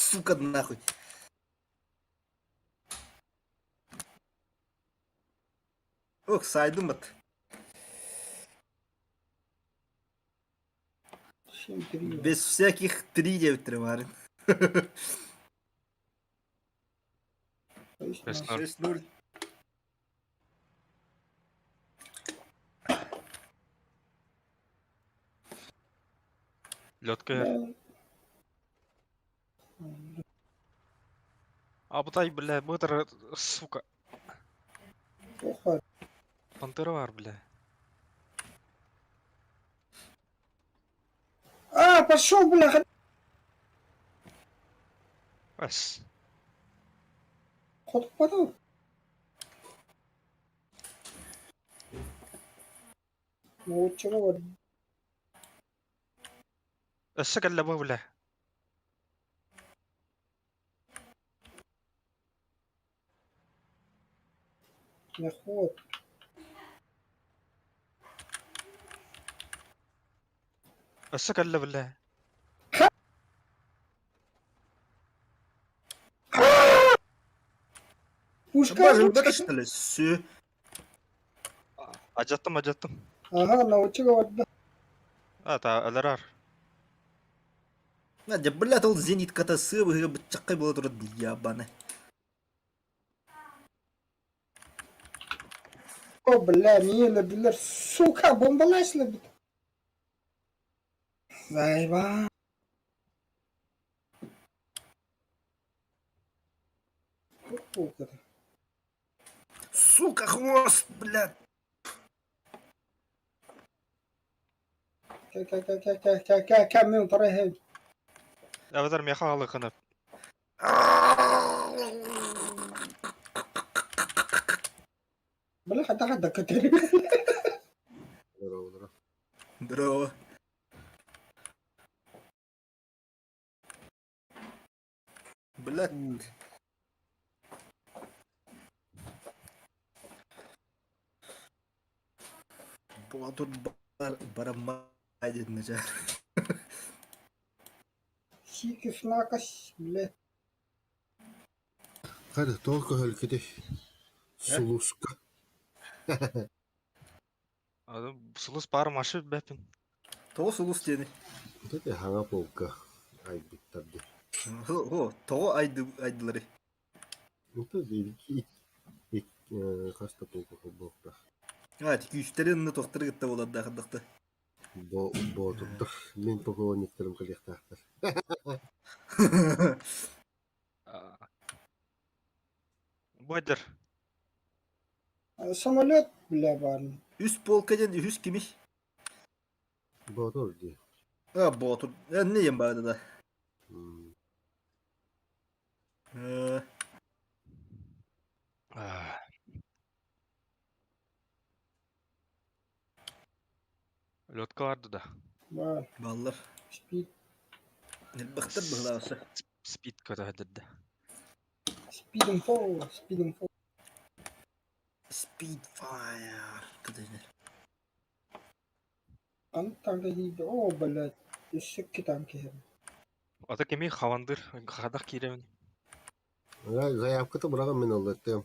Сука, нахуй. Ох, сайдым бат. Без всяких три девять варен. 6-0. Лётка. Абытай, бля, бытыр, сука. Пантера бар, бля. А, пошел, бля! Бас. Хотуппатым. Нууччаҕа бар. Өссө кэллэ бу, бля. Нехуот. Өссө кэллэ, бля. Пушка Бажа, это что ли? Все. Ажаттым, ажаттым. Ага, науччика барда. А, та, өлөрөр. Надя, блядь, ол зенитката сыабыһыга быччаккай буола турар ябаны. О, бля, миин өлөрдүлэр. Сука, бомбалаачылар бит. Заебал. Сука, хвост, блядь! Кэ кэ кэ кэ кэ кэ кэ кэ мин утары иһэбин. Эбэтэр миэхэ аҕалыаххына. Били хайдах хайдах көтөрүй? Здорово, здорово. Здорово. Блядь. Боотур бар бараммай диэтинэ чэ. Сиики фнакас, блядь. Хара, тоҕо көһөлкүтүй? Сулуска. Сулус баар машы бэпин. Тоҕо сулус диэни? Вот это хаҥа полка айбыттар дии. О, тоҕо айдылары? Это хас да полка холбоохтоох. А, күүстэрин онно тохтары кытта буолардаахардахта. Боотурдар. Мин поклонниктарым кэлиэхтээхтэр. Бодер. Самолет, бля, баар. Үс полка диэн үһүс кимий? Боотур дии. А, Боотур. Не диэн баада да. Лётка барды да. Баар. Баллар. Спид. Элбэхтэр быһылаабыса. Спид көтөһөдөрдө. Speed and fall, speed and fall. Speed fire. Көтөһөр. Аны танка диир О, блядь, өссө икки танк иһэр. Ата кими хавандыр хадах киирэбин. Заявката быраҕан мин ыллаттым.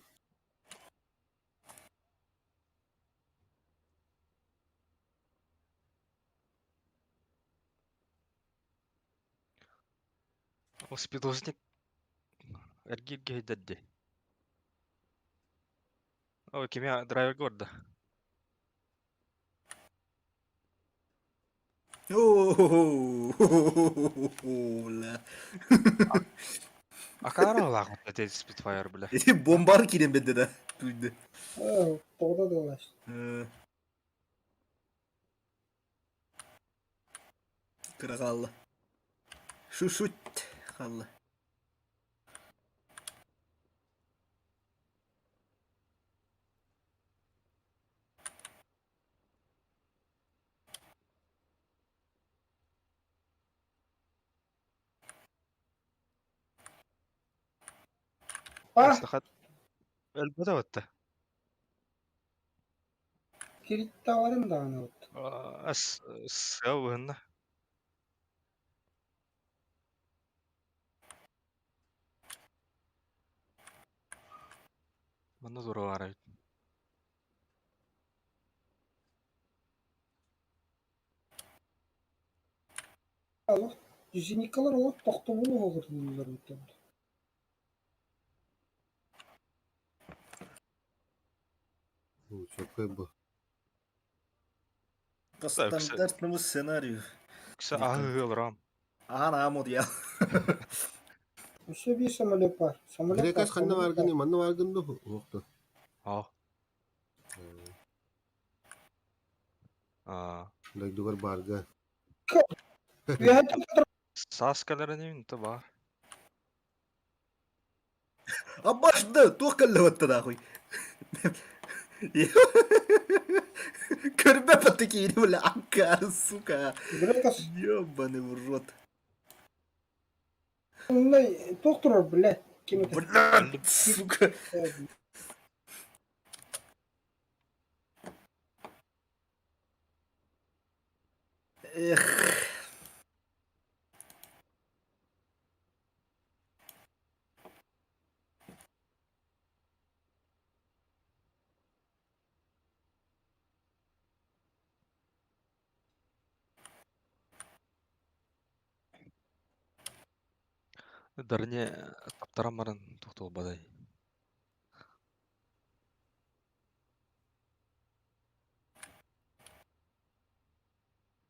Ол спидозник эргииргэ өйдөрдө. Ой, кими драйверга барда. О, бля. Акаара ылаах эти Spitfire, бля. Эти бомбар киирэн бэрдэ да түйдэ. Оо, тоҕо да ылаас. Кыра хаалла. Шушут хаалла. А, Өлбөтө батта. кириттаҕарын даҕаны вот. Ас сыа быһынна. Манна тура баар эбит. Алло, Зеникалар олох тохтобул оһоҕурдуллар эбит. Чөкөй бу. По стандартному сценарию. Кса аһыы олором. Ахан аамот я. Өссө биир самолет бар. Самолет бар, Грекас ханна самолет бар. бааргыный, манна бааргын дуу? Уохту. Аа. Аа. Дойдугар баарга. Үөһэ Саас кэлэрин то баар. Абашда туох кэллэбэтте нахуй. Көрбө такие бля, ангар, сука. Грекас Ёбаный в рот. туох турар, бля? Ким это? Блядь, сука. Эх. Дарне таптаран баран тохтолбадай.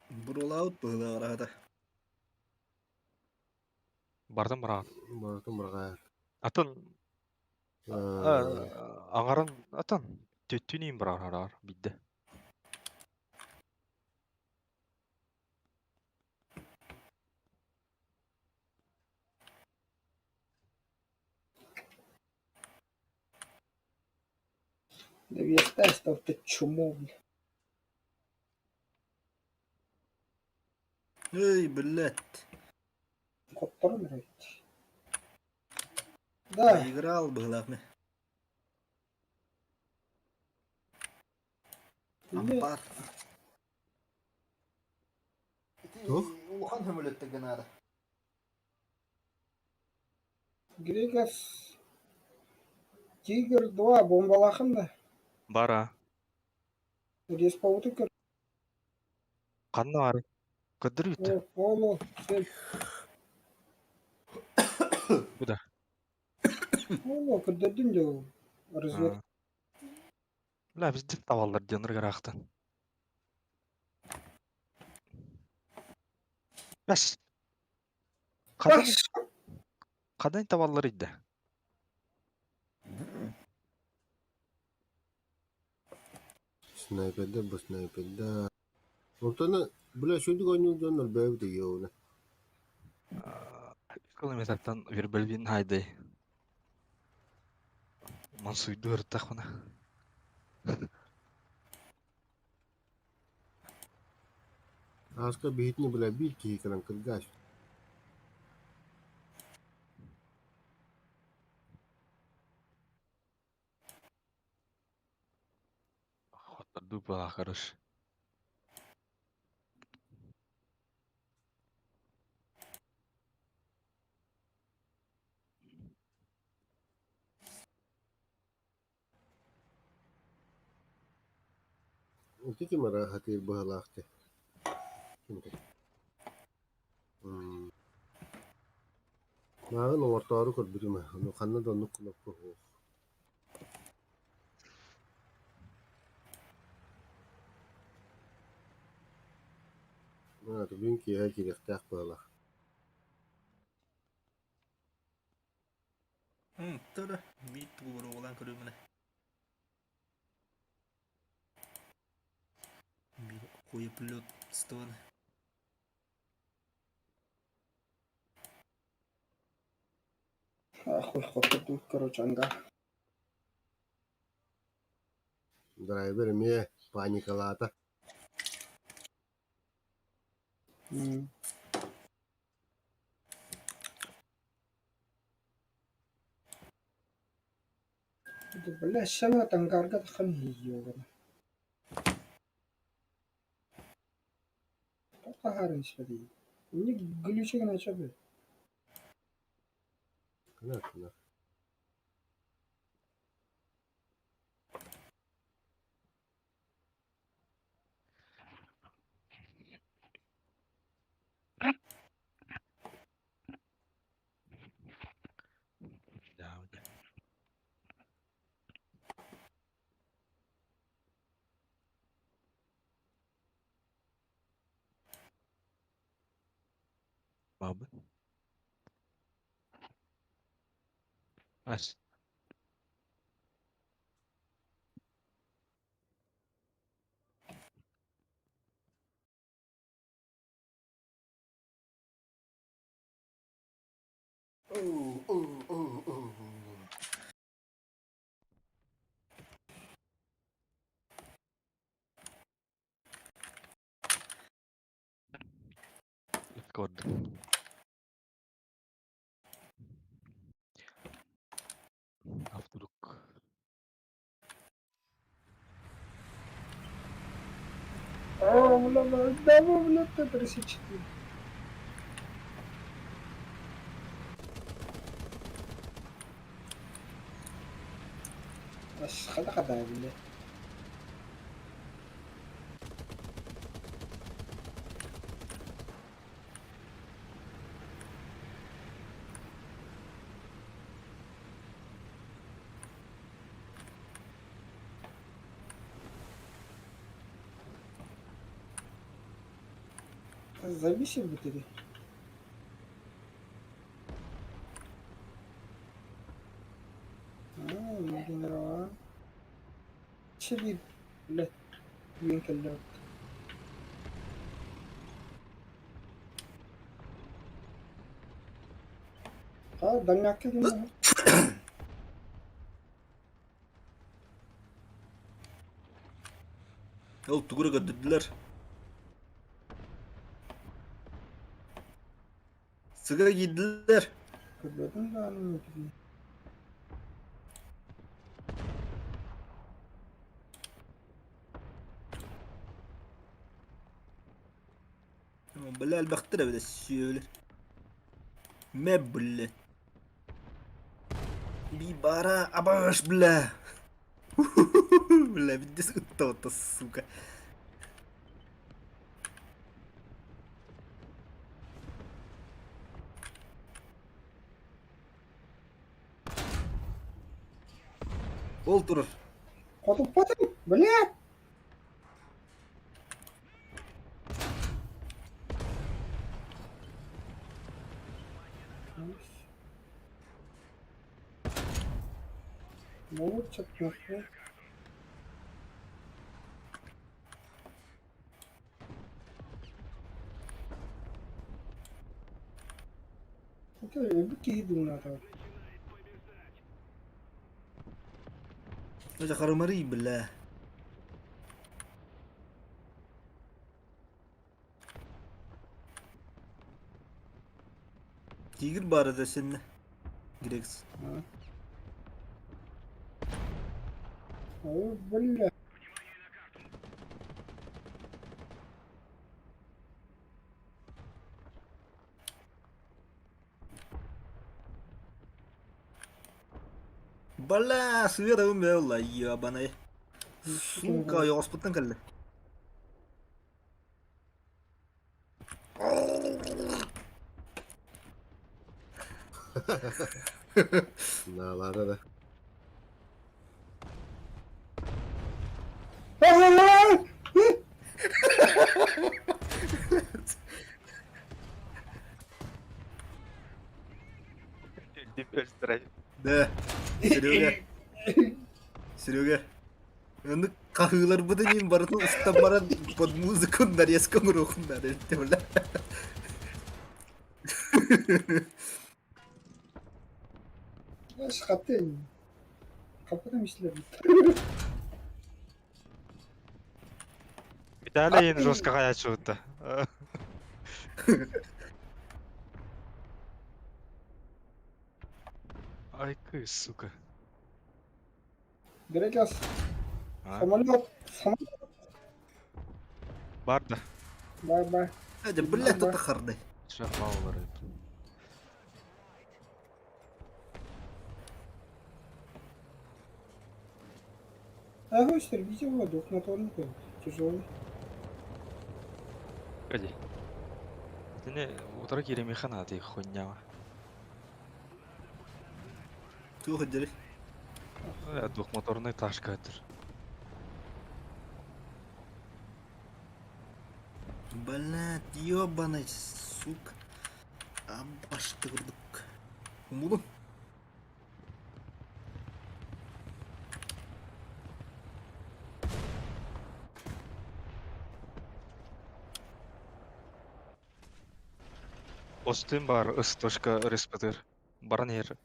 Бролаут было рада. Бардым бараҕын. Барытын барҕаар. Атын аҥарын атын төттүнүүн бараар бидде. Дев'ятнадцать, ставте чому, бля. Эй, блядь. Хотторон эбит. Да, Проиграл бы, главное. бля, Ампар. Туох? Улахан хөмөлөттөргө наада. Грекас Тигр 2 бомбалахын да. Бара. Респауты көр. Ханна баар? Көрдөрүүт. Ол, ол, сел. Бу да. Ол, көрдөрдүм де ол. Разведка. Бля, бізде табаллар диэн ырыгараахтан. Бэс. Хадан хадан табаллар идде. Снайпердэр бу снайпердэр. Онтон бля шүндүк оонньуур дьон өлбөөбүт ийэ Километртан вербельвин хайдай. Мансуйду ыртахпына. Ааска биһитини бля биир киһи кэлэн кыргаас. Хотторду была хорош. Ити ким эрэ сатыыр быһыылаах дии. Мааҕын оҥортоору көрбүтүм ээ, ону ханна да оннук кнопка суох. Бүгүн киэһэ киириэхтээх быһыылаах. Тура, биир тугу көрүмүнэ. Биир хуеплётствоны. Ахуй, хотторду, короче, ангар. Драйвер эмиэ паникалаата. Бля, самолет ангарга хан ёбана. Тоқта испэдий. Не глючи гына чөбү. Кына кына. Бабы. Ас. Оо, оо, оо, оо. Discord. Автодук. О, бля, бля, бля, Т-34. Хада-хада, бля. Зависим в итоге. А, генерал. Чили, блядь, винкель. А, дальняк генерал. Ол тугу эрэ көрдөрдүлэр. Сыга киирдилэр. Көрбөтүм даҕаны итини. Бля элбэхтэр эбит сүөлэр. Мэ бля. Би бара абаш бля. Бля, видишь, кто-то, сука. Ол турар. Хотуппатым, бля! Молодчик, нахуй. Это өлбүт киһи дууната. Дьэ харымарый, бля. Тигр баар этэ синнэ. Грекс. О, бля. Бля, сыарабын бэйэ ебаный. Сука, ойоҕоспуттан кэллэ. Наалаата да. Да. Серега. Серега. Оннук хаһыыларбытын иһин барытын устан баран под музыку нарезка оҥоруохун наада эбит бля. Хаты. Хапытым истилэр. Виталий ең жестко хаячыбытта. Ай, кы, сука. Грекас. А? Самолет. Самолет. Бар да. Бай бай. Дьэ, бля, тута харды. Шахмалар. Ага, истребитель двухмоторный, тяжелый. Погоди. Итини утары кииримиэхэ наада хуйняҕа. Туох дьэри. Двухмоторный ташка этир. Блядь, ебаный, сука. Башты курдук. Умулун. Остын бар ыс точка респатыр. Баран иһэр.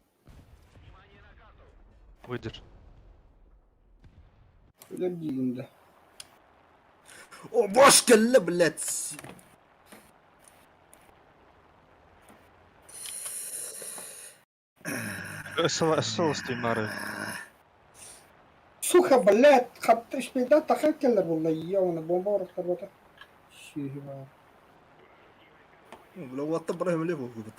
Выйдер. Өлөр диигин да. О, бош кэллэ, блядь. Өссө остын бары. Сука, блядь, хатта үспейда тахар келлер булла. Йоны бомба орохтар бота. Сүүһү бар. Бля, уотта бара эмеле буолбут.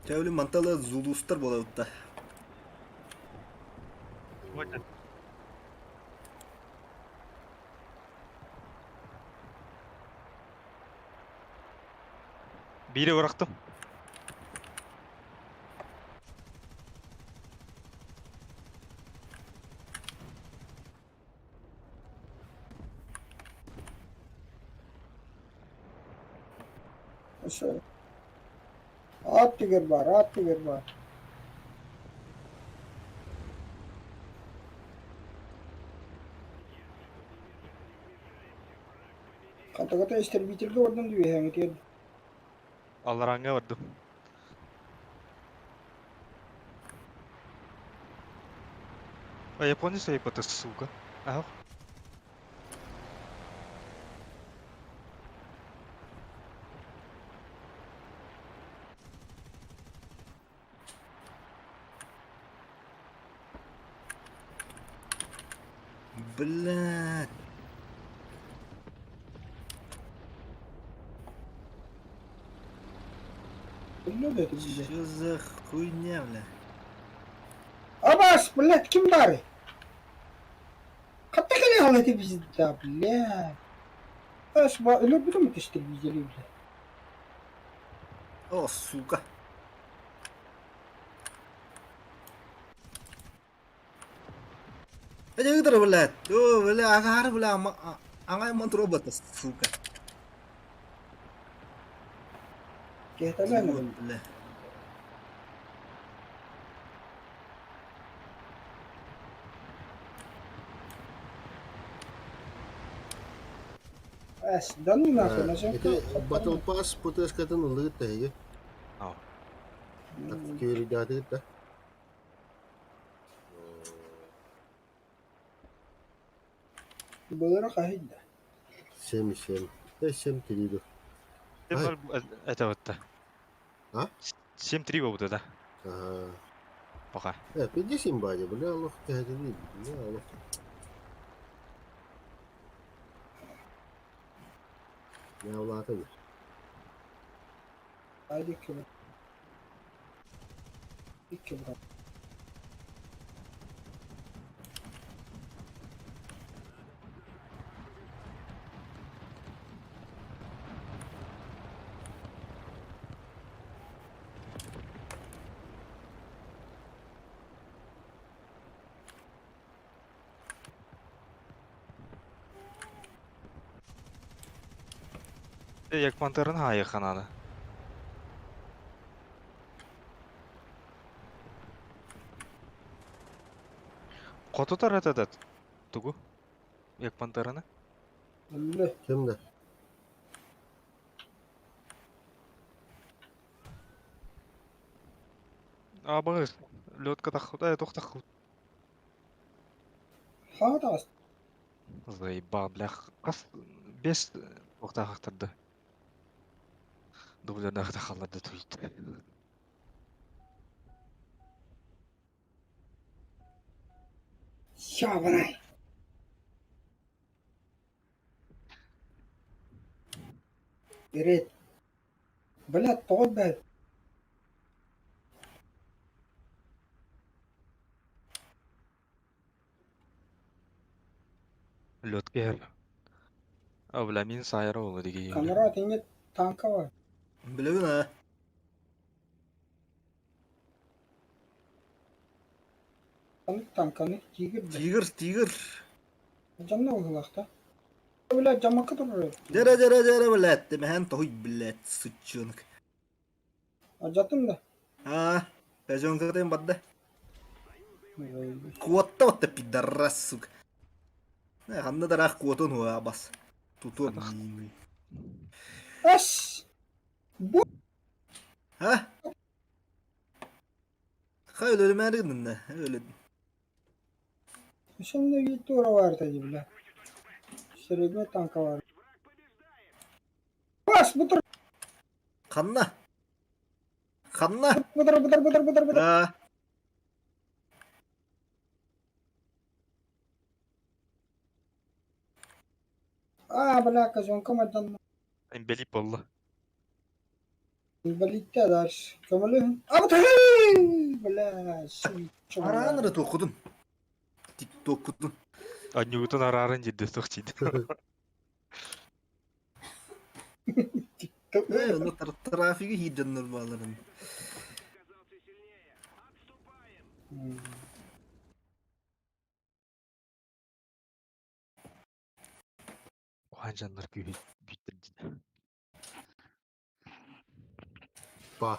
Тэвли мантала зулустар буолабыт да. Биири бырахтым. Ошо. Ат тигер бар, ат тигер бар. Хантагата истребительге ордун дүйэһэҥитиэн. Алларааҥҥа бардым. А японец айпата, сука. Ах. Блядь. Что за хуйня, бля? Абас, блядь, ким баарый? Хатта кэлэ халати пизда, блядь. Ас ба өлөрбүтүм истребители, блядь. О, сука. Это блядь. О, бля, агар, бля, аңай робот, сука. Киһитэ Бля. Эс, да ну нахуй, нажим. Ити Battle Pass ПТС-катын ыллыгыт тэһиги. Ау. Киридаатыгыт да. Былыра хаһыйда. Семь семь. Э, 7-3 ду. Это вот да. А? 7-3 буолбута да. Ага. Пока. Э, 57 бадя, бля, лох тэһэти бля, лох. Я улаатан. Haydi iki bırak. İki bırak. Як пантерын хайыха надо. Хотутар этот тугу? Як пантераны? Өллө. Ким да? А багыс. Лёдка тахут, э, тух тахут. Хаҕа Заебал, бля. Хас бес туохтаахтарды. Дублердаах халларды туйт. Сябанай. Ирет. Блядь, тоҕо бэт. Лётка иһэр. А, бля, мин саайара буолла дии. Камера итиннэ танка бар. Билэбин аа. Ханнык танканы? Тигр да. Тигр, тигр. Дьонно быһыылаах да. Бля, дьамакка турар. Дьэрэ, дьэрэ, дьэрэ, блядь, тимэһэн тоһуй, блядь, суччунок. Алдьаттым да? Аа, казёнкатын барда. Куотта отта пидорас, сука. Ханна дараах куотун хуа бас. Тутуом миин. Ас! Бу Ha? Хай өлөрүмээри гынна, өлөдүм. Сонно туора баар дии бля. Средний танка бар. Бас, бутыр, Ханна? Ханна? бутыр, бутыр, бутыр, бутыр, бутыр. Аа. Аа, бля, казёнка майданна. Инбэлиит буолла. Инвалидтэ дальше. Көмөлөһүн. А, бутыр! Бля, Араан эрэ туоххутун. Тиктоккутун. Анньуутун арааран дьирдэ суох дии. Ээ, онно трафиги хиир дьоннор баалларын. Куһаҕан дьоннор күүһү бүттэрдилэр. Па.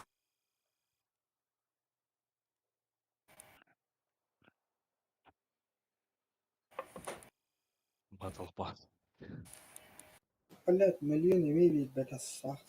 Баталпа. Блядь, миллион эмиэ биэрбэтэ саах.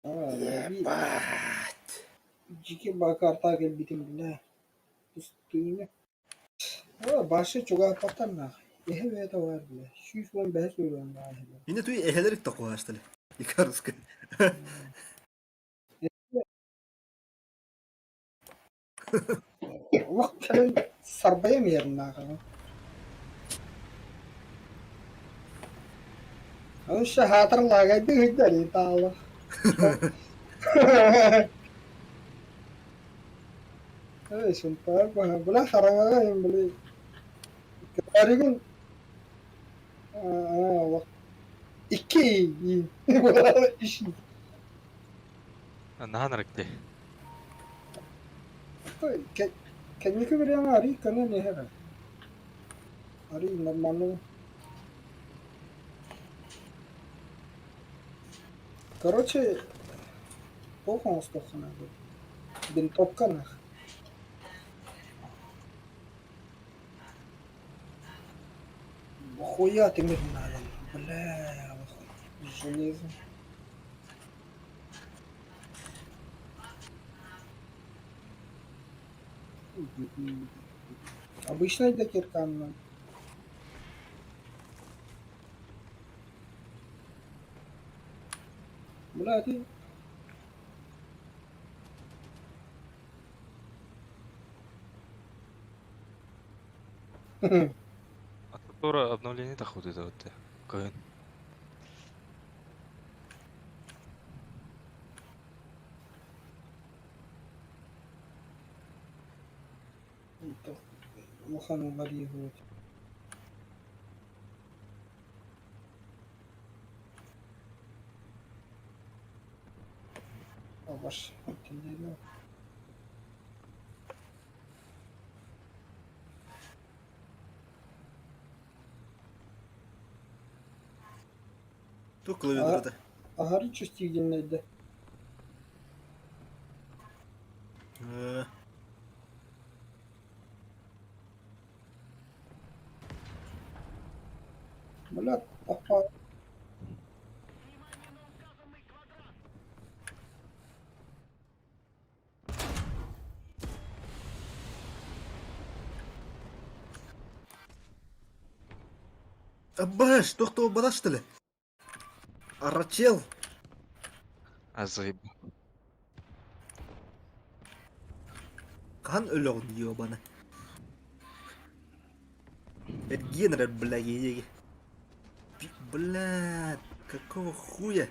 Ебать. Дьики бакарта кэлбитим бля. Пустыня. Оо, башы чугаһаппаттар нах. Эһэ бэйэтэ баар бля. 115 уровень баар бля. Мине туй эһэлерик токуһаштылы. Икаруска. Олох кэлэн сарбайам иһэр нааҕа. Аны хаатар лагайды ыйдар таала. Эй, сунтаар баһа. Бля хараҥаҕа иһин били. Арыгын аа икки үш Наһаа нарыкты. Кэнники бириэмэ арый көнөн иһэр. Арый нормально. Короче, туох оҥостуохха наада. Винтовка нах. Нахуя тимир надо? Бля, железо. Обычная для кирка надо. Бля, ты... А тура обновление тахуды да вот. Кыһын. Улахан уларыйыы Ваш Туох клавиатурата? Аһары чувствительнайда. Э, Бля, апа. Абаш, туох буолбата что ли? Арачел. А заеб. Хаһан өлөҕүн ёбана? Эргиэн эрэр, бля, еге. Бля, какого хуя?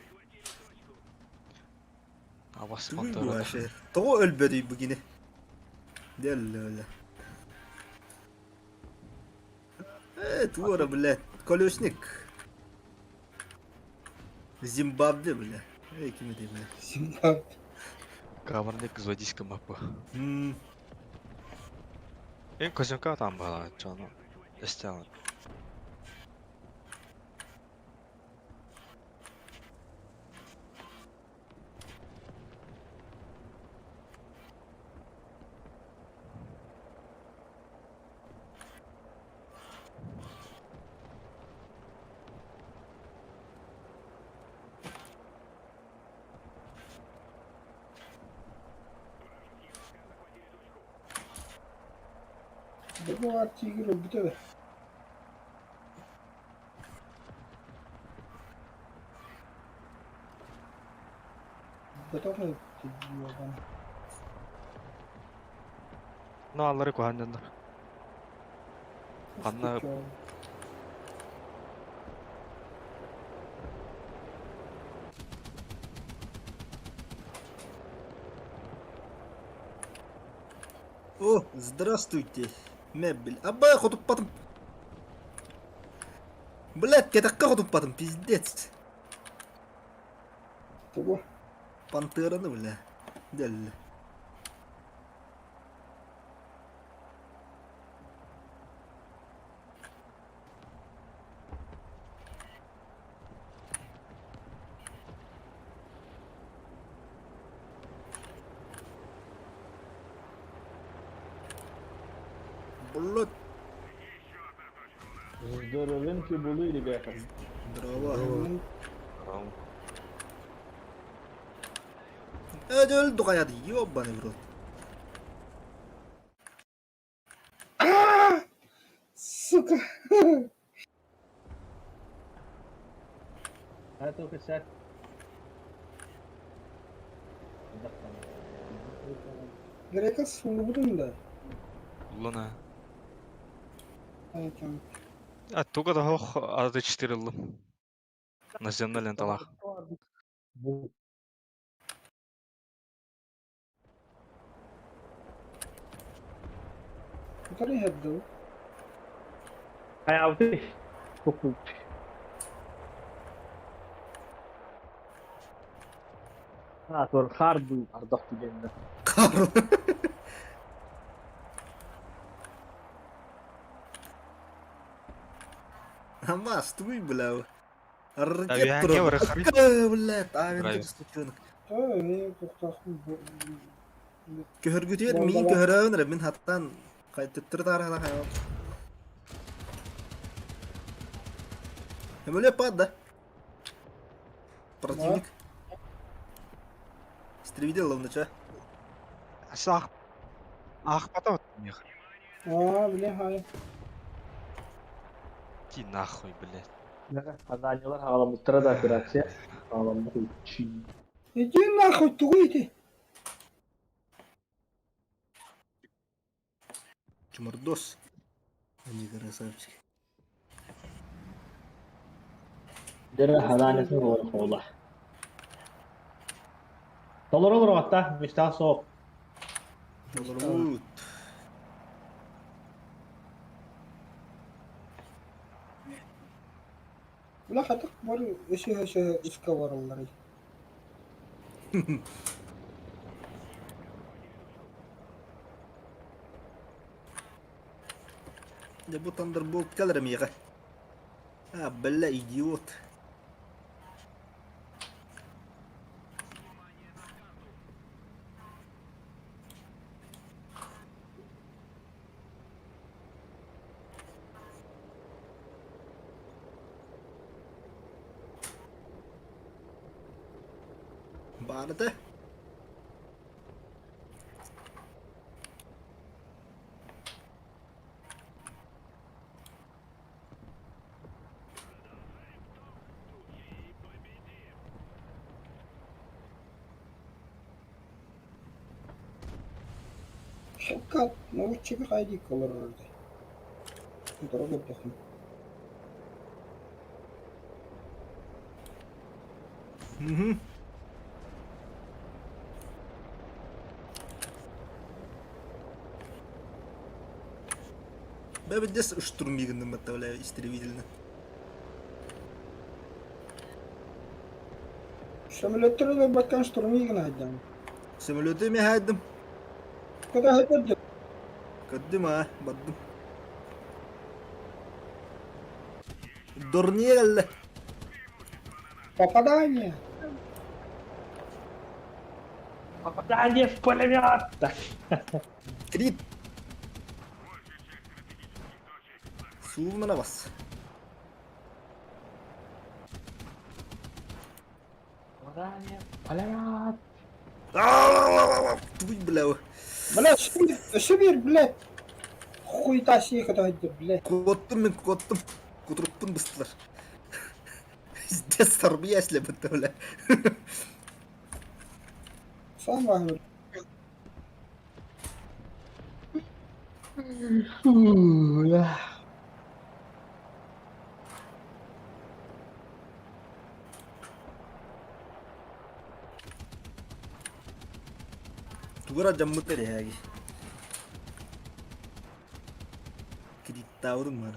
Абас Тугуй пантера. вообще? Тоҕо өлбөтүй бу кини? Дэллэ Э, туора, блядь, колесник. Зимбабве, бля. Эй, ким этэй, бля. Зимбабве. Кабарник зодийская мапа. М, Э, козюнка там была, чё, ну, Эстела. Бу баар тигр өлбүтэ да. Бөтөх өлбүтэ. Ну, аллары куһааннаннар. Ханна- О, здравствуйте, мебель. Аба, хотуппатым. Блядь, кэтэххэ хотуппатым, пиздец. Тугу? Пантераны, бля. Дэллэ. Блядь, Здоровенькі були, ребята. дрова. Здорово. Ром. Э, өлдү хайады, ёбаный в рот. Сука! А только сядь. Грека суулубутун да. Луна. Айтам. А туга да хох ады четырыллым. Наземна ленталах. Утары иһэрдэ Хайаабыты. Кукуп. А, тур харду ардах түгэннэ. Карл. Амас, туй, бля. Ракет Авиа, турар. Блядь, авин Правильно. сучонок. Ээ, туохтаахпын Көһөргүтүөр миин көһөрөөн эрэ мин хаттан төттөрү таарахана хайа. Эмөлө пад да. Противник. Истребитель ловныча. Ах. Ах, потом. Аа, бля, хай. Иди нахуй, блядь. Аданьялар хаҕаламмыттара да операция. Хаҕаламмыт чи. Иди нахуй, тугуй ити. Чумардос. Они красавчики. Дэрэ хадааньатын олор хола. Толор олор атта, мечта соқ. Олорбут. Бля, хатык бар өсө-өсө үскэ бараллар. Дьэ бу Thunderbolt кэлэр миэхэ. А, бля, идиот. Баар этэ. Хелкат науччика хайдик олорор дии. Утары көрдөххүнэ. Мгм. Бэбиддес штурмигынным бля, истребительно. Самолеттары ылбаккан штурмигын айдам. Самолеты мехайдым. Куда көрдүм? Көрдүм а, бардым. Дурнее кэллэ. Попадание. Попадание в пулемет! Крит. Суумана бас. Попадание в пулемет! Туй, бля. Бля, шибир, блядь. Хуйта сиэхэ тоһойдо, блядь. Куоттум мин куоттум. Кутурукпун быстылар. Пиздец, сарбия эслэбит бля. Сам баһылык. Бля. Тугара дьаммыт эрэһээги. Кредиттаабытым баар.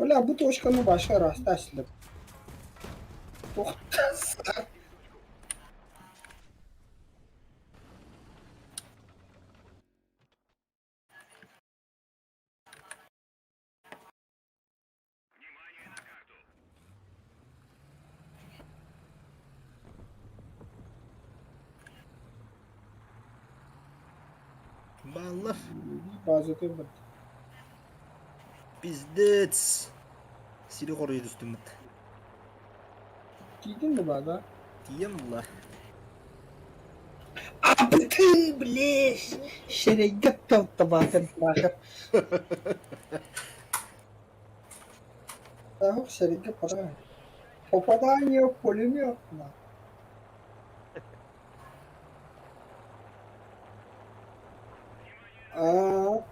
Бля, бу точканы башка растаслып. Тоқтаса. Баллар. База бар. Пиздец. Сири хоруйу түстүммүт. Тиийдин да база. Тиийэн булла. А ты, блядь, шерегге табатын бахыр. Ах, шерегге пора. Попадание в пулемет. А,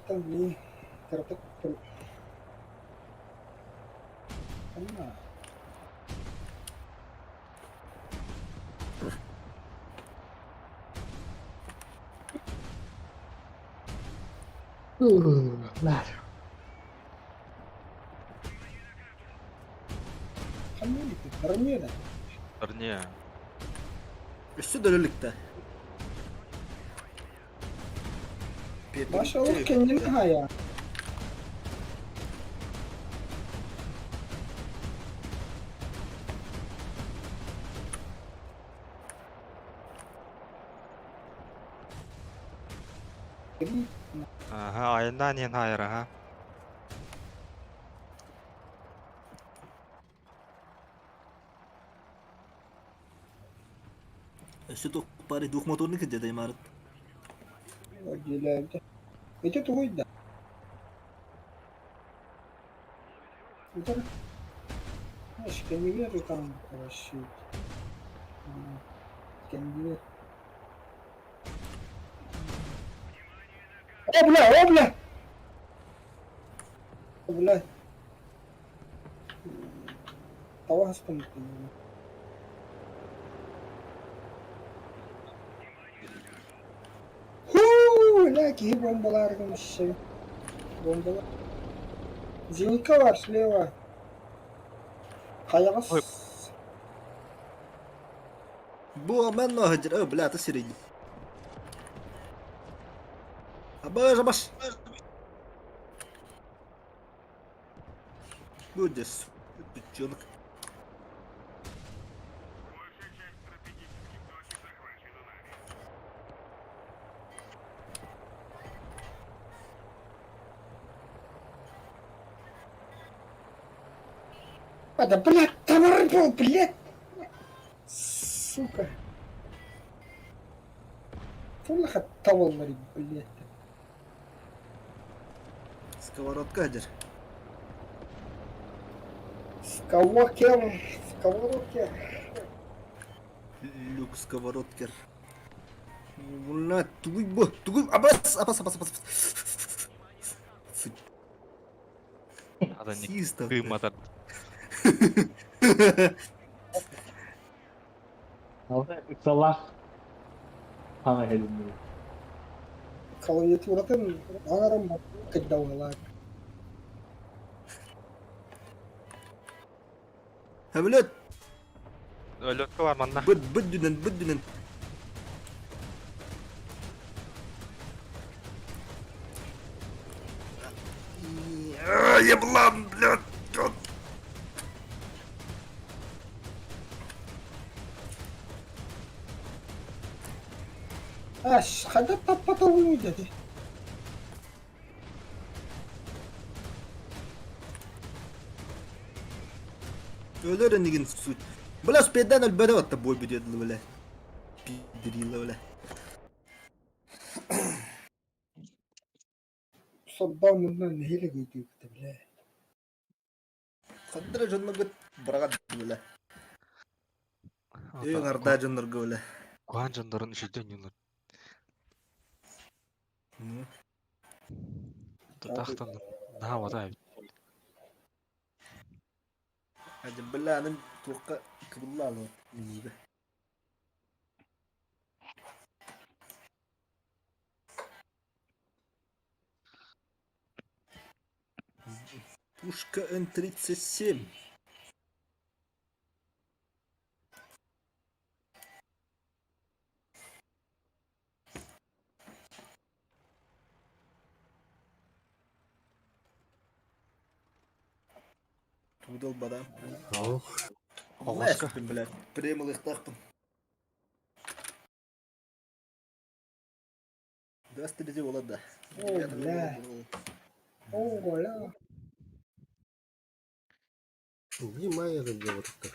там, блин, краток. Анна. Бля. Ханна Бронеда. Вернее, Өссө дөлөлүктэ. Башалык kendini haya. ага, айынан иһин хайар, ага. Өссө туох бары двухмоторный кыдьа имарат. Отделяемся. Это твой да. Это... Знаешь, конвейер там, короче. Конвейер. О, бля, о, бля! О, бля. Того Хуу, бля, киһи бомбалар гымшы. Бомбалар. Зенитка бар слева. Хайаҕас. Ой. Бу мен нохадыр, о, бля, ты сирени. Абаш, абаш. Будешь, печенок. А, да, блядь. Тамар был, блядь! Сука. Тула таваллар, блядь. Сковородка дер. Сковорокер, сковорокер. Люк сковородкер. Муна тугуй бу, тугуй абас, абас, абас, абас. Ада не Чисто. кыымматар. Алта ыксалаах хаҥа иһилиннилэр. Клавиатуратын аҥарым кыддалалаах. Һөмөлөт Өлөккө бар манна. быт быт дүнэн быт дүнэн. Еблан, блядь. Аш, хайдах таппатабын деді. Өлөр энигин суть. Бля, спедан өлбөдө отта бой бүдедилі бля. Пидерила бля. Сордоо муннан нэһиилэ күйдүүбүтэ бile. Хандыра дьоннорго быраҕат бля. Өйүн ардаа дьоннорго бля. Куһаан дьоннорун үчүйдөн ньулар. Ну, Тахтан наһаа вата эбит. Хадьа бля аны туохха кыбылла алар миниибэ. Пушка Н-37. Туудал бадам. Ох, Оҕуска. Бля, премылыхтаахпын. Здравствуйте, Волода. О, бля. О, бля. где Майя делать-то?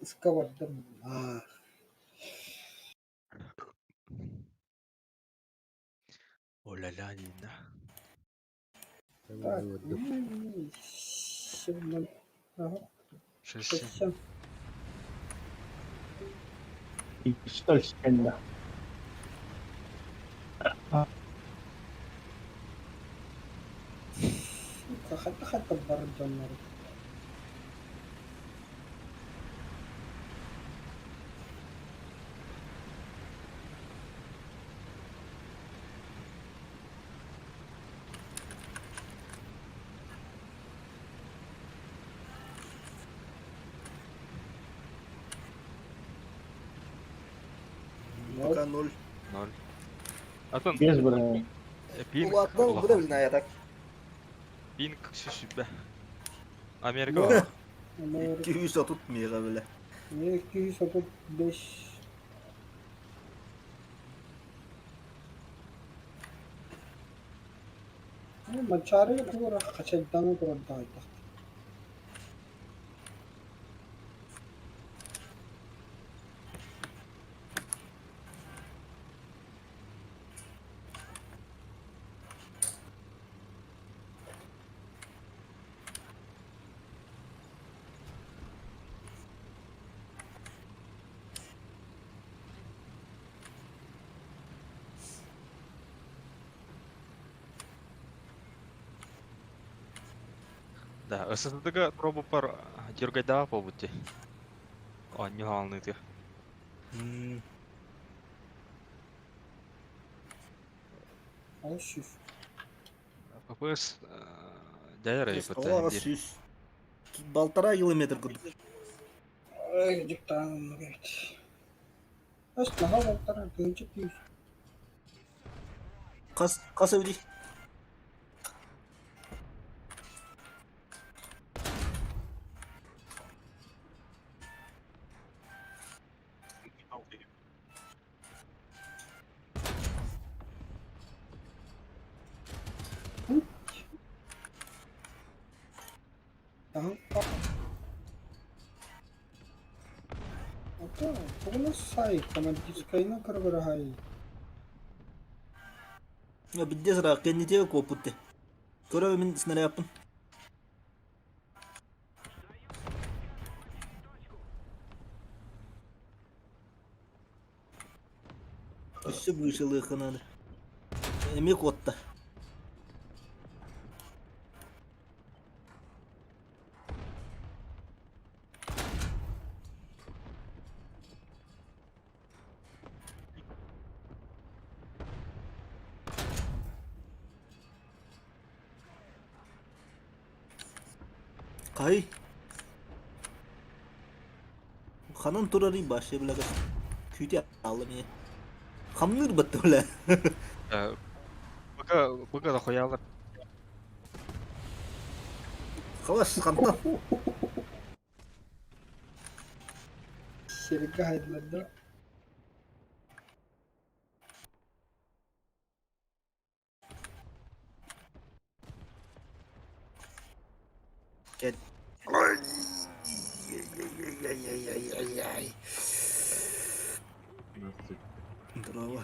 Сковородам. А, О-ля-ля, дииннэ. так. Семнадцать. Ага, Шесть семь. шесть, семь. Икки кэннэ. Сука, хата-хата бар дьоннор. Пока ноль. Ноль. Атын Без бырайыак. пинг Ладно, улахан. буду я так. Пинг сүсүбэ. Америка бар. Америка. 230 мега, бля. 235. Ну, Манчары тура хачайданы туран таайтах. Да, ССД-га пробупар дергайдаа буолбут дии. Оонньуу хаалыныытыгар. Алыс сүүс. ППС дьайар эбит Оҕо диир. сүүс. Полтора километр курдук. Ай, дьуктаан эбит. Ас наһаа балтара тыынча күүс. Хас хас эбитий? Таһын Тоҕо сай, командирскайынан көрө-көрө Пиздец ыраах кэннитигэ куоппут дии. Көрө мин снарядпын. Өссө быысалыахха наада. Эмиэ куотта. Хай. Ханан турарый башы бля Күүтэ аалым ээ. Хамныыр батта бля. Быка быка да хуялар. Халас хантан. Сиргэ хайдылар да. Ай-яй-яй-яй-яй-яй-яй. Здорово.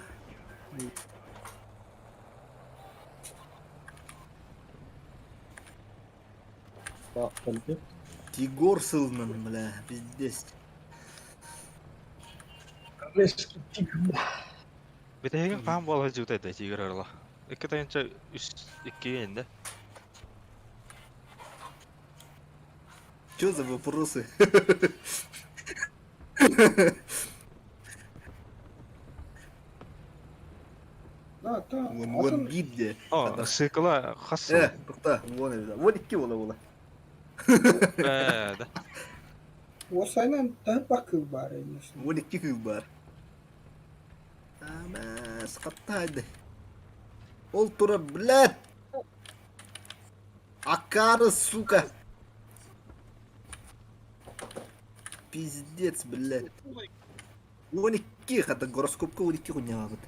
Егор сылынан, бля, пиздец. Бүтэһигин хаан буола сылдьыбытай да тигр орла. Икки тайынча үс икки инде. Чё за вопросы? Вон, вон бит О, сыкла хас Э, тохта, вон это. Вон икки буола буола. Э, да. Уосайынан таһыппах кыыл баар Вон икки кыыл баар. Амас, хаттаайды. Ол турар, блядь! Акары, сука! Пиздец, блядь. 12 хата гороскопка 12 хунньаҕабыт.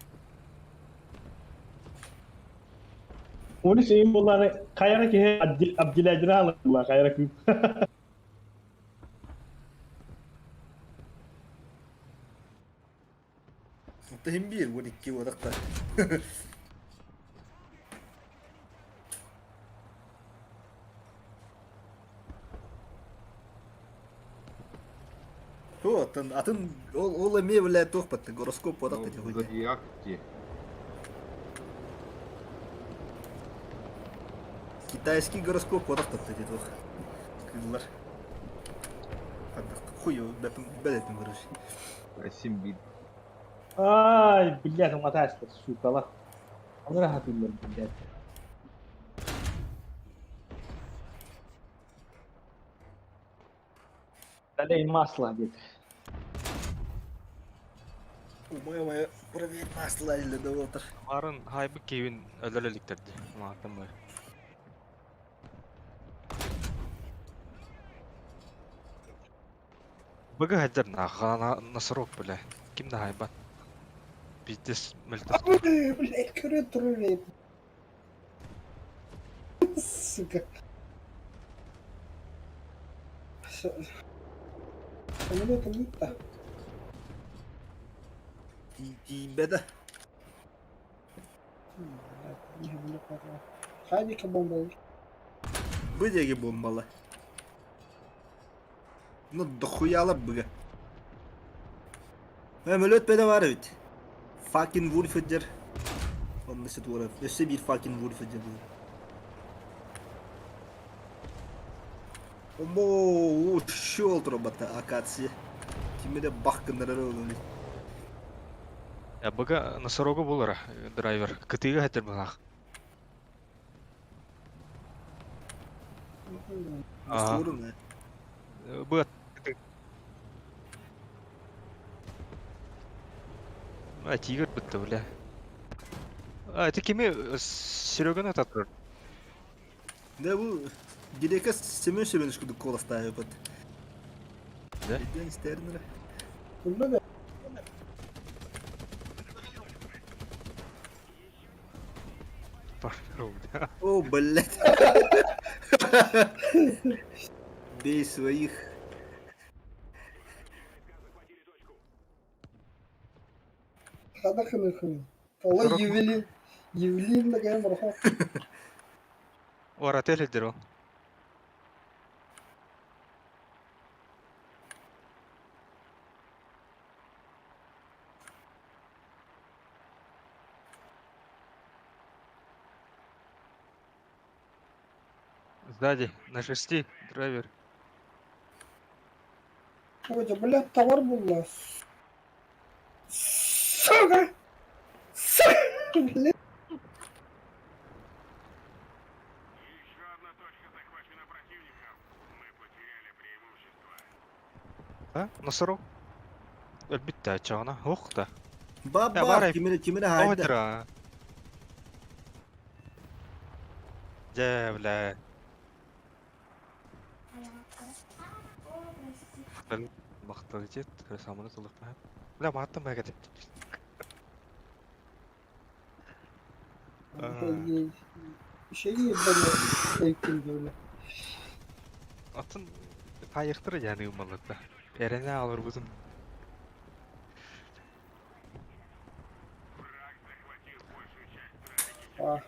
Оны сен буллары кайра киһи Абдилядина алла кайра күп. Тыһын биир 12 уодахта. О, атын, атын ол, ол эмиэ бля туох батты гороскоп буотах да хуйня. Зодиак дии. Китайский гороскоп буотах да дии туох. Кыыллар. Хуй бэлэтин короче. Син биир. Ай, блядь, уматаастар, сукалар. Алар хатыллар, блядь. Далей масло где-то. Умай-умай, проверь масло или да Марын хайбы киевин өлөр эликтерди. Маатым бай. Быгы хаддар на носорог бля. Ким да хайбат. Пиздец мөлтөх. Блядь, көрө турар Сука. Самолетом да. Тиийбэтэ. Хайдика бомбалар. Бу диэки бомбала. Ну дохуялар быга. Мөлөт беде бар эбит. Fucking Wolfedir. Онно ситуара. Өссө биир fucking Wolfedir. Омо, ушел турбата акация. Кимеде бах гыннарар олуни. Быга носорогу булара драйвер. Кытыга хатыр булах. Ага. Быга А, тигр бытты, бля. А, это кими Сереганы татыр? Да бу Гирека Семен Семенович кудук коластаайбыт. Да? Иден стернер. Онно да Бля. О, блядь. Бей своих. Хада хыныхын. Ола Сорох Евелин, Евелин да кэлэн барахо. Оратель дир ол. Сзади, на шести, драйвер. Короче, блядь, товар булла. Сука! Сука! Блядь. А? Носорог? Өлбүттэ чаҕына. Ух да. Баба, барай. кимире кимире хайда. Отра. Дьэ, бля. Махталитет, саманы тылыппа. Бля, мааттан бэгэ деп. Şey ben ektim böyle. Атын тайыктыр яны ымалыта. Эрене алыр бузум. Ah.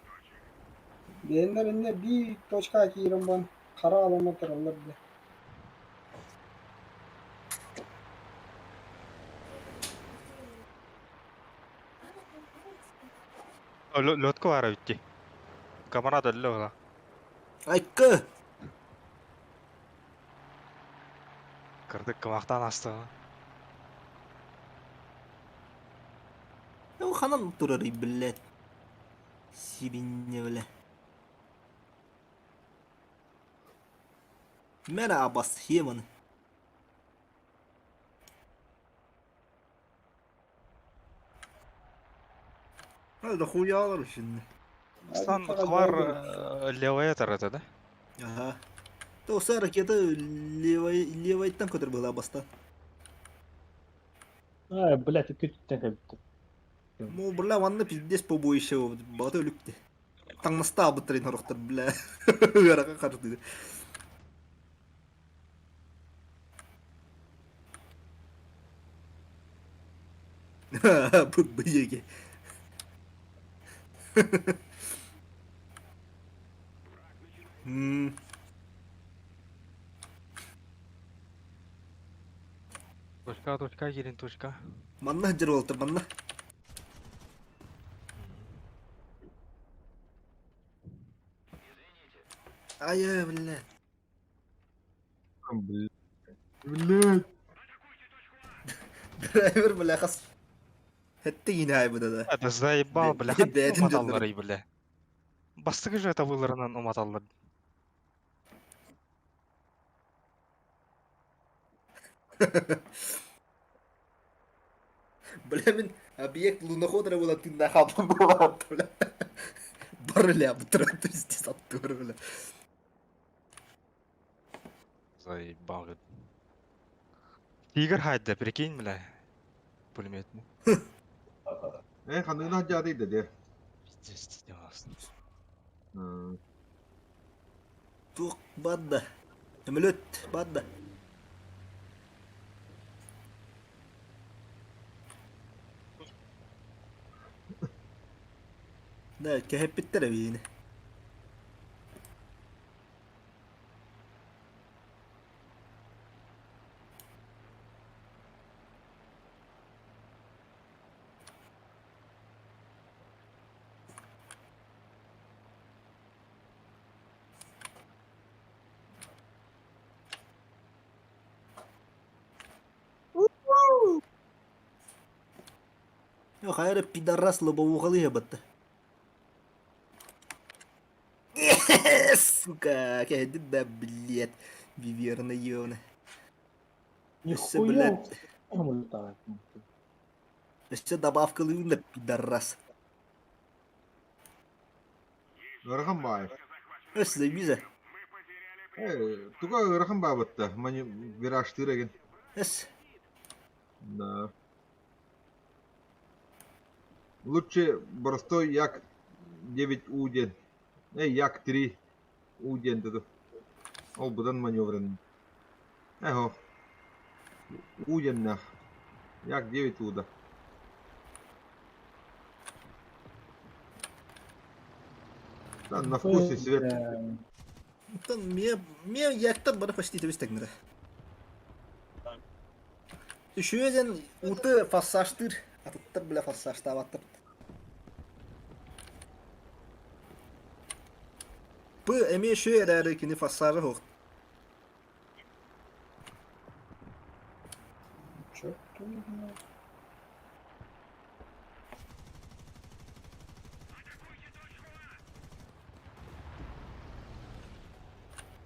Бэйэлэринэ биир точка киирэн баран хара алама тураллар дии. Лётка бара үтти. Камарада лёла. Айкы! Кырдык кымактан асты. Ну ханан турар блядь. Сибинне бля. Мера абас хеман. Hadi хуя alır şimdi. Сан хвар левая тарата да? Ага. То ракета левой левой там который была баста. Ай, блядь, күттен кэлбит. Ну, бля, ванна пиздец побоище, бата өлүктü. Таңнаста абытрын хорохтор, бля. Ыарака карды. Бу быеге. М, Точка, точка, ерин точка. Манна жер болтыр, манна. Ай, бля. Блядь. Драйвер, бля, хас. Хетте yine ay bu da. Это заебал, бля. Бәтин Уматаллар, бля. Бастыгы же это вылырынан уматаллар. Бля, мен объект лунохода была ты на хабу была, бля. Барля, бутра, пиздец, оттур, бля. Заебал. Тигр хайда, прикинь, бля. Пулеметный. Э, ханына жады деди. Пиздец, деласын. Тук бадда. Өмөлөт бадда. Да, кэһэппиттэр эбиини. Йо, хайра пидорас лобовухалыга батта. Сука, кэһэдит да, блядь. Виверна ёбана. Өссө, Нихуя. блядь, Улетает. өссө добавкалыын да пидорас. Ырахан бай. Өссө виза. Э, туга ырахан бабытта. Мани вираштыр еген. Өс. Да. Лучше простой як 9 уден. Эй, як 3 уден деди. Ол будан маневрен. Эхо. Уден нах. Як 9 уда. Да, на вкус и цвет. Оттон миэ миэ яктар бары почти тэбис тэҥнэрэ. Үчүгэй диэн уты форсажтыыр, атыттар бile форсажтаабаттар. П эмиэ үчүгэй эрээри кини форсажа суох. Чё трудно.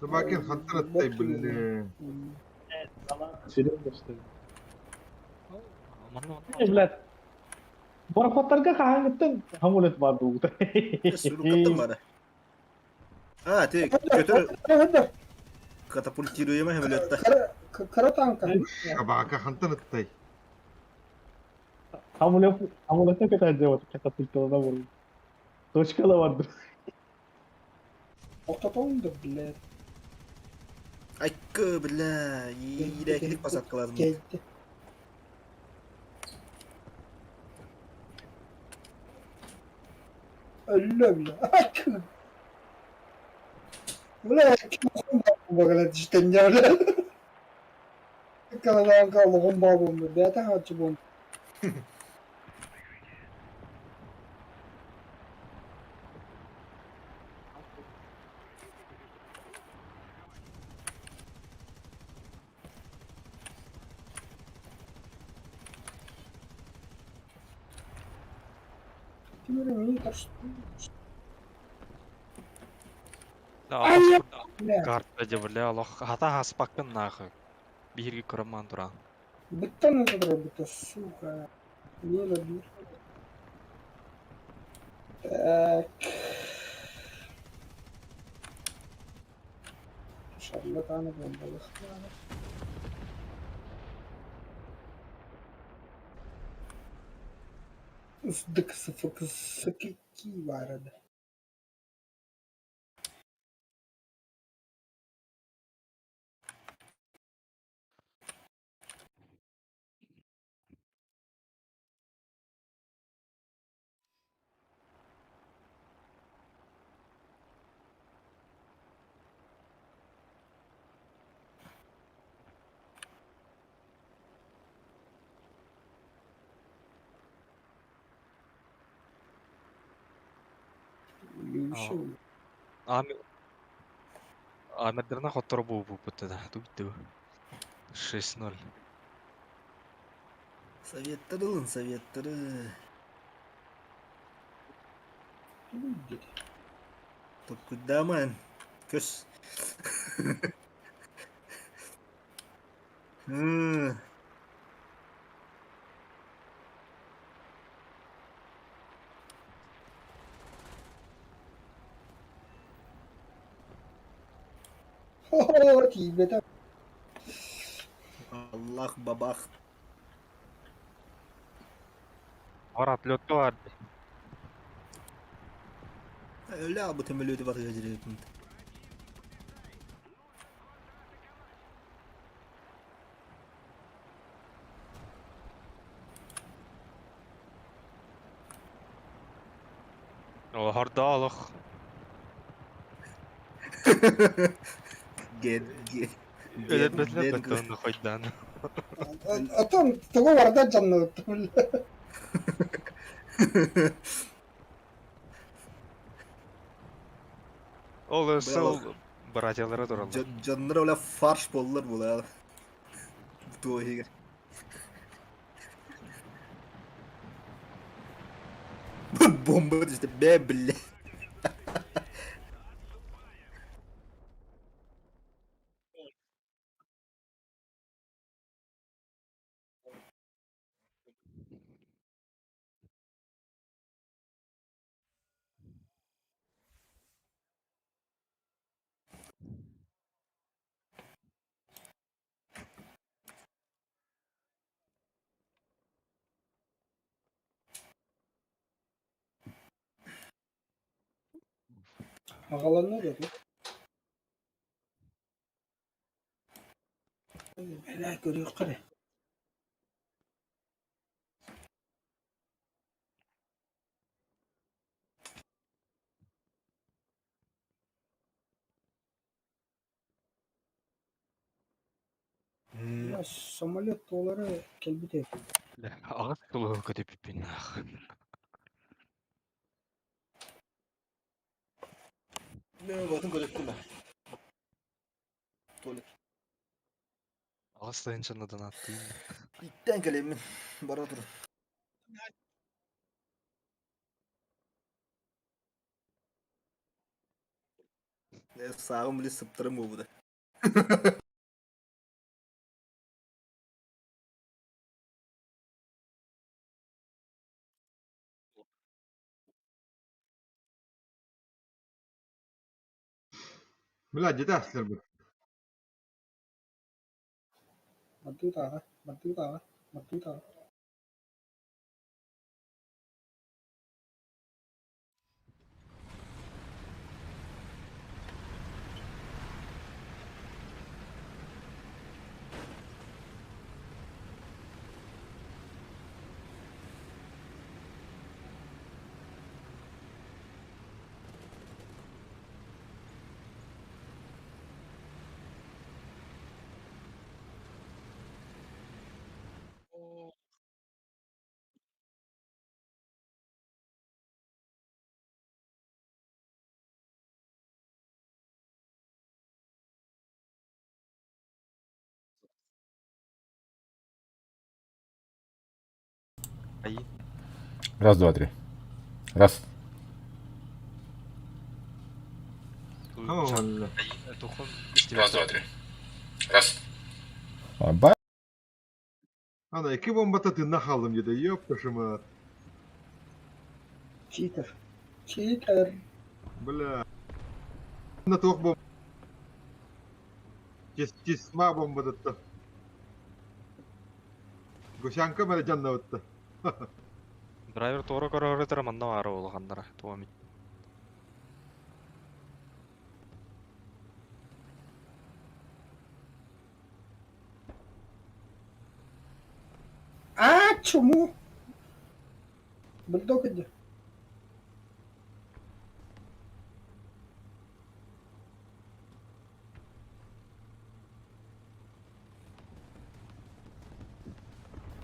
Собакин хантан аттай блин. Серега, что ли? Манна Э, блядь. Барахоттарга хаһааҥҥыттан хамулет баар буолбута. Сурукаттан бара. А, ты көтөр катапультируемый самолетта. Кыра танка. Собака хантан аттай. Хамулет, хамулетте көтөр вот катапульталана буолла. Точкала барды. Ортотон да, блядь. Айкы, бля, иирээкилик посадкаларын. Келди. Өллө, бля. Айкы. Бля, багала дьиттэн бля. Канадаанка олоҕун баабомму бэйэтэ хааччы буолбут. Ким эрэ мини Да, Бля, карта дьэ бля, олох хата хаспаккын нахуй. Биһирги көрөммөн туран. быттан ытырбыта, сука. Не люблю. Так. Шарлатаны бомбалых. Сдык сфк варада. Ами Амедерна хотторо буолбуппут да, тугу 6-0. Советтары ылын, советтары. Толкуйдааман. Көс. М. О, тиийбэтэ. Аллах бабах. Ор отлетка бар. Өлө албыт өмөлүөтү батыга диребин. Хорда олох. Ген ген. Өлөтпөтүлэр баттаҕын хойдаан. Оттон тугу барда дьанныбыт. Ол сыл братьялара тураллар. Дьоннор ола фарш боллар була. Туохигер. Бомба түсті бә бля. Аҕаланна да Бля, көрүөххэ эрэ. Самолет туолары кэлбит этэ. Бля, аҕыс кылыһы көтүппүппүн нах. Батын көрөттүм. Туалет. Аҕыс тыһыынчаны донаттыым. Иттэн кэлэммин. Бара турun. Сааҕым били сыптарым буолбута. Бля, где аслер Бардыы тааҕа, бардыы тааҕа, бардыы тааҕа. Ай, Раз, два, три. Раз. Ха, Тухун Раз, два, три. Раз. А, ба- Ана, iki bomba tadında kaldım dedi. Yok taşıma. Читер. Читер. Бля. На туох бомба. Тисма бомба датта. Гусянка мara жанна Драйвер туора көрөр манна баара улаханнара туамит. А, чему? Бульдог иди.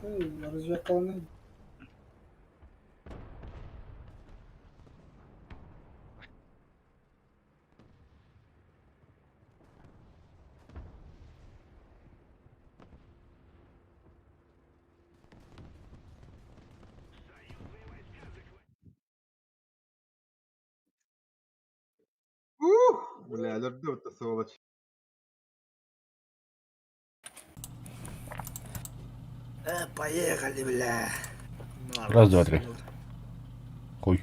Эй, развлекалны. Ух! Бля, өлөрдө сволочь. Поехали, бля. Раз, два, три. Хуй.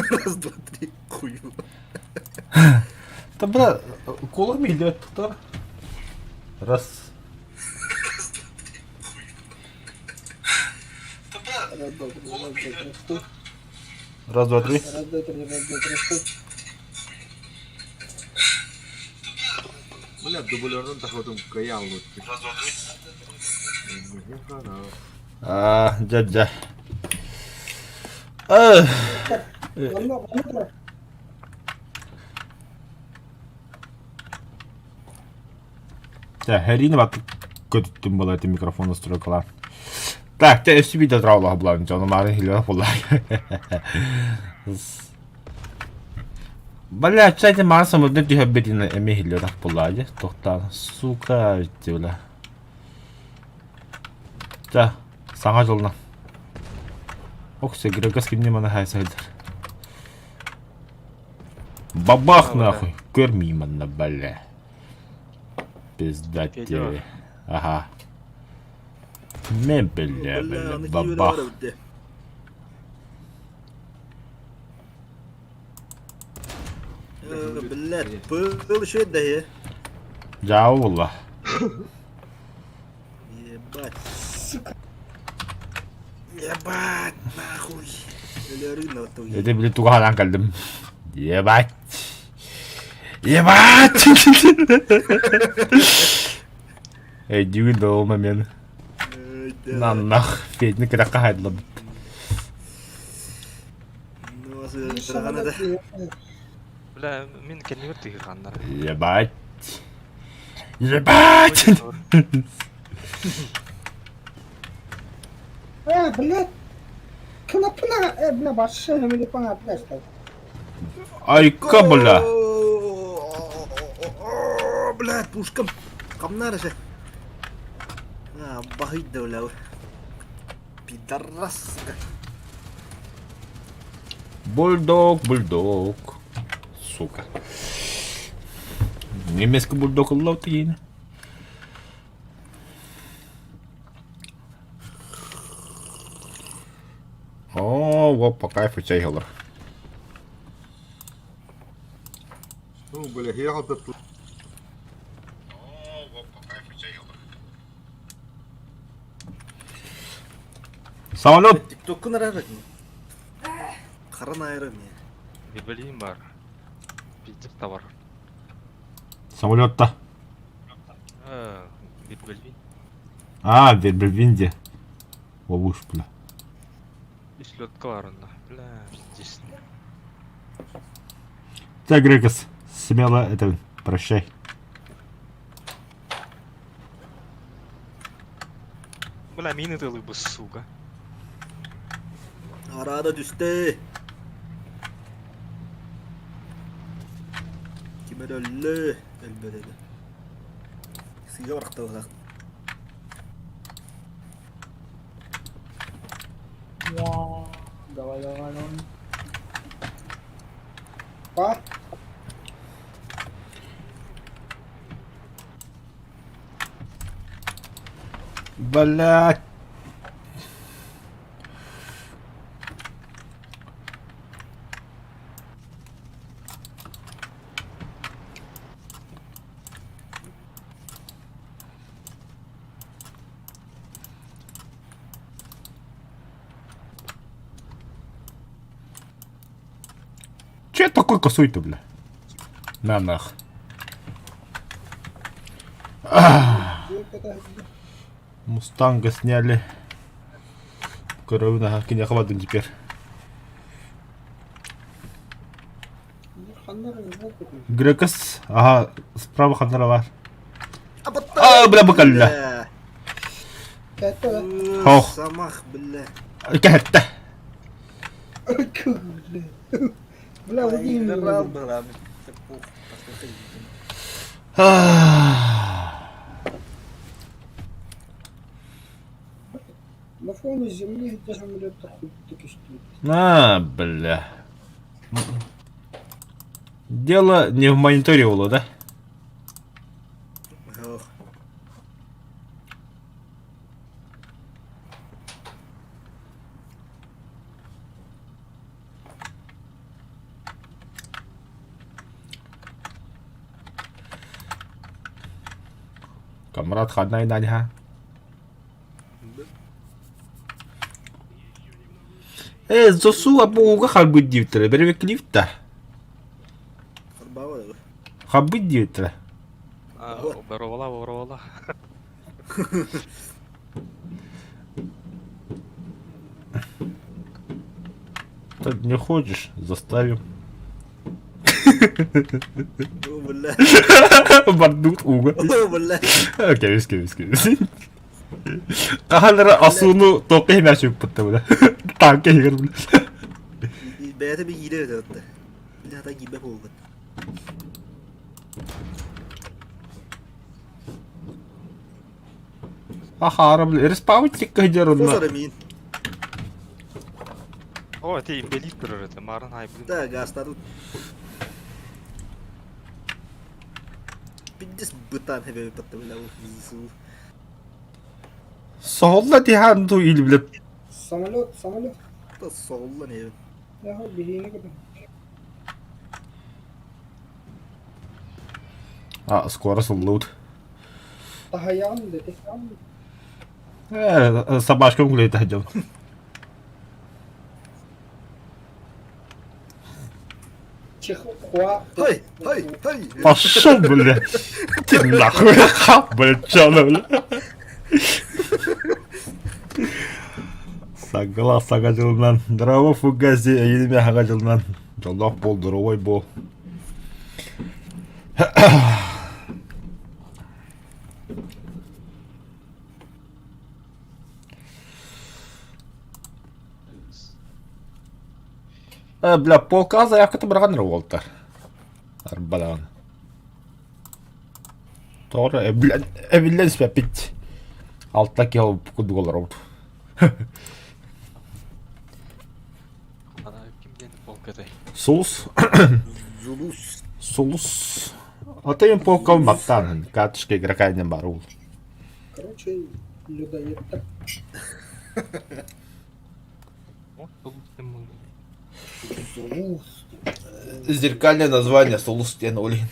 Раз, два, три. Хую. Да, бля, кулак идет туда. Раз. Раз, два, три, раз, два, три, хуй. Раз, два, три. Раз, два, три, раз, два, три, хуй. Бля, дублерден тахотум каял лутки. А, дядя. Эх. Манна, манна тұр. Так, Харина бат көтүттүм була эти микрофон настройкалар. Так, те өссө биде траула булан жону мары хиле була. Бля, кстати, маса мудны түһәббитин эми хиле так була же. Тоқтан, сука, бля. Та, саңа жолна. Ох, сегрегас кимне мана хайсайдыр. Бабах нахуй, көрмей манна, бля. Пизда тебе. Ага. Мен, бля, бля, бабах. Блядь, был еще да я. Жаула. Ебать. Сука. Ебать, нахуй. Өлөрүн оту. Это, блядь, тугадан калдым. Ебать. Ебать! Эй, дюйн до момент. На нах, Федя, когда кахайдла. Ну, асы да. Бля, мин кэннибэр тыһыханнара. Ебать. Ебать! Э, блядь! Кнопка, э, бля, большая, мне понятно, что. Айка, бля! Бля, пушкам. Камнар же. А, бахыйда, бля. Пидорас. Бульдог, бульдог. Сука. Немецкий бульдог ылла тиийнэ. О, вот по кайфу чай ылар. Ну, бля, я тут. Самолет! Тиктоккун арарык. Харан айрым. Бибелин бар. Пиздец товар. Самолетта. Э, Бибелин. А, Вербельвинде. Ловушь, бля. И селедка онно. Бля, пиздец. Так, Грекос, смело это, прощай. Бля, мины ты лыбы, сука. Арада түсте. Ким эрэ өллө, өлбөт этэ. Сыыга барахтабатах. Давай, давай, давай. Па. Блядь. Че такой косой-то, бля? На нах. Мустанга сняли. Коровина кинеха бадын теперь. Грекос, ага, справа хандаралар. А, бля, бакалля. Хох. Самах, бля. Кәһәттә. Бля, Владимир. На фоне земли где самолет На, бля. Дело не в мониторе было, да? Ох. Камрад хаднай надьха. Э, зосу абууга харбыт диэбиттэрэ, бэрэбэккилиибит да? Харбыт диэбиттэрэ. Боровала, боровала. Ты не хочешь, заставим. О, бля. Бардут уга. О, бля. Кэбис, кэбис, кэбис. Хаһан эрэ асууну туохха иһимээр сүппүттэ бля. Танка иһигэр бля. Бэйэтэ би киирэ өтө Бля, хата киирбэ буолбут. Ахара, бля, респаунтик кыдьар онно. Косара миин. О, это имбелит турар это, марын ай, блин. Да, гастарут. Пиздец бытан хэбэ патта бля, ЗСУ. Соһулла тиһаан ту или бля. Самолет, самолет. Да соһулла не. Я биһиини кытта. А, скоро сыллыбыт. Таһайаҕын дэтэ. Э, собачкам гуляет сылдьабын. Чихуа. Хай, хай, хай. Пошел, бля. Ты нахуй, ха, бля, чё, бля. Саҥалаах саҥа дьылынан, здорово, фугази, эйинимэ саҥа дьылынан. Дьоллоох буол, здоровой буол. Э, бля, полка заявката быраҕан эрэ уолтар. Арбадаҕын. Тоҕо эбиллэн, эбиллэн испэппит. Алта киһи курдук олоробут. Ана ким диэн полкатай? Сулус. Зулус. Сулус. Ата им полка баттаан. Карточка игрока диэн баар уол. Короче, людоедтар. Зулус. Зеркальное название Сулус диэн ол иһин.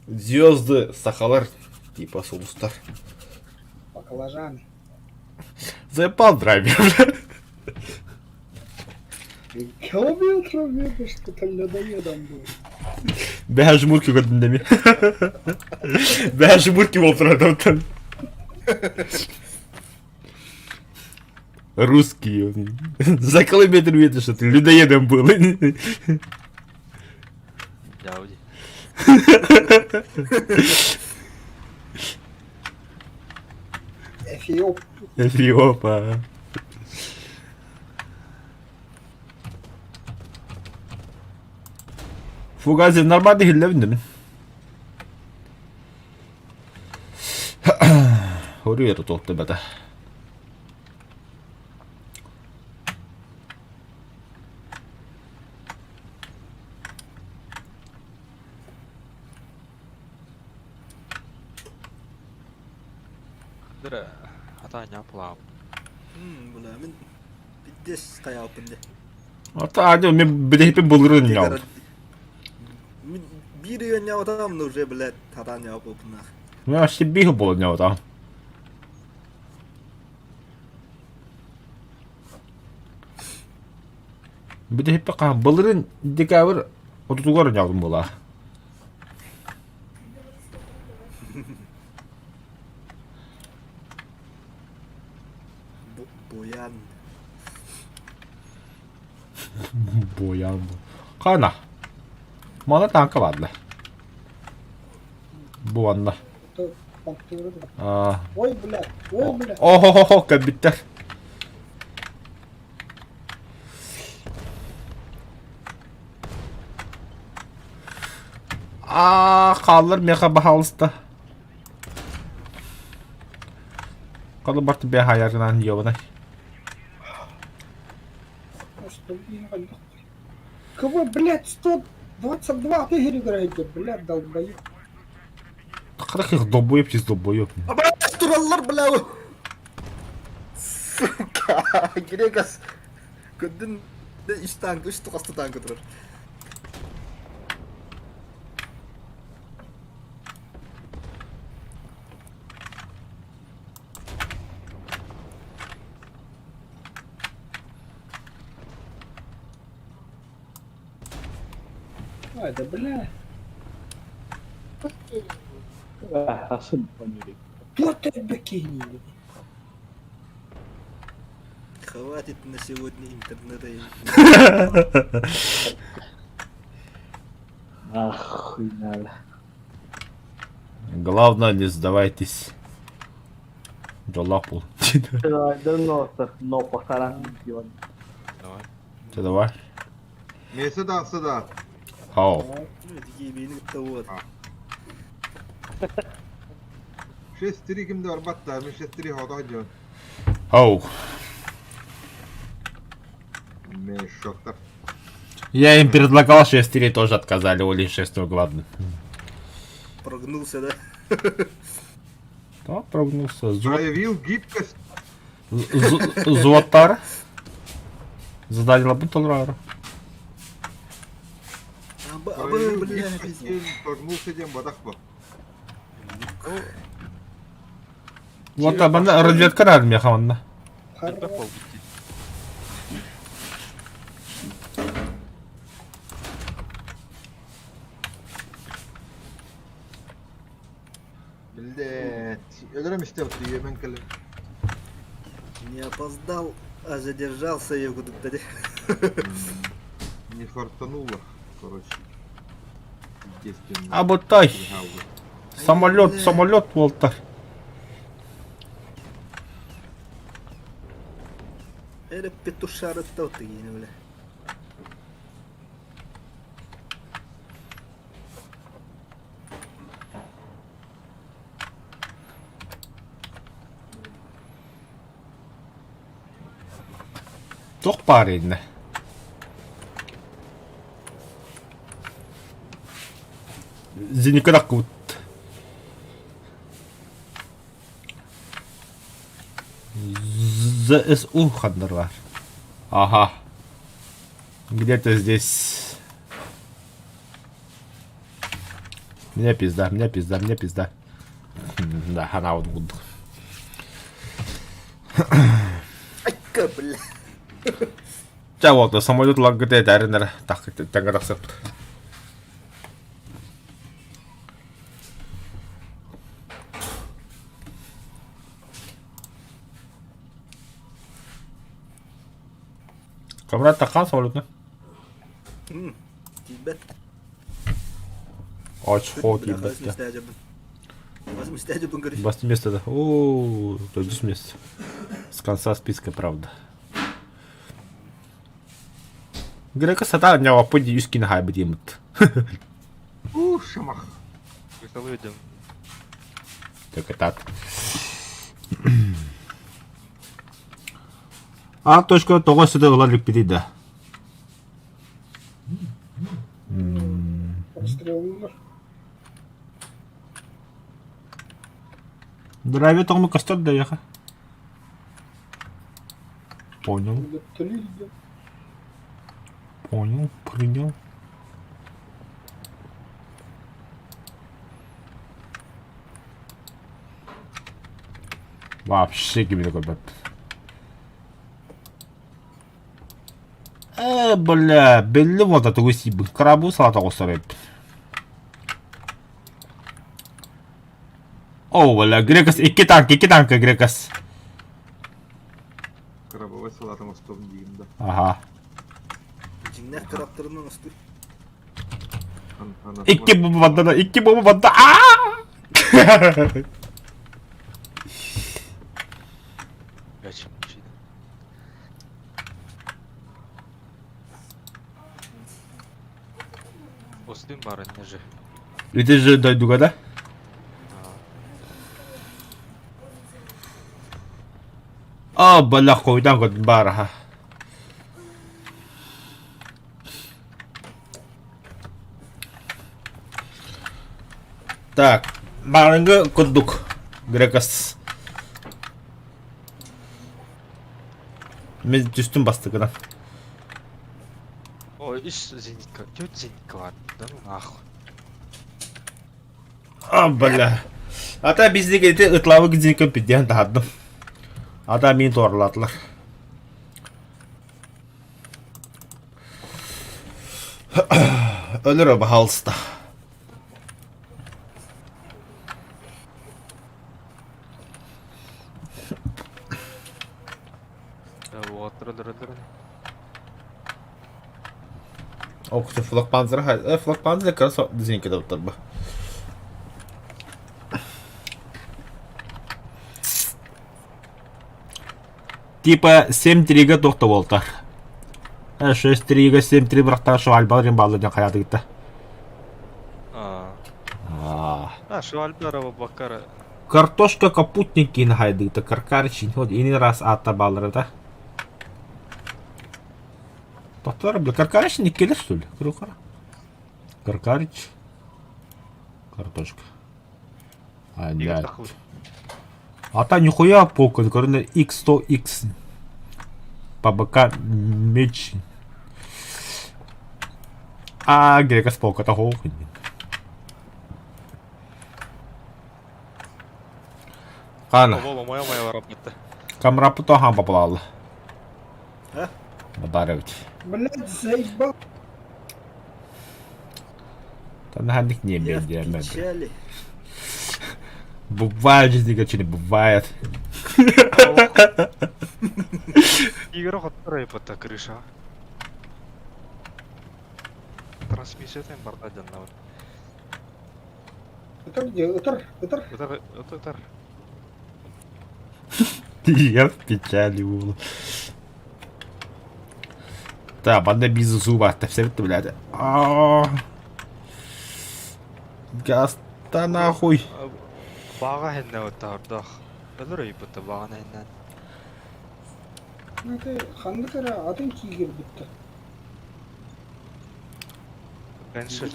Звезды сахалар типа сулустар. Баклажаны. Заебал драйвер, бля. Километров видно, что там людоедом был. Бэһэ жмурки көрдүм деми. Бэһэ жмурки болып тұрады оттан. Русский. За километр видно, что ты людоедом был. Дауди. Эфиоп. Эфиопа. Fugazi нормально хиллэбин дэмин. Хоруйа туохта бата. Дыра, ата няплау. Бля, мин пиздец хайалпын де. Ата адё мен билэхипин булырын ньол. Мин биир үйөнньаутам, но уже, блядь, татан яапылпынах. Мен вообще биху болот ньота. Билэхиппе хаһан былырын декабрь отутугар ньоотум буолаа. Буян. Буян. Хана. Мана танка баалла. Бу анна. Аа. Ой, блядь, ой, блядь. О-хо-хо-хо, кэлбиттэр. Аа, хааллар миэхэ баһаалыста. Халы барты бэйэ хаайаргынан ёбанай. Кого, блядь, 122 тысячи играет, блядь, долбоеб. Хара их долбоеб чиз долбоеб. Абрас тураллар, бля! Сука, Грекас. Көдүн үс танк, үс тухаста танка турар. Ай, да бля. Вот это бикини. Хватит на сегодня интернета. Нахуй надо. Главное, не сдавайтесь. Дьоллоох буол. Но похорон Давай. Чэ давай. Миэсэ даҕса да. Хау. Ебени вот. 6-3 ким да барбат да, мин 6-3 хотох дьон. Хау. Мешоктар. Я им предлагал 6-3, тоже отказали, Оли 6 главный. Прогнулся, да? Да, прогнулся. Проявил гибкость. Зуоттар. Задание бутылрара. Проявил гибкость, прогнулся диэн бадах бо. Вот манна разведка армия хаманна. Билде өлөрөм истэ үемен кэлэн. Не опоздал, а задержался я куда-то. Не фартануло, короче. Естественно. А вот тай. Самолет, самолет Уолтер. Это петушары тот бля. Туох баар иннэ? Зеника таккыбыт. ЗСУ ханнар бар. Ага. Где-то здесь. Мне пизда, мне пизда, мне пизда. Да, она вот буду. Айка, бля. Ча вот, самолет лаггыта этәринер тэҥҥэ тахсыппыт. Камрад таххан самолетна? Тиийбэт. Очко Бля, хас тиийбэт. миэстэҕэ дьабын. Хас миэстэҕэ дьабын көрүс. Басты место да. О, төрдүс место. С конца списка, правда. Грека сатаа ньаваппыт дии үс кини хаайбыт диэммит. Ух, шамах. Веселый идем. Только так. А точка тоҕо сыта ылар иликпитий да? Обстреллар. Драйве тоҕо көстөр да яха. Понял, понял, принял. Вообще кимини көрбөт. Э, бля, белли буолта тугу сиибин. Крабу салата оҕустар эбиппин. О, бля, Грекос, икки танка, икки танка, Грекос. Крабовай салатын оҥостуом диигин да. Аха. Дьиҥнээх кыраптарынан устуй. Икки бомба банда, икки бомба банда. Аа! Блять, Остын баар иннэ же. Ити же дойдуга да? А, бля, хойдан көрдүм баараха. Так, баарыҥҥы курдук Грекос. Мен түстүм бастакынан. Ой, үс зенитка, төрт зенитка бар. Да ну нахуй. А, бля. Ата биздики ити ытлабы гизинка пиддиэн таһардым. Ата мин туоралаатылар. Өлөр пожалуйста. Ол куту флаг панзера, флаг панзера как раз дизинке да бы. Типа 7-3-га туох да буолтар. 6-3-га 7-3 бырахтаан швальба римбалла диэн хайаатыгыта. А, швальбера баккара. Картошка капутникин хайдыгыта каркарчин. Вот ини раз аата бааларата. Тохтор, бля, Каркарич не келер, что ли? Крюкара. Каркарич. Картошка. А, нет. А та нихуя полка, короче, X100X. По БК меч. А, грека с полка того. Қана. Камрапы тохан попалалы. А? Бадарович. Блядь, заебал. Там хандик не Я в имеет, печали. Бывает в жизни, короче, не бывает. Игра которая под крыша. Трансмиссия там барда дьоннор. Ытар дии, ытар, ытар. Ытар, ытар. Я в печали был. Да, банда без зуба. Ты все это, блядь. А. Гаста нахуй. Баҕа хэннэ оттаһордоох. Өлөр өйбүттэ баҕана хэннэн. Это ханнык эрэ атын тиигирбиттэр. Раньше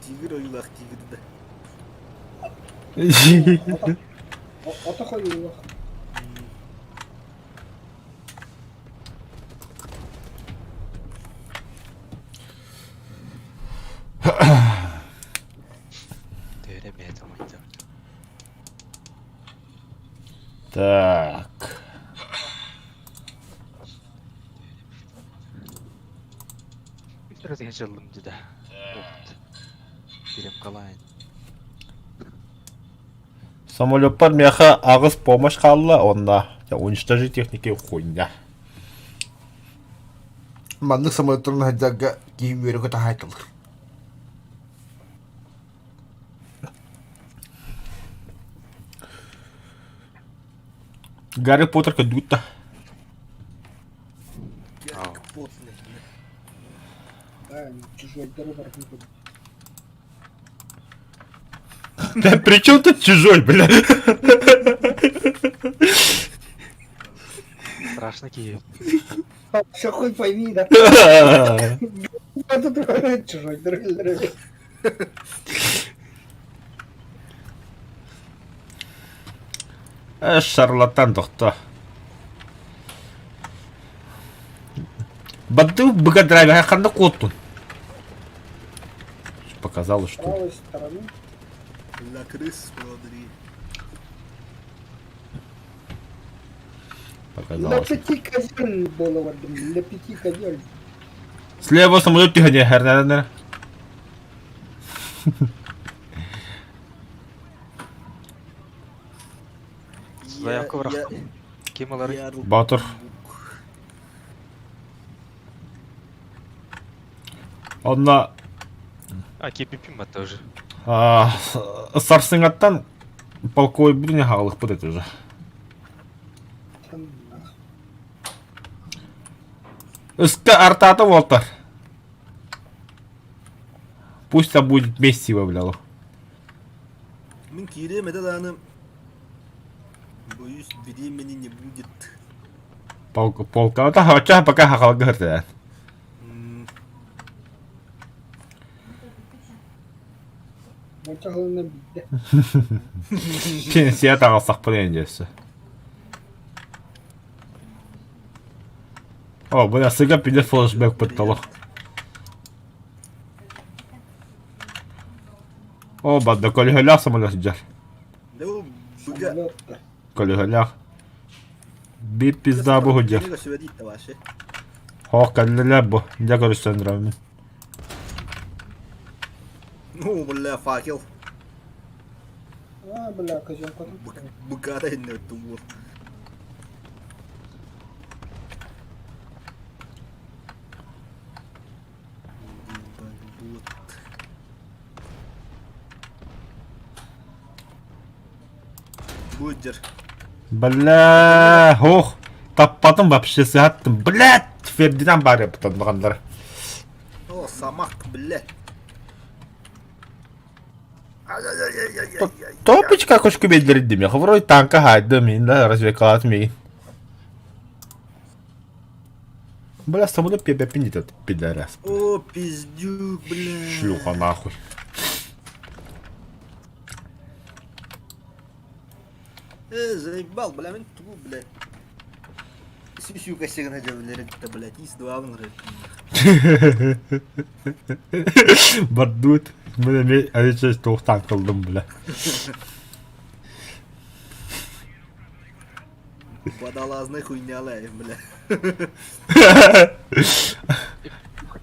Тигр ойуулаах тигр да. Атах ойуулаах. Так. Самолеппар миэхэ аҕыс помощь хаалла уонна уничтожить техники хуйня. Маннык самолеттарын сылдьарга киһи үөрэ-көтө хаайталар. Гарри Поттер көрдүгүт да? Гарри Поттер. Да, чужойдары барытын көрдүм. Да при чем тут чужой, бля? Страшно Киев. Все хуй пойми, да. Чужой дреллер. Э, шарлатан тохто. Бадды быга драйвер ханна куоттун. Показалось, что ли. Правой стороны. La крыс, смотри. Для Показалось. пяти козель было, для пяти козель. Слева самолет тихо хернер. Заявка в Ким алар? Батыр. Онно А, кипипим тоже. сарсыҥаттан полковой бүдүнэ хаалыхпыт это уже. Ыска артаата уолтар. Пусть там будет месиво, бля. Мин киириэм этэ даҕаны боюсь времени не будет. Полка оччо пока хахалга хыртыдан. Монча хылынан биирдэ. Пенсия таҕалсахпын эндиэссе. О, бу сыга пиле флешбэк пытталах. О, бадда көлөһөлөөх самолет сылдьар. Быга. Көлөһөлөөх. Биир пизда бу сылдьар. Хоох кэллилэр бу. Дьэ көрүстэн тураммын. Ну, бля, факел. А, бля, козёнка. Быката инне тумур. Будер. Бля, ох, таппатым вообще сыһаттым. Блядь, Фердинанд баар эбит О, самак, блядь. Топочка кошку белдирдим. Я вроде танка хайдым, мин да развлекалат мин. Бля, самолет пепе этот пидорас. О, пиздюк, бля. Шлюха нахуй. Э, заебал, бля, мен ту, бля. Сюсюка сигна дьэбилэрэ блядь, ис дуабын Бардут. Мен эми авиче туохтаан кылдым, бля. Водолазная хуйня, бля.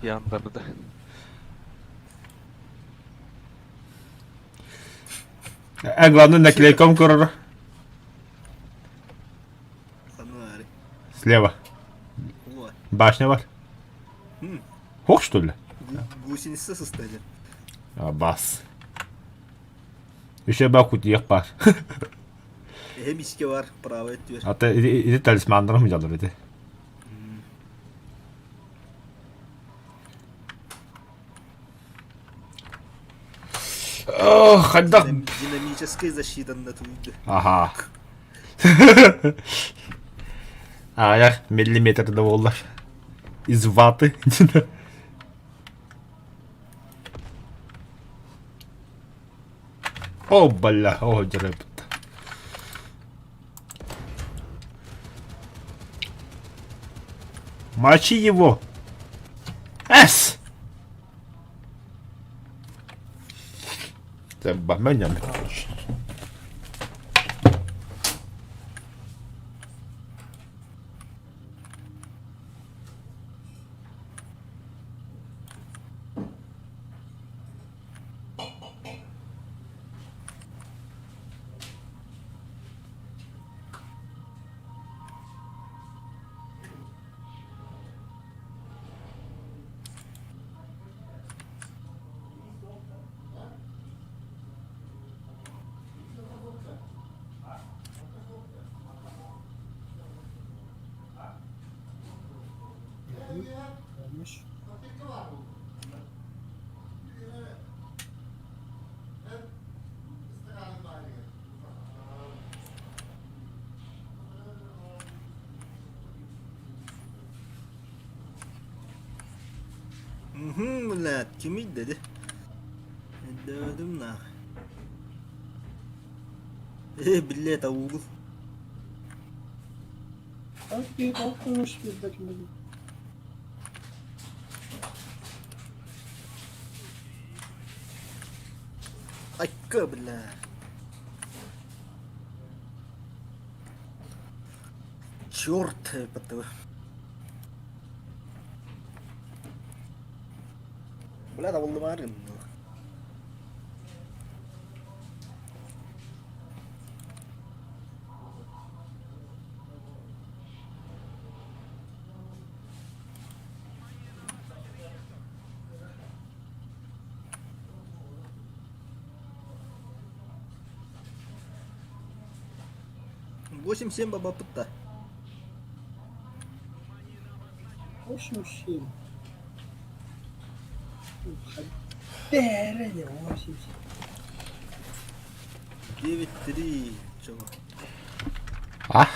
Яндарда. Э, главное, наклейком көрөр. Слева. Башня бар. Хох, что ли? Гусеница состоит. А, бас. Еще бак кутиях бар. Эмиске бар, правая дверь. А ты иди талисмандарым жалыр иди. Ох, хайдах. Динамическая защита на твоей. Ага. Аҕыйах миллиметр да буоллар. Из ваты. О, бля, о, дьарыппыт. Мочи его! С! Бахмэням. Olmuş. Уһун, блядь, кимий dedi. Өйдөөдүм нах. Э, биллэ уугул. Bak bir bakmamış bir bakayım. Айка, бля. Черт, ПТВ. Бля, табылдым 8-7 баба пытта. 8-7. Бәрі 8-7. 9-3. Чего? А?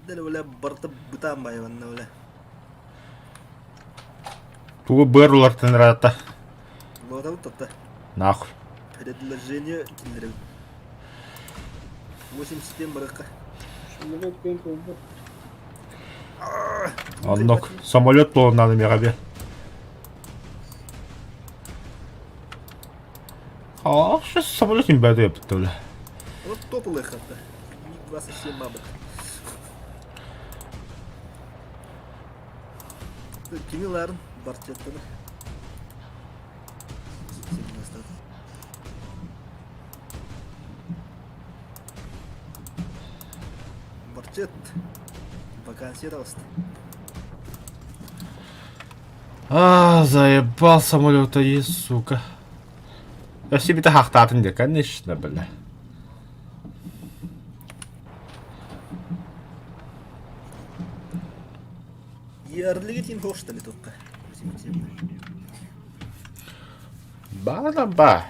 Дәл бля барта бытан байванна бля. Тугу быр улартын рата. Лота бутта. Нахуй. Предложение киллерим. 8-7 баракка. Самолет пен oldu. Оннук самолет буолунан эмиэҕэ А, сейчас самолет им бәді бітті, бля. Вот тополы хатта. МиГ-27 бабы. Кимиларын барчеттаны. Барчет. Вакансия рост. А, заебал самолета есть, сука. Я себе-то хахтатын де, конечно, бля. Ерлігі тин хош ли только. Ба да ба.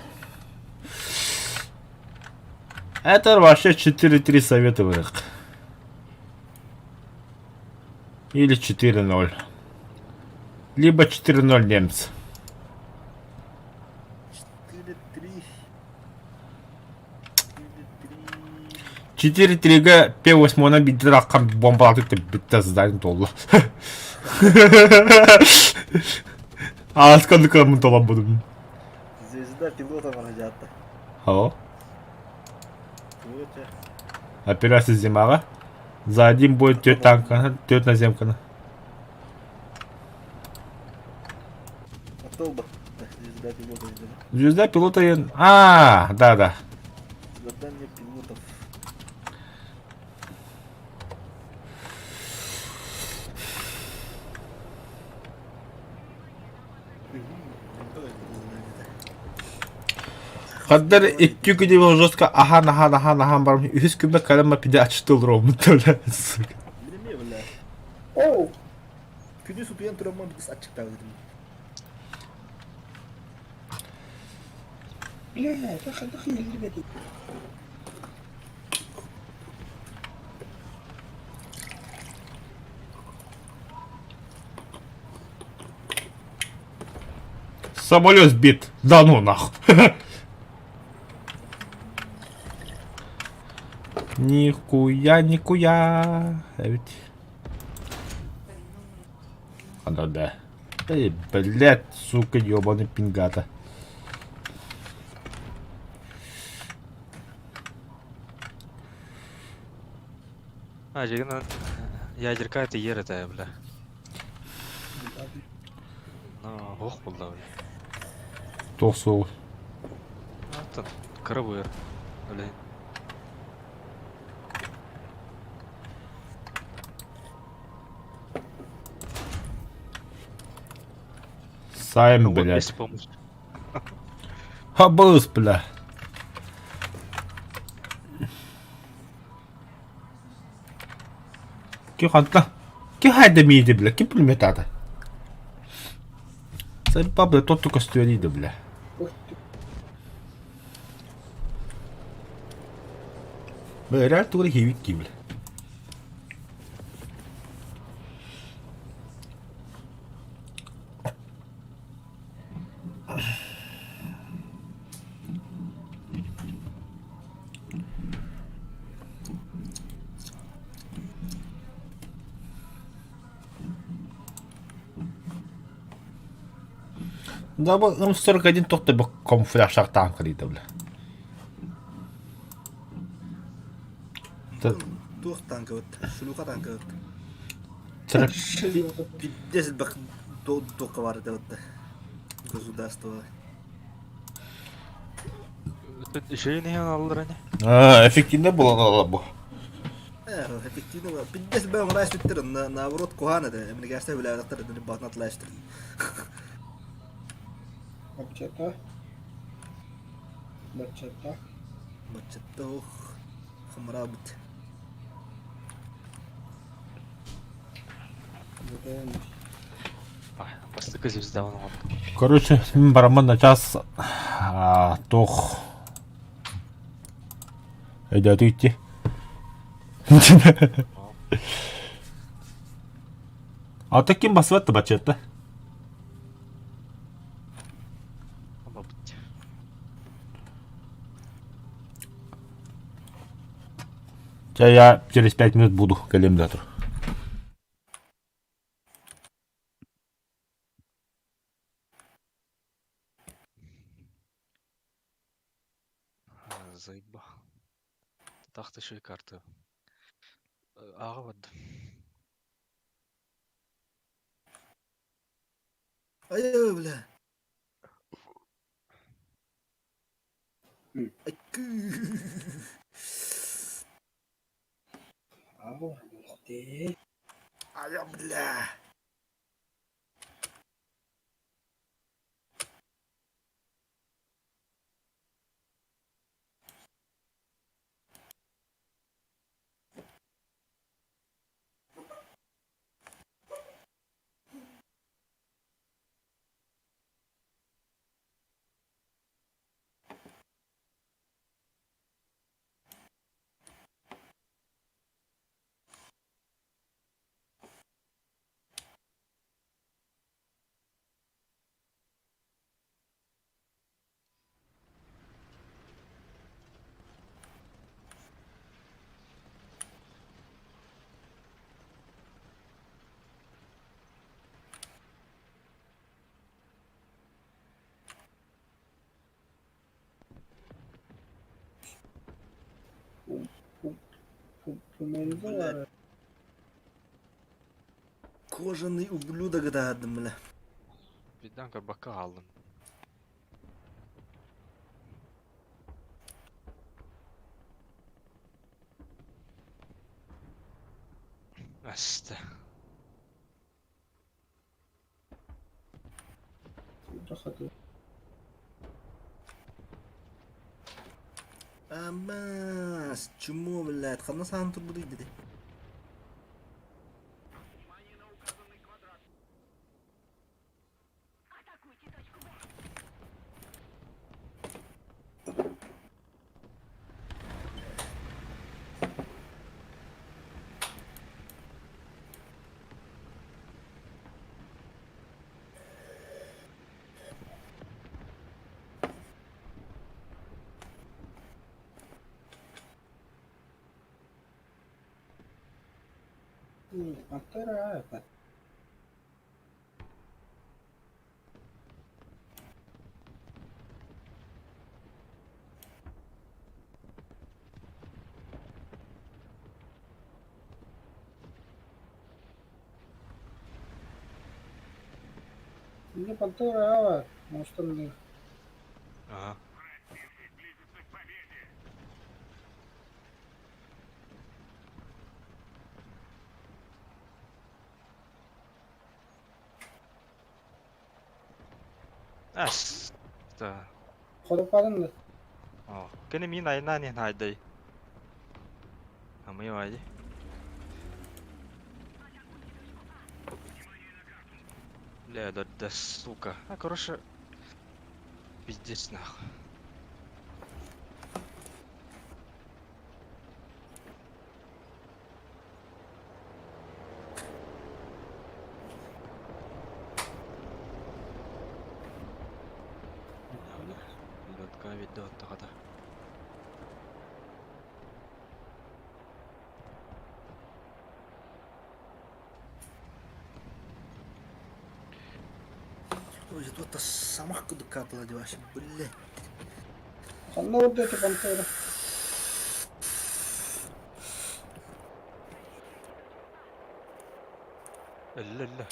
Это вообще 4-3 советовых. Или 4-0. Либо 4-0 немцы. 4-3. 4-3. 4-3-га П8 бидер аккан бомбалады битте здание толду. Асканды кымын толан будум. Звезда пилота баражатта. О. Операция Зимага. За один бой төрт танка, төрт наземканы. Звезда пилота. Звезда пилота. А, да, да. Задание пилотов. Хаддар икки күнү жестко ахан ахан ахан ахан барым. Үһүс күммэ калама пиде ачтыл ромун бля, сука. Билеме бля. Оу! Күнү сутуян тураман біз ачыктап дедим. Бля, дохы дохы елдербеди. Самолет сбит. Да ну нах. Нихуя, нихуя. Эбит. А да, да. Эй, блядь, сука, ёбаный пингата. А, дьигин ядерка это ер это, бля. Ну, ох булла, бля. Туох суол. Атын, кыра буйар. Бля. Сайм, блядь. Без помощи. Хабыс, бля. Ки ханта? Ки хайда мииди, бля? Ки пулеметата? Сайба, бля, тот только стюанида, бля. Бля, реально тугары хивик ки, бля. Да, бу М41 тохто бу камуфляжтаах танка диэтэ бля. Туох танкабыт? Шлюха танкабыт. Пиздец элбэх туохха баар этэ Государство. Үчүгэй иһэн аллар ини. Эффективно буолан бу. Эффективно буолан. Пиздец элбэх оҥорон испиттэр, наоборот куһаан этэ. Эминигээстэр үлэлээбэтэхтэр этэ, баҕатынан атлаачтар. Баччата. Баччата. Баччата ох, хамыраабыт. Бастакы звезда оҥордум. Короче, мин бараммын начаас туох өйдөөтү ити. А таким басыбат баччата. Ча я через 5 минут буду кэлиэм завтра. Заебал. Тахта еще и карта. Аҕа барда. Ай, бля. Ай, бля. Кожаный ублюдок даадым, бля. Birden бакка алдым. Аста. Амаас, чмо, блядь, ханна саан турбутуй диди. Пантера это. Не Пантера, а может Ага. А, да. Ходопадын О, кини мин айнан ин хайдай. А мы вайди. Бля, да, да сука. А, короче, пиздец нахуй. Лётка ведет тогда. Ой, тут самах кудукатла деваша, блядь. Ханна вот эти Пантера. Ля-ля.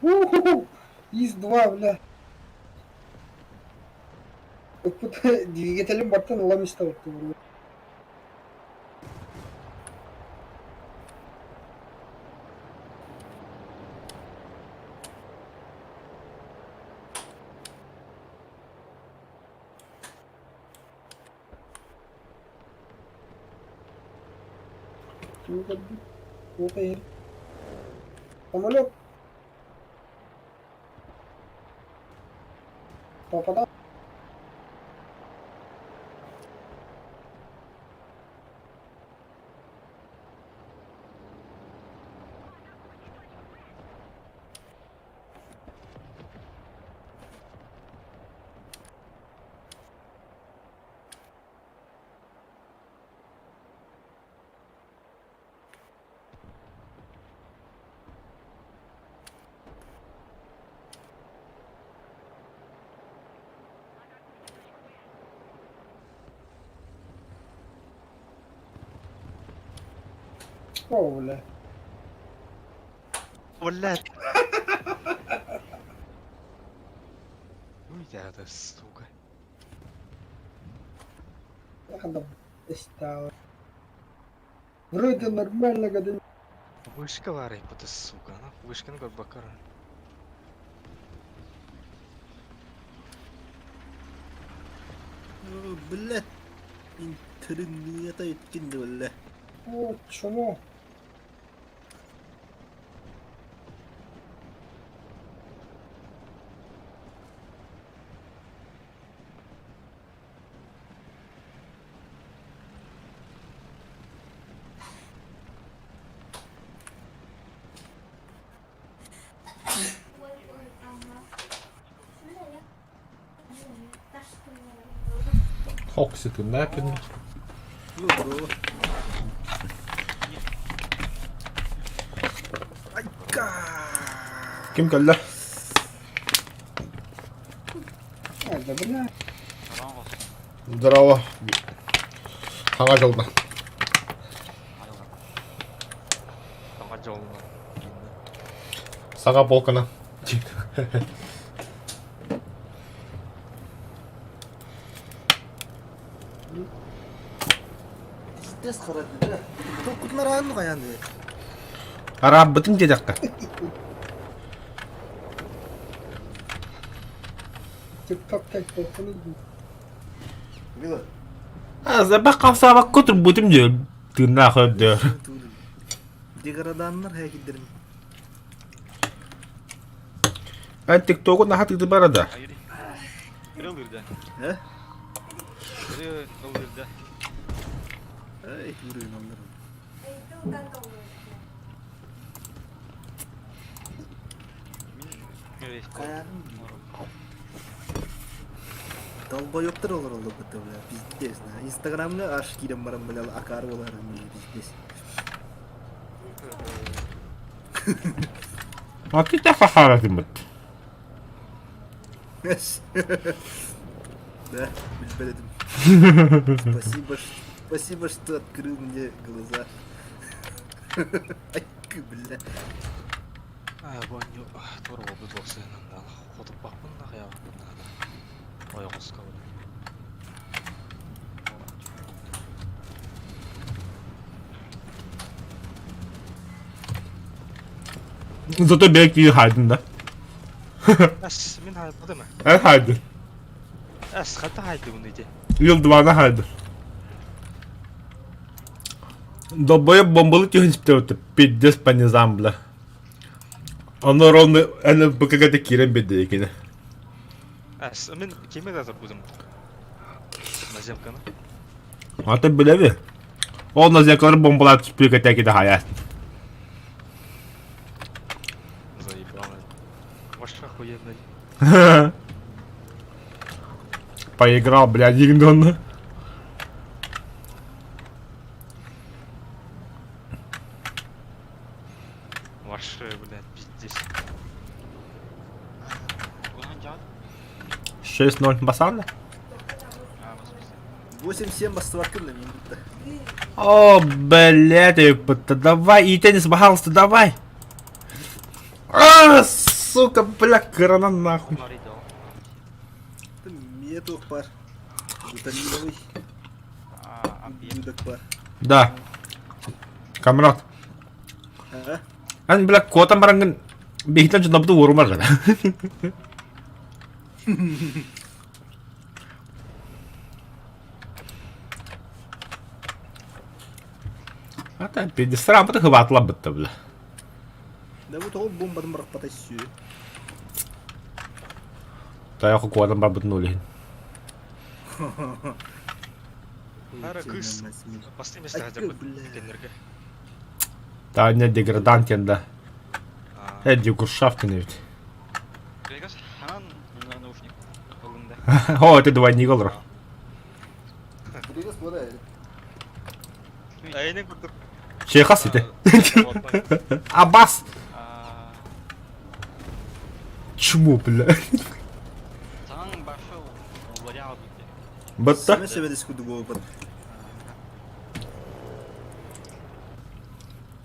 Уху! ИС-2, бля. Двигателем бартан ламиста вот. Самолет. Попадал. О, бля. Блядь. Ну я да сука. Надо стало. Вроде нормально, когда Вышка ларай, это сука, ну вышка ну как бакара. Блядь. Интернета еткин бля. О, чмо. Хокситын нэпин. Ну, бро. Айка! Ким кэллэ? А, да бля. Здорово. Хаҥа дьолно. Саҥа дьолно. Саҥа полкана. Пиздец харады, да. Токутнаран каяны. Араббытын диэтэххэ. Тикток так полканы. Мила. Забах хамсаабакка турбутум диэ тыыннаах өрдөр. Деграданнар хэкидерин. Эн тиктогу наһаа тыты барада. Э? Эй, хүрүн аллар. Долбоёбтар олороллор будто, бля, пиздец, на. Инстаграмҥа аж киирэн баран, бля, акаары буоларын пиздец. А ты так хахаратыммыт. Да, билбэт этим. Спасибо, спасибо, что открыл мне глаза. Ай, бля. А, бу анньу туора буолбут буолсуһунан даҕаны хотуппаппын да хайаабаппын даҕаны ойоҕоско Зато бэйэ хаайдын да. Эс, мин хаайбатым. Эн хаайдын. Эс, хата хаайдыбын ити. Йылдыбаана хаайдын. Долбоеб бомбалы түһэн испитэ пиздец по низам, бля. Ону ровно НПК-га киирэн биэрдэ кини. Эс, мин кими да турбутум. Наземканы. Аты билеби. Ол наземкалар бомбалар түспүкэ тэкиде хаяс. Заебал. Может, охуенно. Поиграл, блядь, Дигдон. Ваше, блядь, пиздец. 6-0 басанна? 8-7 бастыбаккын да мен будто. О, блядь, ебать, давай, и теннис, пожалуйста, давай. А, сука, бля, корона нахуй. Мие туох бар. Витаминовый. Ублюдок бар. Да. Камрад. А? Ан, бля, котам барангын бихитен жынабыты уорумар жана. Ата, пиздец, срамыты хватла бытты, бля. Да вот ол бомбатын бырахпата сүү. Таяқы куадан барбытын ойлайын. Ара кыс. Басты месте хотя бы. Кеннерге. Таня деградант да. Эдди Куршафтин ведь. Вегас, ханан наушник. О, это двойник олор. Вегас бода. Айнен курдук. Чехас ити. Абас! Чмо, бля. Батта. Сэмэ сэбэдис курдук буолбат.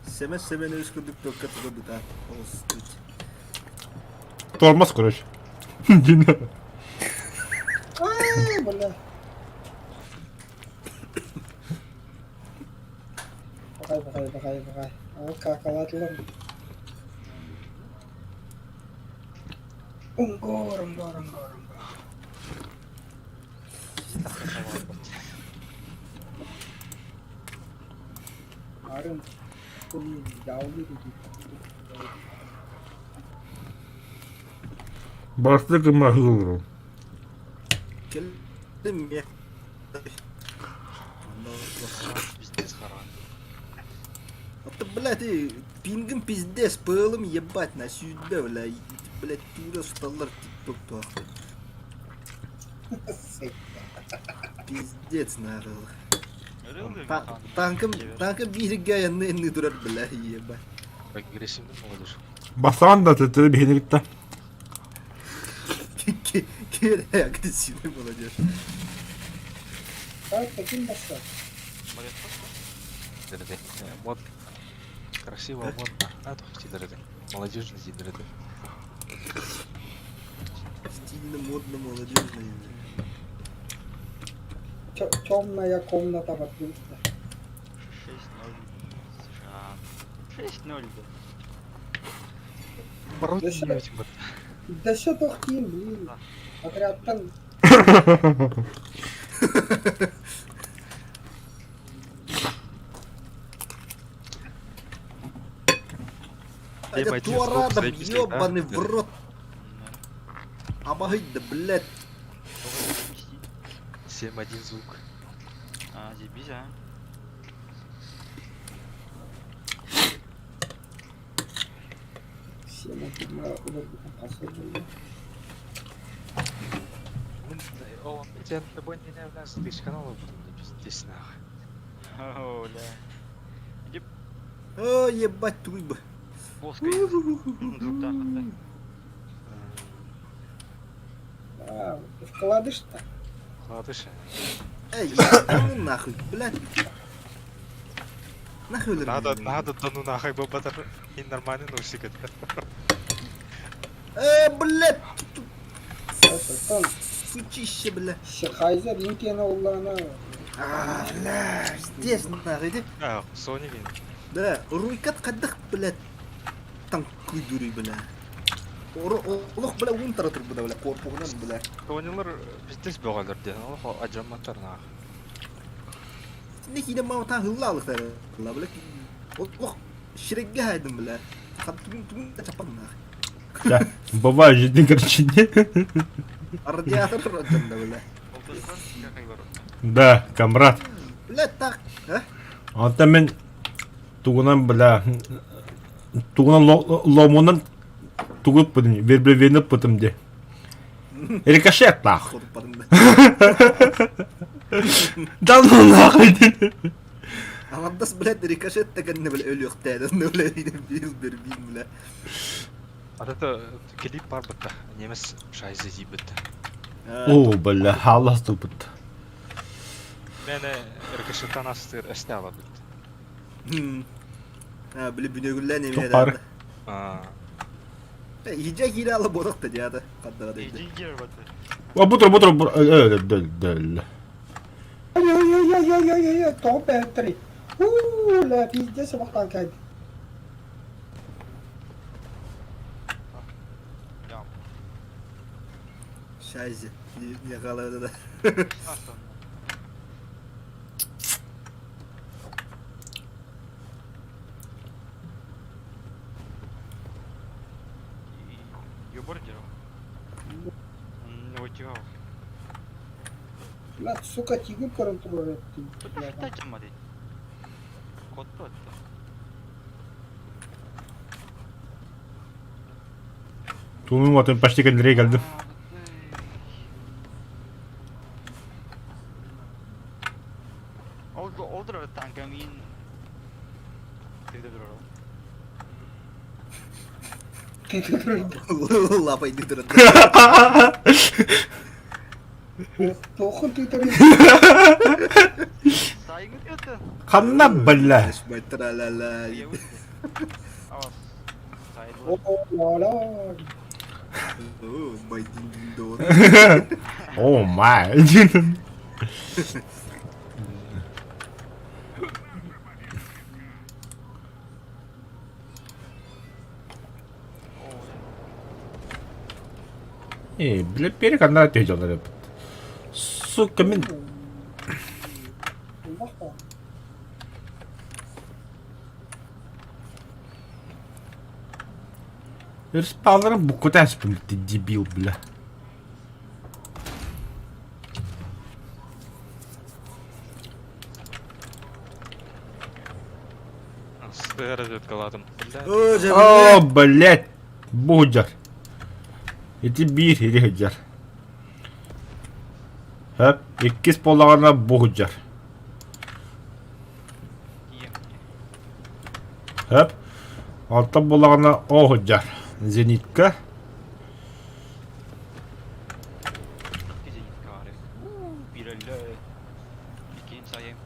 Сэмэ сэбэнэбис курдук токка туга быта. Олус Тормоз, короче. Ай, бля. Бакай, бакай, бакай, бакай. Ол какалатылар. Унгор, унгор, унгор, унгор. Арын, блин, яулы Басты кім махылыр. Келдим ме. Пиздец харан. А блядь, ты пингом пиздец, пылом ебать на сюда, бля, блядь, тура сталлар тикток то. Пиздец, нарыл. Танкым, танкым бииргэ янны инны турар, бля, ебать. Агрессивный молодежь. Бастан да төтөрү биһини кытта. Кире агрессивный молодежь. Так, таким баста. Мод. Красиво, модно. А, то хотите, Молодежный дидеры. Стильно, модно, молодежно. Темная комната подписка. 6-0. США. Пород Да ща- Да что тохтим, блин. Отрядтан Это туарада, ебаный в рот. Абагай, да, блядь. 7-1 звук. А, заебись, а. Всем. О, итен тобой не является ты канал пиздец нахуй. О, бля. Иди О, ебать, туй бы. плоской. Друг А, вкладыш-то. Кладыш. Эй, ну нахуй, блядь. Нахуй Надо, надо, да ну нахуй, бабатар. И нормально носик это. Э, блядь, Там сучище, бля. Хайзер инкена уллана. А, бля, здесь нахуй, иди. А, Sony гин. Да, руйкат қаддық, блядь. Танкуй дури, бля. Олох, бля, уун таратыр, бля, бля, корпуғынан, бля. Sony'лар пиздец бөҕөлөр диэн, олох адьамматтар нах. Не хиде мау та хыллаалыктар, бля. Олох, ширегге хайдым, бля. Хаттугун тугун да чапан нах. Да, бывает жизни, короче, не. Радиатор да, бля. Да, комрад. Бля, так, а? Онтон мин тугунан, бля, тугунан ломунан тугу ыппытым, верблюдвени ыппытым дии. Рикошет нахуй. Ходуппадым да. Да ну нахуй дии. Аҥардас, блядь, рикошет дэгэннэ, бля, өлүөхтээдэн, бля, бил бербин, бля. А это клип бар бытта. Немец шайзы дии бытта. О, бля, халас тупыт. Мене рикошеттан астыр эсте ала бит. А, бля, бүнөгүллән эме Тупар. А, Иджа кире ала бодок да диады. Каддара дейди. А бутыр, бутыр, бутыр, Ой-ой-ой-ой-ой-ой, тоҕо бэттери. Уу, ля, пиздец, бахтан кайд. Шайзе. Не калады да. Ёбар деру. Не утягал. Бля, сука, тигр көрөн турар эттим. Тачамады. Котто атты. Тугун отын почти кендрей келдим. Олдыр танка мин. Тегде durur. Лапай дыдырды. Тохун тыйтары. Сайгы это. Ханна, бля. Тра-ла-ла. О, ла-ла. О, байдин дор. О, май. Э, бля, берег анда тежалар. Сука, мин Бахтан. Респаунером букву ты дебил, бля. Сыры Бля. О, блядь. Будер. Ити биир или хыджар. Хөп, иккис болағына бұғыджар. Хөп, алта болағына оғыджар. Зенитка.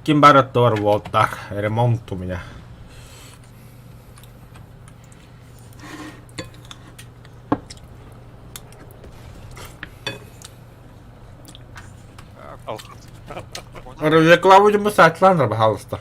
Ким бар бар волтар. Ремонт у меня. Рекламу мы сатланыр, пожалуйста.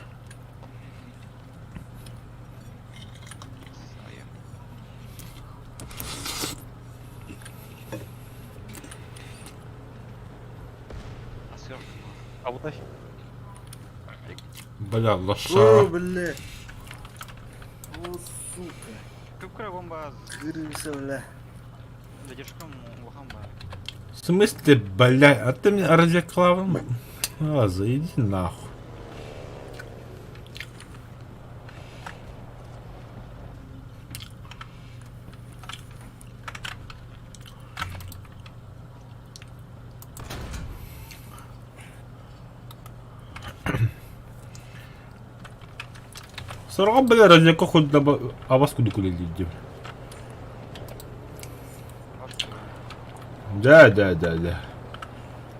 Бля, О, лоша. бля. О, сука. Күпкірі бомба Кырымся, бля. задержкам улахан ба. В смысле, бля, а ты мне разрекламу? А, зайди нахуй. Сороҕор били разведка курдук абас курдук үлэлиир диэн. Да, да, да, да.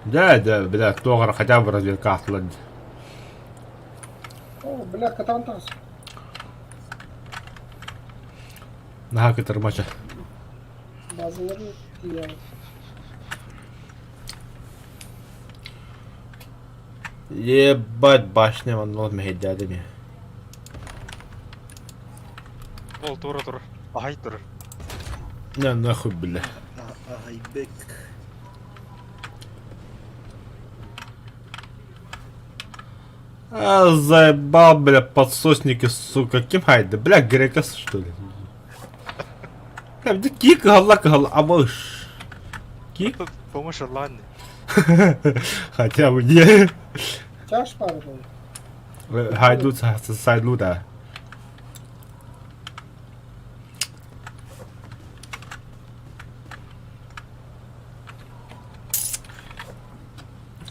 Да, да, бля, туох эрэ хотя бы разведка аахтылар дии. О, бля, катан тахс. Наһаа кытармача. Базалары тиийэн. Ебать, башня манна мэһэйдээдим я. Ол тура тур. Аһай тур. На нахуй, бля. Айбек. А, заебал, бля, подсосники, сука. Ким хайда? Бля, грекас, что ли? Бля, да кик, гала, гала, абыш. Кик? Помощь Орлан. Хотя бы не. Чаш баар буолла. Хайду сайдлу да.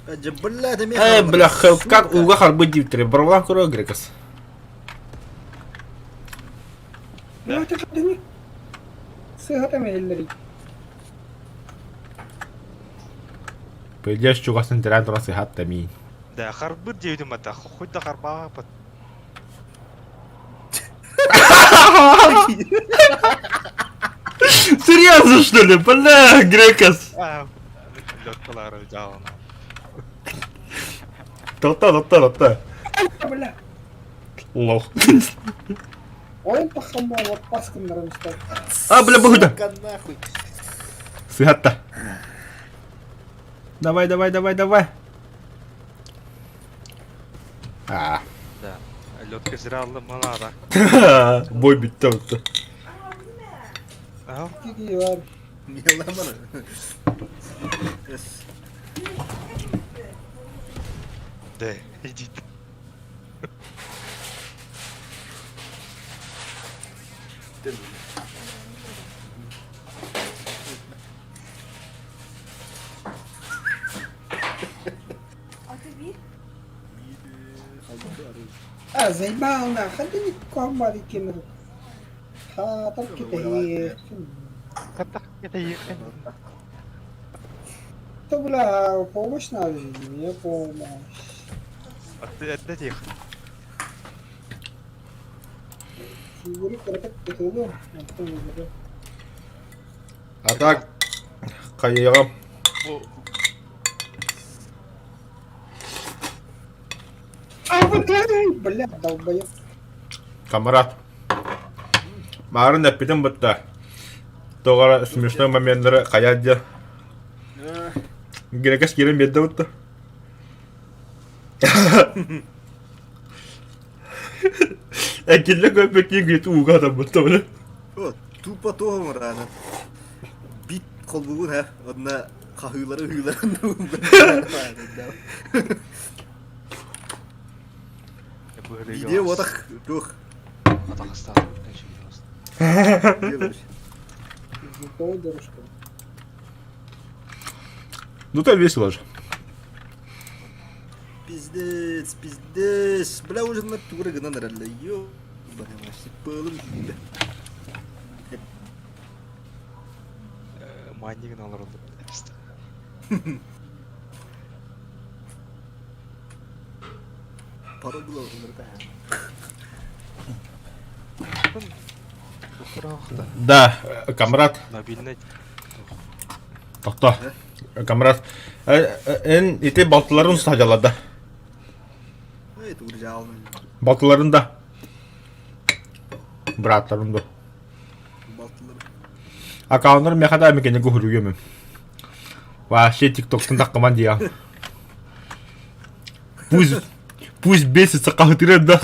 Э, бля, Хелкат уга харбы диптери. Барлан куро грекас. Сыһата мэһиллэрий. Пойдешь чугасын тирэн туран сыһат да миин. Да, харбыт диэбитим бата. Хоть да харбаапат. Серьезно, что ли? Бля, Грекас. Лёткалары жаалана. Тоқта, тоқта, тоқта. Бля. Лох. Ойын таххан буолуох бас гыннаран истэр. А, бля, быһыта. Сука, нахуй. Сыһатта. Давай, давай, давай, давай. А. Да. Лётка зря малада. Бой бүттэ отто. Аа. Кики бар. Меламан. Эс. Да, иди. А, заебал на, ходи комбар кемер. Хаатар китэһиэ. То бля, помощь надо же, мне помощь. Это тихо. Фигуры кыракат кытылы, антон өлөрө. А так, хайыаҕым. А вот бля, долбоеб. Камарат. Маарын эппитин бытта. Тоҕо эрэ смешной моменнары хайа диэн. Грекес киирэн биэрдэ бытта. Экиллэ көрбөккүү гүт ууга атаммытта бile. О, тупо тоҕо рано. Бит холбугун ха, одна хаһыылары ыһыыларын Видео отах туох. Звуковой дорожка. Ну там весело же. Пиздец, пиздец. Бля, уже на тура гынан эрэллэ. Ё, бля, пылым. Майнигин алар oldu. Пара было уже Да, камрад. Мобильный. Тохто. Камрад. Эн ити балтыларын сажалады. Балтыларын да. Бырааттарын да. Аккауннар миэхэ да эмикэни куһуруйуом Вообще тиктоктан таххаман диа. Пусть пусть бесится хаһытырын да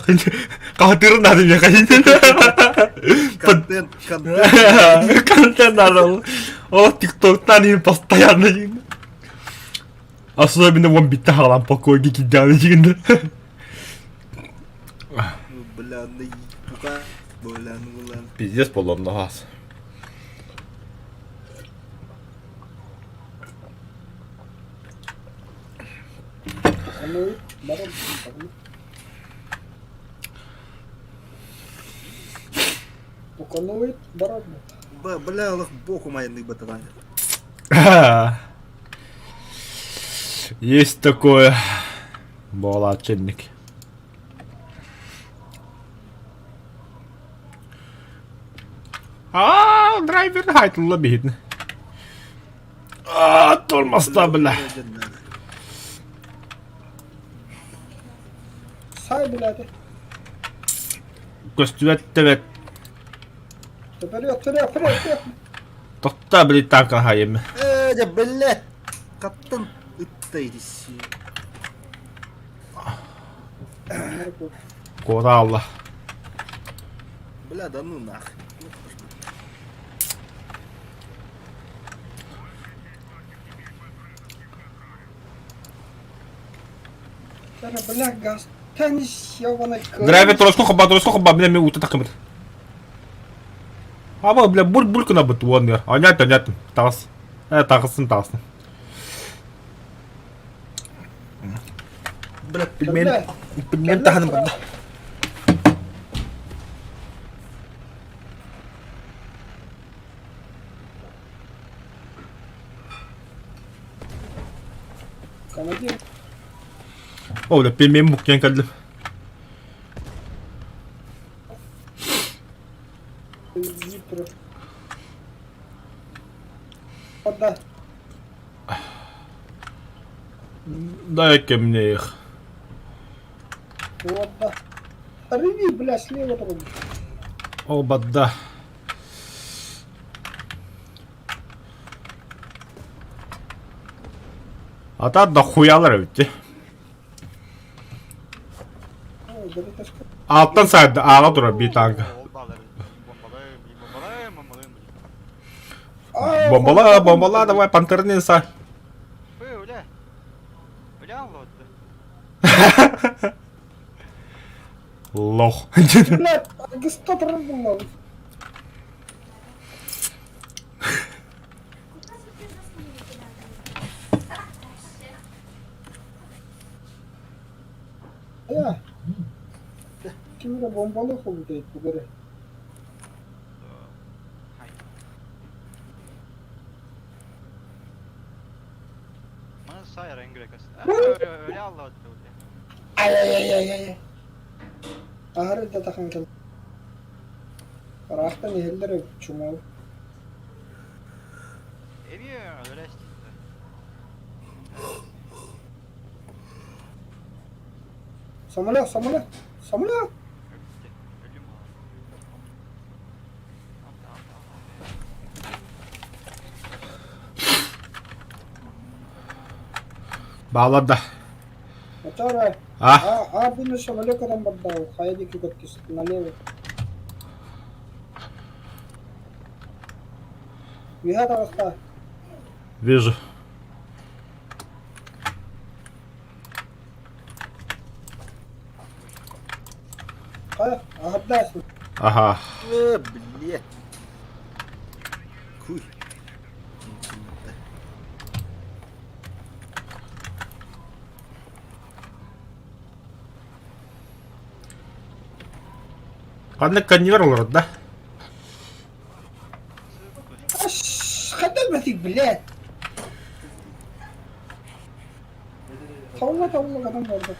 хаһытырын надо миэхэ. Контент, контент. Контент надо. О, тиктоктан им постоянно. Особенно вон битте хаалан покойги кидяны дигинде. Бля, пука. Бля, ну ладно. Пиздец поломно газ. Буканует барар Бля, олох бокум айаннык баталаан. Есть такое. Буолааччынник. Аа, драйвер хайтылла биһитин. Аа, тормозда, бля. Сай билээти. Көстүбэт тэбэт. Вперед, вперед, вперед, вперед. Тохта, блин, танка хайым. Э, дьэ, бля. Хаттан ытта итис. Куотаалла. Бля, да ну нах. Бля, газ. Драйвер туроску хобба, туроску хобба, бля, мен ута такымыт. Аба, бля, буль-буль кына бут, уон я. Анят, анят, тағыс. Э, тағысын, тағысын. Бля, пельмень, пельмень таханым банда. Командир. О, бля, пельмень буккен кэллим. Дай-ка мне их. Вот да. Рви, бля, слева труби. Оба да. Ата дохуялар эбит. Алтан сайды аға тура би танка. Бомбала, бомбала, давай, пантерни са. Лох. Блядь, гестатор был. Я. Ким эрэ бомбалыы холбутайт бу эрэ. Ай-яй-яй-яй-яй. Аһары да тахан кэл. Ыраахтан иһэллэр эбит чумол. Самолет, самолет, самолет! Баалар да. Вторая. А? А, а, бина самолет кадан барда, хайа диэки көттүс, налево. Үөһэ таҕыста. Вижу. Хайа, аһардаасың. Ага. Э, блядь. Хуй. Ханнык конвейер олорор да? Хадаматик, блядь. Тавла тавла кадан барда.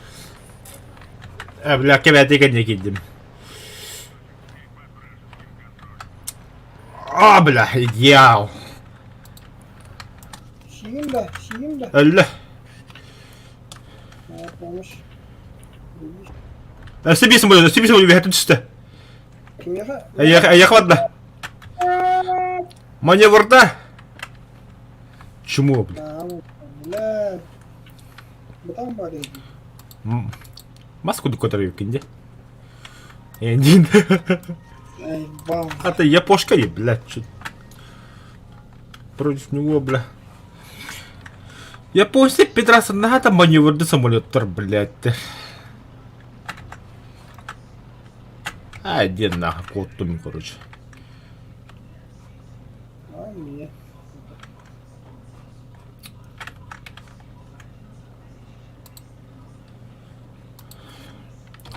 Э, бля, кэбэти кэннэ киирдим. А, бля, идеал. Сиим да, сиим да. Өллө. Помощь. Өссө биэс буолла, өссө биэс буолла, үөһэ түстэ. Кимиэхэ? Эйиэхэ, эйиэхэ барда. Маневрда. Чему, бля? Бля. Бытан бар edi. Мас кудук көтөр эбиккин дии. Эндин. Эй, бам. А ты япошка ли, блядь, чё? Против него, бля. Японцы пидорасы наһаа маневрды самолеттар, блядь. А, иди нахуй, куоттум, короче. А, мне.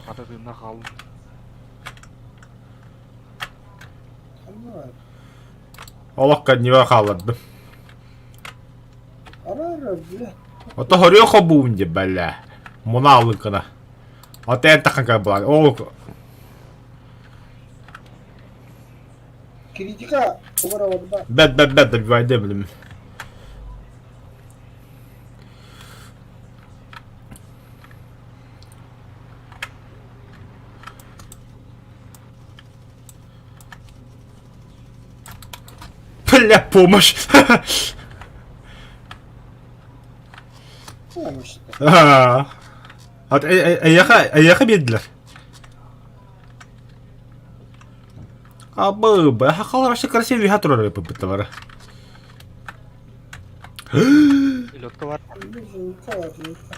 Хата тыынна хааллым. Олох кэннибэр хааллардым. Арар, бля. Ото хорүө хобуун дии бэлээ. Муна алыҥкына. Ото эн таххан кэр булан. Ол Критика угара барда. бэт бэт бэт добивайдым билим. Бля, помощь! Помощь. А эйиэхэ эйиэхэ биэрдилэр. Абы, хахалар вообще красивый үһэ турар ыппытталара. Лётка бар. Лётка бар, лётка.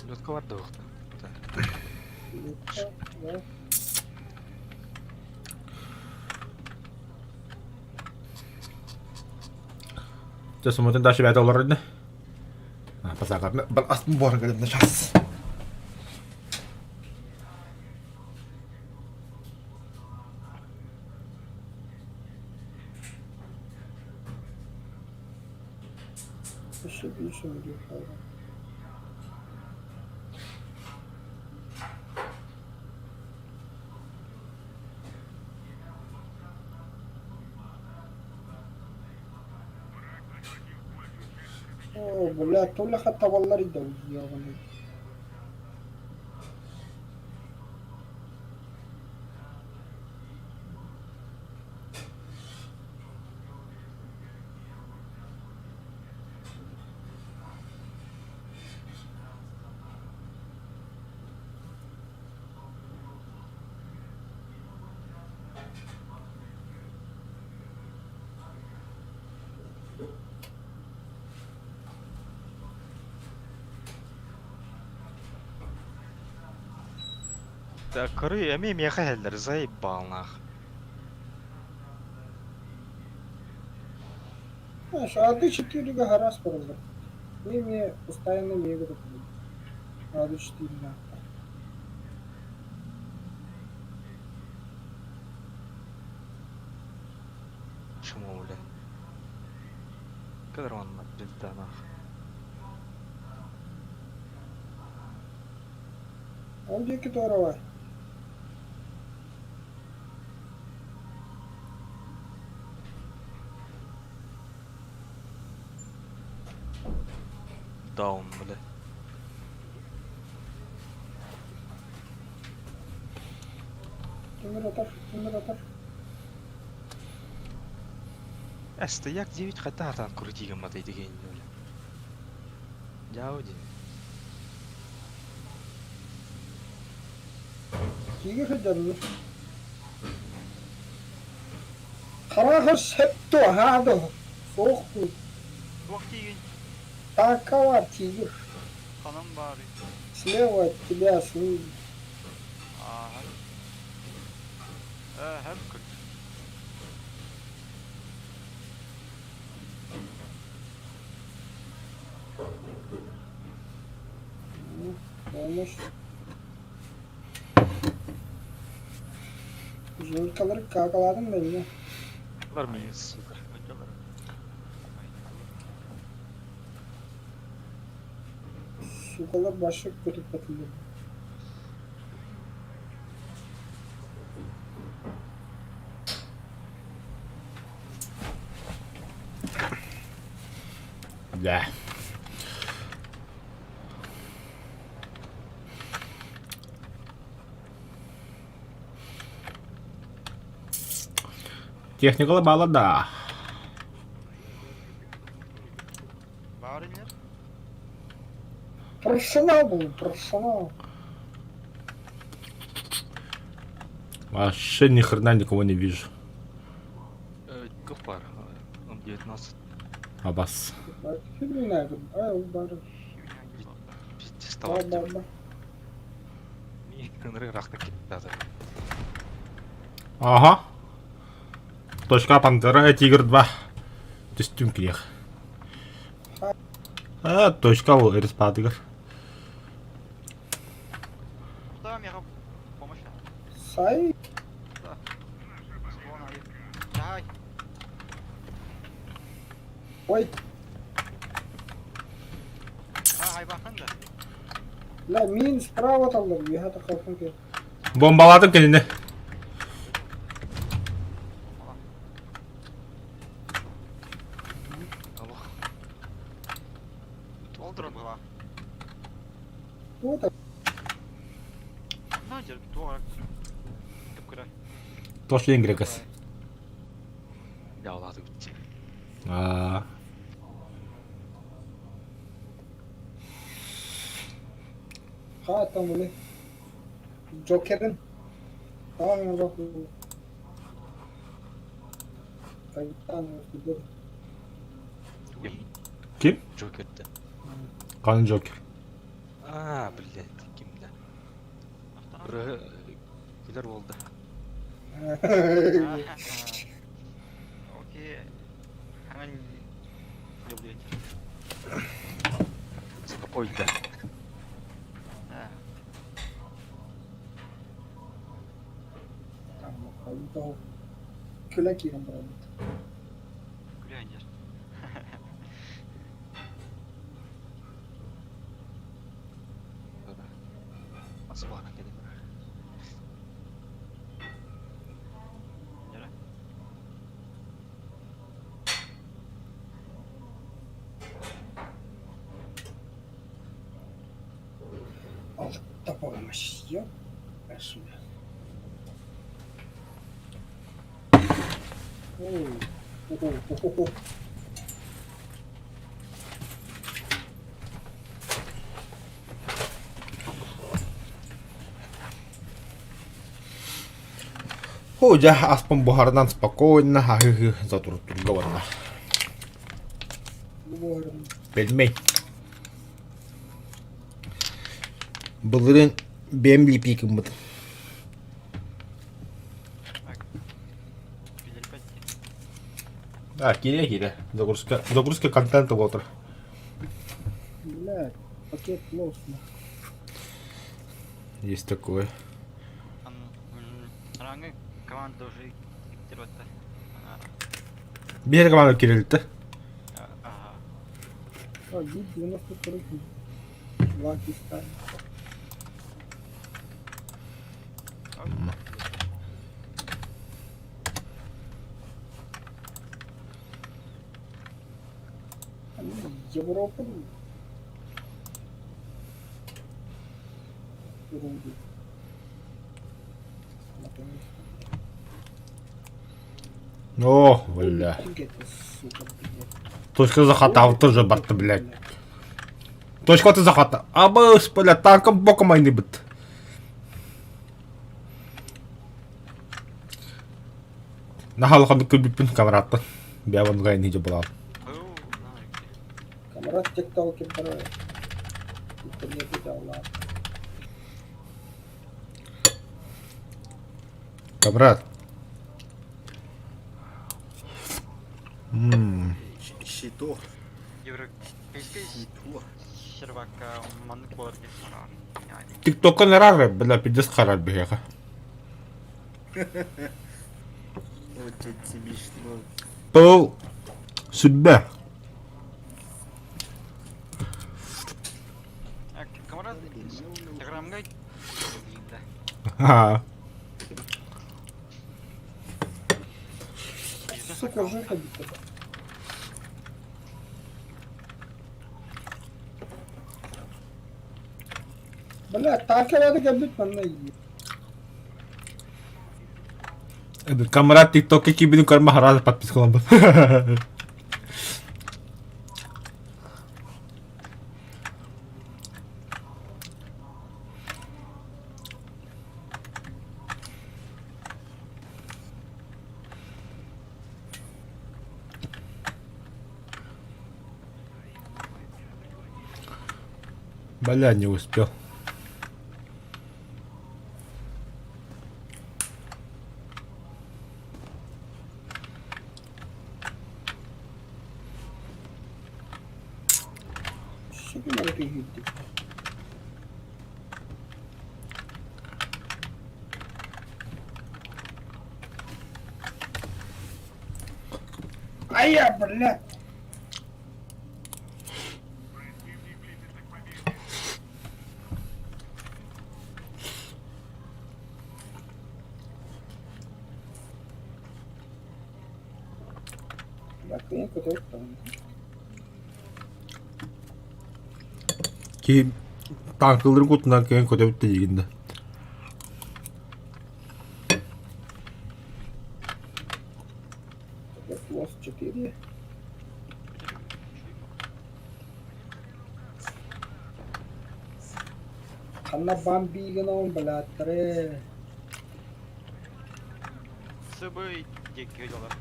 Лётка бар да Лётка, да. Сейчас смотрим дальше ребята олорор Пасака. Астын буор кэлин сейчас. Өссө биир сөмөлүөт хаалла. Оо, бля, то ли табаллар да ёбаный. Да, коры, эми меха хеллер, заебал нах. Знаешь, а ты 4 раз порозор. Вы мне постоянно мега Надо 4 на. Чему, бля? Когда он на пизда нах. Он где которого? Даун, бля. Тимир атар, Тимир атар. Э, стояк 9 хата там крути матай деген, бля. Дяуди. Тигр хадьяны. Хараха септо хадо. Соқты. Туох тиигин Такова тигр. ханан баар. Слева от тебя снизу. Ааһа. Э, хэп көр. Ну, Помощь. Жулькалары какаладым да не. Бар мне, сука. Сукалар башы көтүп батылды. Да. Техникала бала да. Баар инер. Профессионал был, профессионал. Вообще ни хрена никого не вижу. Копар, он 19. Абас. Фигня, ай, бар. Пиздец, Бар, бар, бар. Ага. Точка Пантера, Тигр 2. Түстүм кирех. А, точка ол респадыгар. Куда меха помощь? Сай. Склона. Ой, А, айбахан да. ла мин справа таллар, үөһэ тахсалхан кэ. Бомбалаатым кинини. Алло. Ол турар быһалаах. Вот На, дьэр, туох кып-кыра. Тоже Грекас. Дьаалааты бүтчэ. Аа. Хааттан были. Джокерин. Tamam bak. Капитан Ким? Ким? Джокерді. Қан Джокер. А, блядь, кимді? Бір күлер болды. Окей. Ханан люблю. Спокойно. Күлә киген барабыт. Күләнер. Асыбана кеде бар. Алта помощь. Ёп. Ой. О-о-о-о. Хо, дьэ, аспын буһарынан спокойно аһыы затуртурга барна. Пельмень. Былырыын бэйэм липикыммыт. А, киирэ киирэ. Загрузка, загрузка контента буолар. Бля, пакет лосна. Есть такое. Рангы команда уже Биир команда кирилтэ. А, вид 93 Лаки стали. Европа Руди. О, бля. Точка захвата тоже барта, блядь. Точка захвата. Абыс, бля, танком боком айныбыт. Наһаа күлбүппүн камераттан. Бэйэм оннук иһдьэ буолаҕын. Камрад тиктокер бара. Интернет алла. Камрад. Щито. Европейский Щито. сервакка маннык буолар Тиктокка нэрэр, бля, пиздец харар биһиэхэ. Очень смешно. Пыл сүбэ. Камрад Телеграмга Ха. Сука, жопа бит. Бля, танкалары кэлбит манна Камрад тиктокка киирбитин көрөн сразу подпискаламмыт. Бля, не успел. Сука, надо Ая, бля. Бакыйан көтөр даҕаны. Киһи танкалары кутунан кыайан көтөбүт да диигин да. Плюс 4. Ханна бамбигын блядтары. Сыбый диэки дьолор.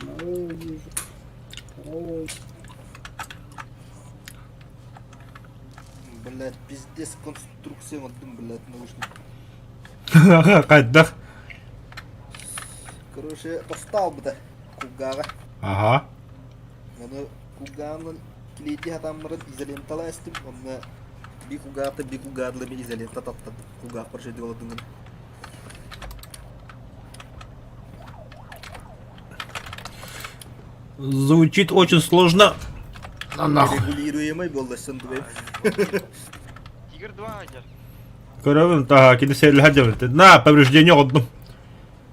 Одного вижу. Второго. Блядь, пиздец, конструкция оттым, блядь, наушник. Хайдах? Короче, достал бы да, кулгааҕа. Ага. Аны кулгааҕынан килиэйдии сатаан баран изоленталаа эстим, онно би кулгаахта би кулгаадыла мен изолента таттардым. Кулгаахпар шөйдүк олордум гына. Звучит очень сложно. На нахуй. Регулируемый буолла сындыбайым. Тигр 2 дьэр. Көрөбүн таһа кини сэллэһэ дьэбит. На, повреждение одну.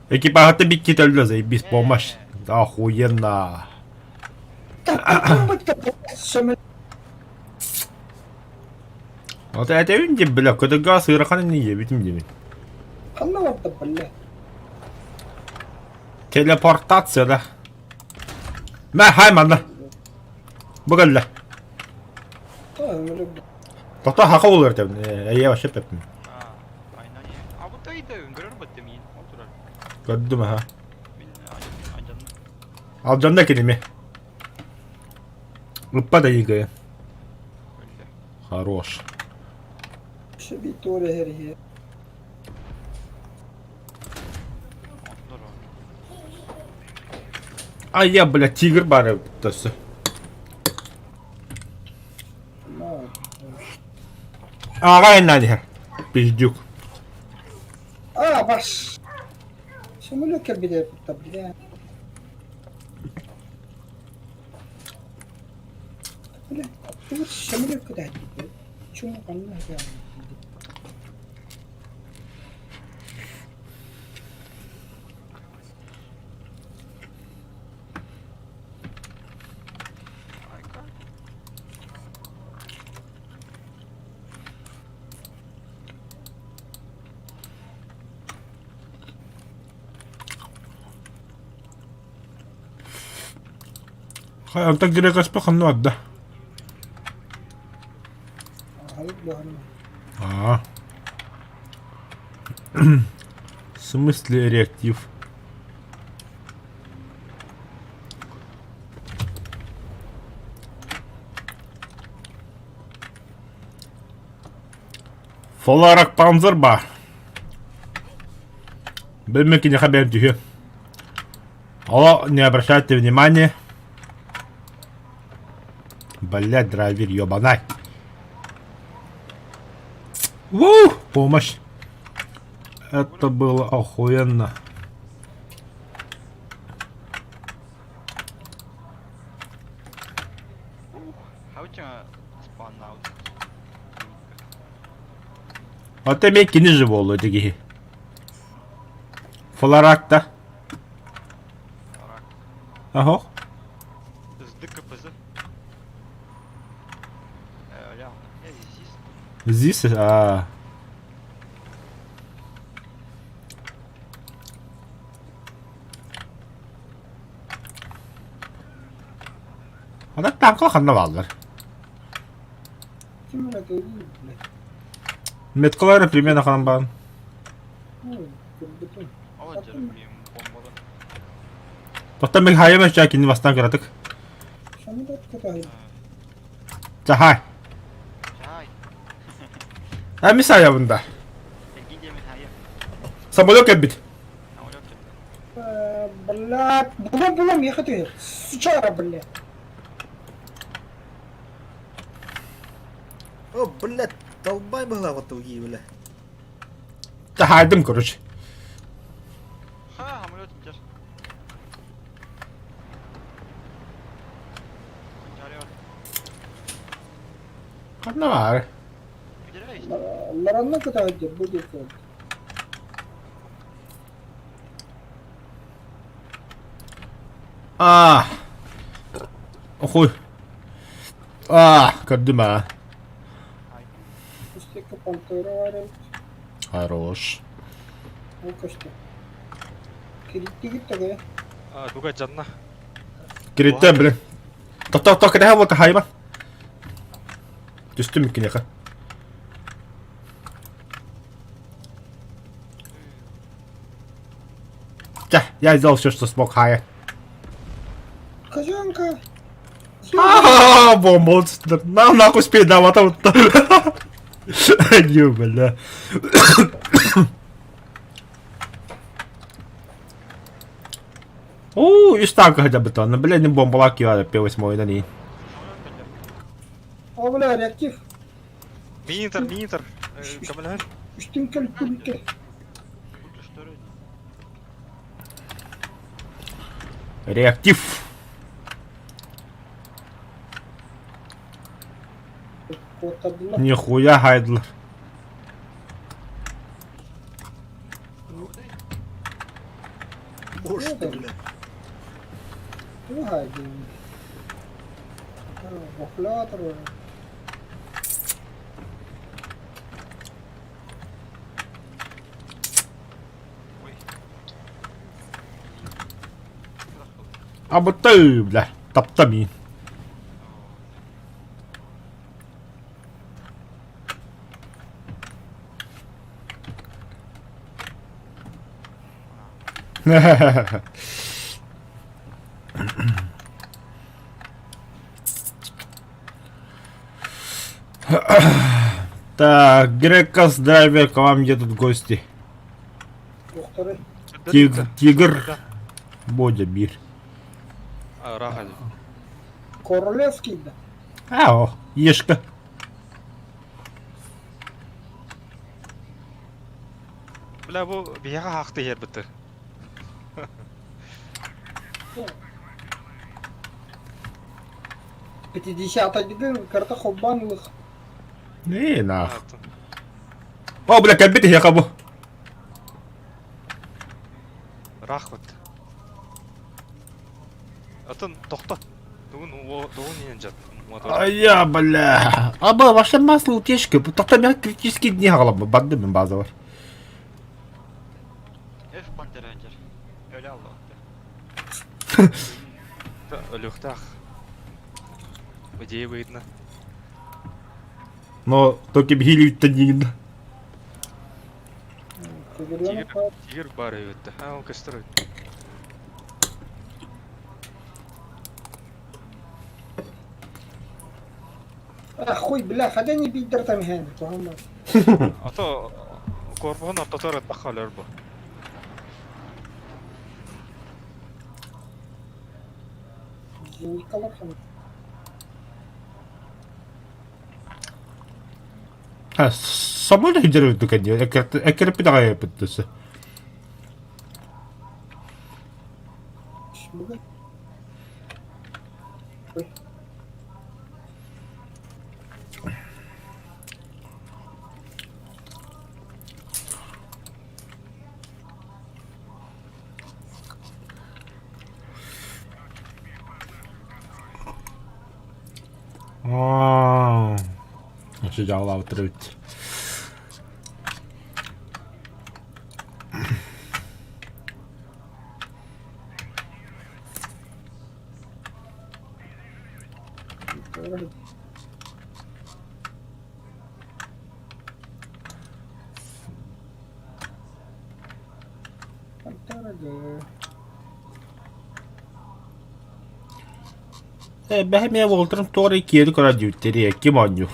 Экипажа бикки төллө заебись помощь. Охуенно. Вот это инди, бля, когда газ ыарахан не ебитим дебит. Ханна барда, бля. Телепортация, да. Мә, хай манна. Бүгүллэ. Тоқта хака болар деп. Эйе вообще пеппин. Көрдүм аха. Алдьанна киними. Ыппа да игы. Хорош. А я, блядь, тигр бары төссө. Аҕа иннан иһэр. Пиздюк. А, баш. Самолет кэлбитэ бля. Бля, самолет кытаһыт. Чуҥ ханна Онтон грекоспа ханна барда? А. В смысле реактив? Фоларак панзер ба. Бэммэки не хабэм түһү. Алло, не обращайте внимания. Блядь, драйвер, ёбанай. Ву! Помощь. Это было охуенно. Ата мен кини же болду диги. Фларакта. Ахо. Здесь, а. Ана танка ханна бааллар. Меткалары примерно ханан баан. Тоттон мин хайым өчө кини бастан кыратык. Чахай. А ми саябында. Самолет кэлбит. Блядь, булам булам ехать Сучара, блядь. О, блядь, долбай была вот уги, бля. Таһаардым, короче. Ханна баар? Ларанна кытаһыт бу диэки. А, хуй. А, көрдүм а. Үстекке пантера бар эбит. Хорош. Ол көстө. Кириттигит тагэ. А, дуга жанна. Кириттен блин. Тохто тохто кэтэһэ буолта хайма. Түстүм киниэхэ. Чэ, я сделал все, что смог, хая. Кожанка. А, монстр. На нахуй спей, да, вот там. Не, бля. Оо, үс танка хотя бы то. Бля, не бомбалак я П8 да не. О, бля, реактив. Минитер, минитер. Көмөлөһөр. Үстүн кел күлкө. Реактив. Куоттардылар. Нихуя хайдлар. Боже ты, бля. Тугу хаайдым. Вафлятор. Абыты, бля, таптамин. Так, Грекос драйвер, к вам едут гости. Докторы. Тигр, тигр, Бодя, бир. Рахали. Королевский да. А, о, ешка. Бля, бу биһиэхэ хаахты иһэр быты. Пятидесятый карта хоббанлых. Не, нах. О, бля, кэлбит иһиэхэ бу. Рахмат. Атын тохто. Тугун тугун иһэн жат. А я, бля. Аба, ваше масло утечка. Тоқта мен критический дни хагалам. Банды мен база бар. F Pantera Ranger. Öyle aldı Өлүөхтээх. Идея выйдна. Но только бихили үттен Тигр Тигр бар өтті. А, ол көстөр. Ах, хуй, бля, хотя не пидор там хэн. Ато корпуһун ортотор ыттахха өлөр бу. Николай хан. Ha, самолет хидер өттүк әне. Әкерпи дагай өттүсі. Бүгін. Аа. Şu жаулап отырып. Пантера г. Бэһэ Волтерн туора киэри көрө дьүттери ким оонньуур?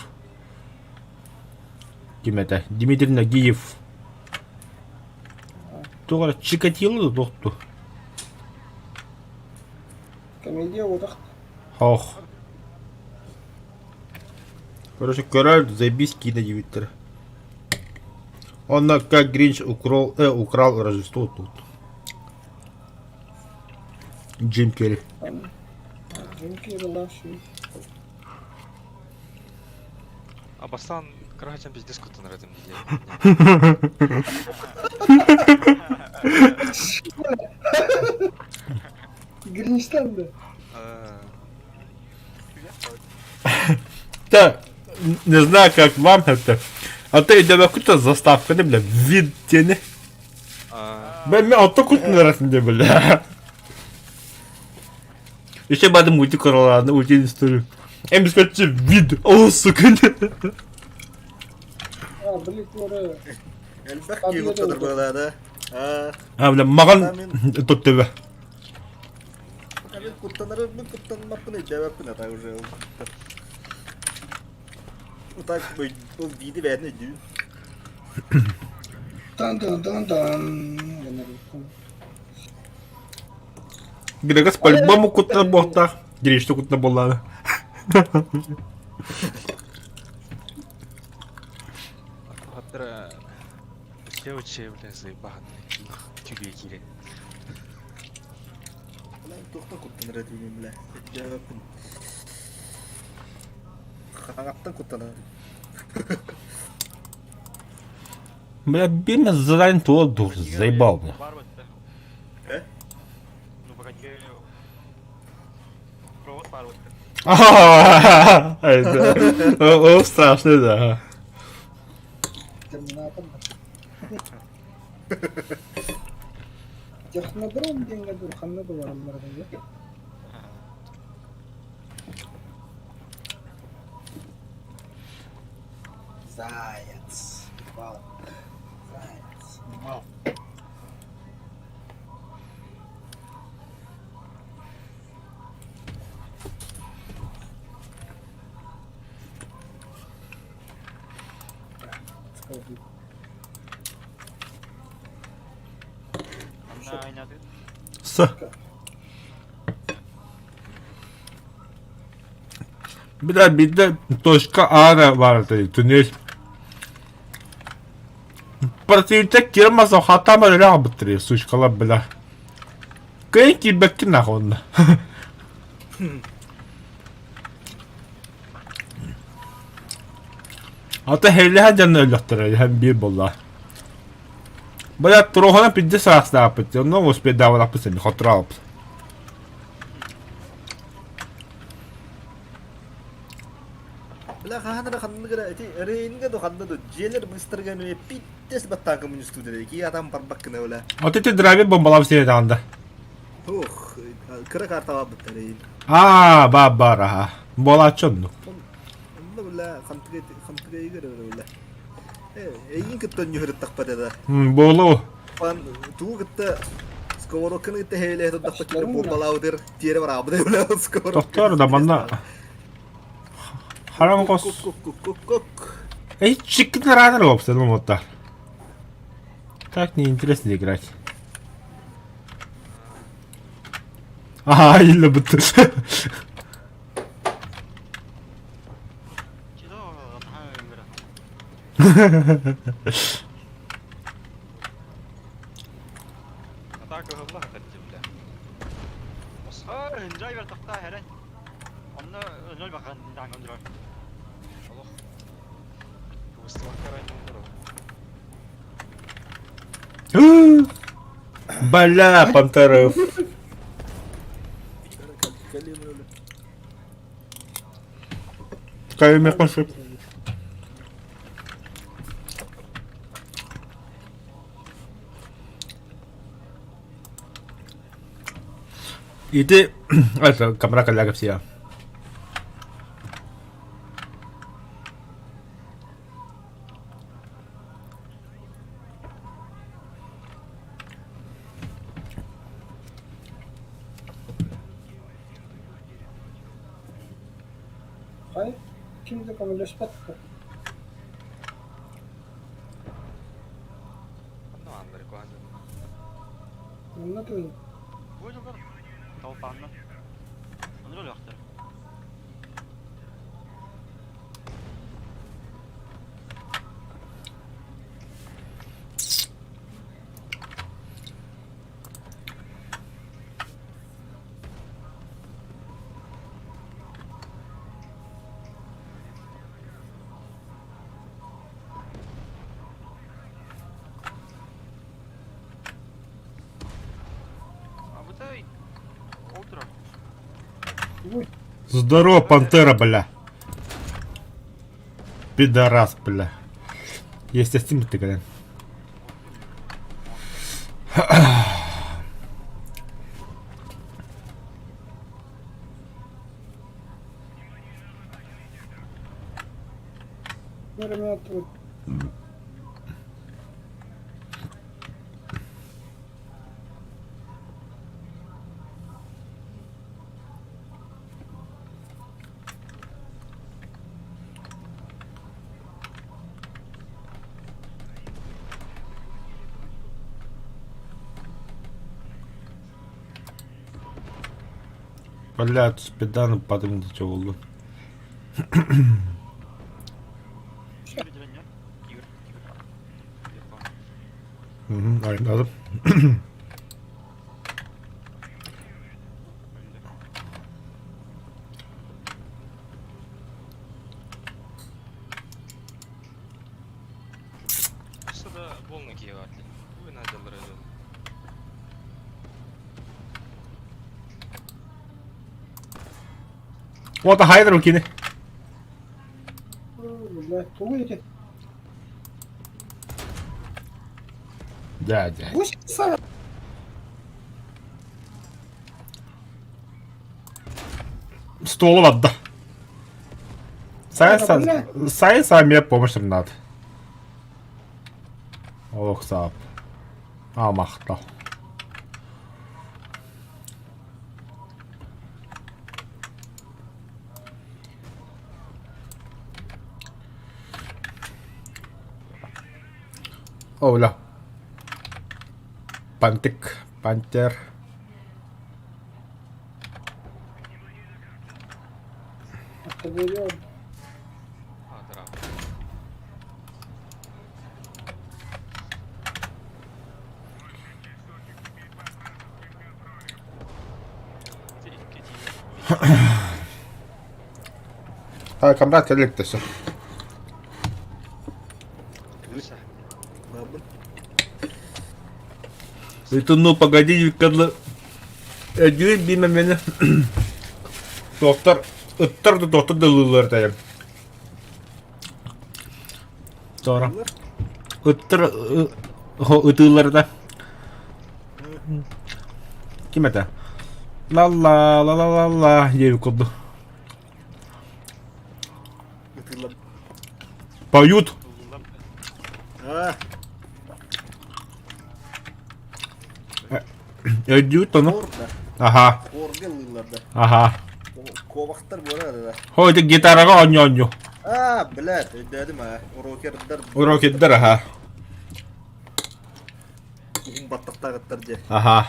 Ким этэ? Дмитрий Нагиев. Туора Чикатило да туохту? Комедия одах. Хох. Короче, король заебись кида дьүттери. Он как Гринч украл, украл Рождество тут. Джим Керри. Джим Керри лаши. А бастан кырачан пиздец кутан этим Гринштан да? Да, не знаю, как вам это. А ты идём куда заставка, бля, вид тени. Бля, мен отто кутнаратын де, бля. Еще бады мультик короланы, утиные историю. Эм бесконечный вид. О, сука. А, блин, туора. Элбэх киһи куттанар быһыылаах да. А, бля, маған тут тебе. Мин куттанары мин куттанмаппын өйдөөбөппүн ата уже. Так ол бииди бэйэтин өйдүүн. Дан дан дан дан. Грегас по-любому куттанар буолтаах. Гришта куттанар буоллаҕа. Хаттара Все бля, заебан. Түбе кире. Туохтан куттанар этибин бля. Өйдөөбөппүн. Хаҥаттан куттанар. Бля, бимя задание тула дур, заебал меня. Э? Ну погоди. Провод бар вот. О, страшно, да. Терминатор. Технодром диэҥҥэ дуу, ханна да бараллар дии. Заяц. Волк. Заяц. Волк. С. Бля, биирдэ точка А баар түнэл. Противник киирмаса хатаама өлө хаалбыттар сучкалар бля. Кыайан киирбэккин нахуй онно. Ата хейлэһэн дьонно өллөхтөрө иһэн биир буолла. Бля, туруохана пизде саастааппыт, онно успейдаабатахпыт син хотураабыт. Бля, хаһан эрэ ханнык эрэ ити Рейнгэ ду ханна ду дьиэлэр быыстарыгар эмиэ питтес баттаан коммунистуу ки атам барбаккына бля. Вот эти драйвер бомбалап сиэтаанда. Ух, кыра картаға бытта Рейн. Аа, ба бар аха. Буолааччы оннук. Онно бля хантыга хантыга игер бля. Э, эйин кытта ньүһүрүттахпат да. Буолуо. Пан туу кытта сковородканы кытта хейле турдахпат бомбалаабытыр тиэрэ бараабыт бля сковородка. Тохтоор да манна хараҥ хос. Кук-кук-кук-кук. Эй, чиккин ранер вообще, ну вот так. Так неинтересно играть. Ага, или будто. Бля, Пантеров. Кайме пошип. Иди, это, камера коллега все. Хай, ким да көмөлөспөт да. Манна тыын. Здорово, пантера, бля. Пидорас, бля. Естественно, ты кэлэн. Бля, спидан падым диче oldu. Hı anladım. Өссө да буолна киһи баар дии. Бу наадалара дьон. Уота хайдар кини. Бля, тугу ити? Дядя. Бу саа. Столу барда. Сайын сайын саа помощь надо. Олох саап. А махтал. Оля. Пантик, пантер. А, камрад кэллик төсө. Это ну погоди, когда Эдюй биме мені доктор ыттар да доктор да ылыылар тайым. Тора. Ыттар ытыылар да. Ким это? Ла-ла, ла-ла-ла-ла, диэбит курдук. Поют. Өйдүүт ону. Аха. Хорга ылыылар да. Аха. Куобахтар буолар да. Хой ити гитараҕа оонньоонньу. Аа, блядь, өйдөөдүм аа. Рокердар. Рокердар аха. Уһун баттахтаахыттар дьэ. Аха.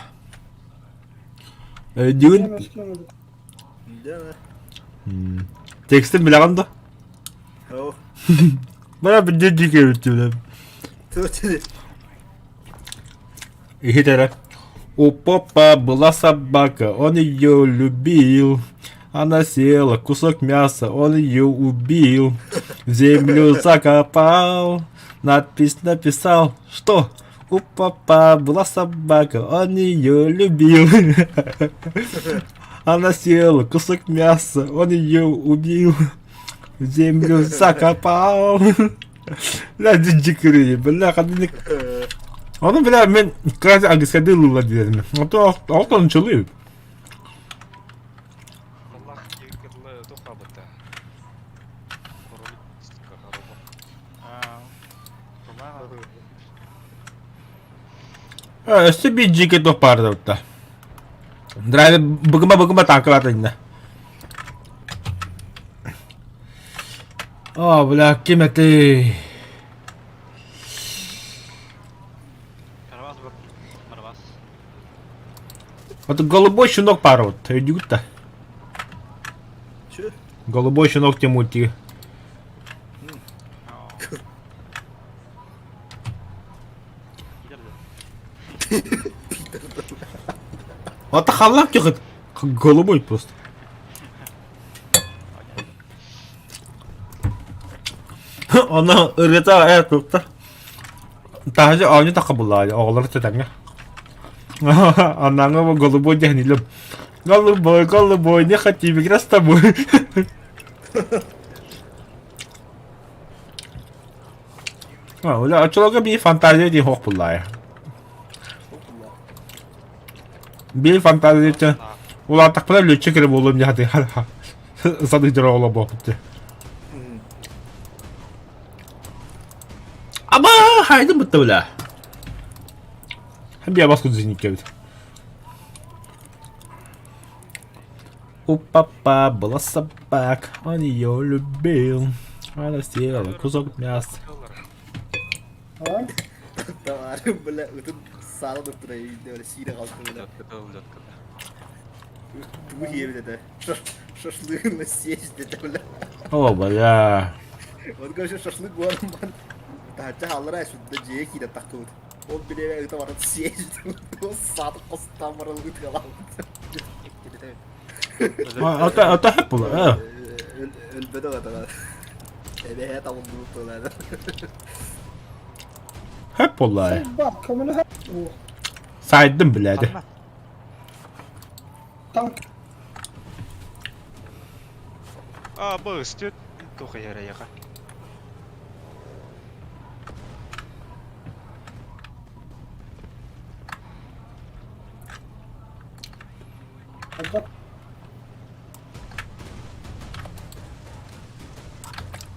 Өйдүүн. Да. Текстин билэҕин да? Оо. Бара билдир дикэбит Иһит эрэ. У попа была собака, он ее любил. Она съела кусок мяса, он ее убил. В землю закопал, надпись написал, что у папа была собака, он ее любил. Она съела кусок мяса, он ее убил. В землю закопал. Бля, дьиккирии, бля, ханнык. Ону бля, мен кыра английскайды ыллыыллар диэтим. Ото алтан чылыы. Аллах кытлы тухабыта. Өссө биир дьиикэй туох баарда Драйвер быгыма-быгыма танкалаата иннэ. Оо, бля, ким этэй? Карабас Барбас. Вот голубой щенок пара вот, өйдүүгүт да. Чё? Голубой щенок те мультиги. Вот халлаах кихыт. Голубой просто. Онно ырыата эр туттар. Таһырдьа оонньуу тахха буллаҕа оҕолору тэтэҥҥэ. Аннааҥҥы голубой диэн илим. Голубой, голубой, не хотим играть с тобой. Очолорго биир фантазия дии суох буллаайа. Биир фантазия диэн улааттахпына лүччэ кэрэ буолуом дии сатыы сатыы дьоро олорбоппут дии. Аба хайдым бытта бля. Биабас кудзиниккэбит. У папа была собака, он ее любил. Она съела кусок мяса. А? Товары, бля, ытын саала доктора үйде сире қалды, бля. Тугу хиэбит этэ. Шашлыгын съесть дэтэ, бля. О, бля. Вот, короче, шашлык буолан таһычча хааллара сүддэ дьиэ киирэн таххыбыт. Ол бириэмэ ыта баран съесть сааты хостаан баран ытыалаабыт. Ата ата хэп була. Өлбөтөх атаҕа. Эбэһээ табыллыбыт буолаары. Хэп буолла. Бак, көмөлөһө. Сайдым билээди. Танк. А, быстет. Тухайараяха.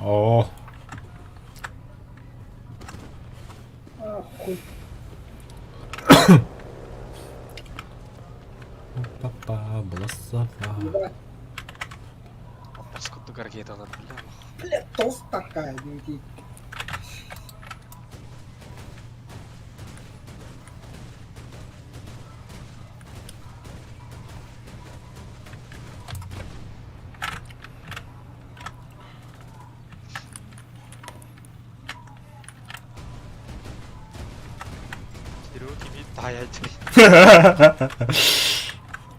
Оо. Ахуй. Папа была сова. Паскуддук ракеталар бля. Бля, тост такая, дии. Серега кими таайааччы.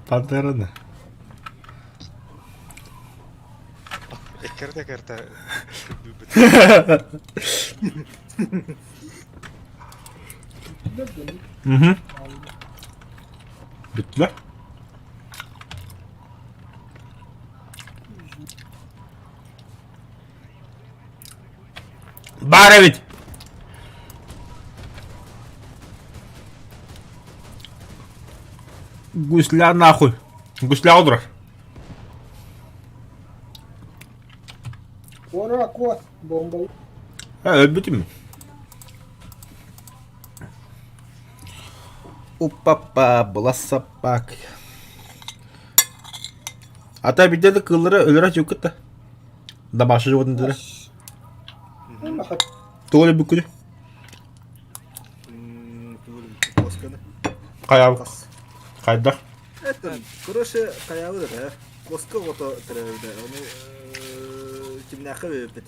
Пантераны. Эккэрдэ кэртэ Угу. Бүттүлэр. Баар эбит. Гусля нахуй. Гусля олорор. Уора куот, бомба. Э, өлбүтүм. У папа была собака. Ата биирдэ да кыыллара өлөрө чуккут да. Домашний животные да. Тугу өлбүккүнүй? Хайа хайдах? Это, короче, хайабыт этэ. Коска оҕото төрөөбүтэ. Ону кимнээххэ биэрбит.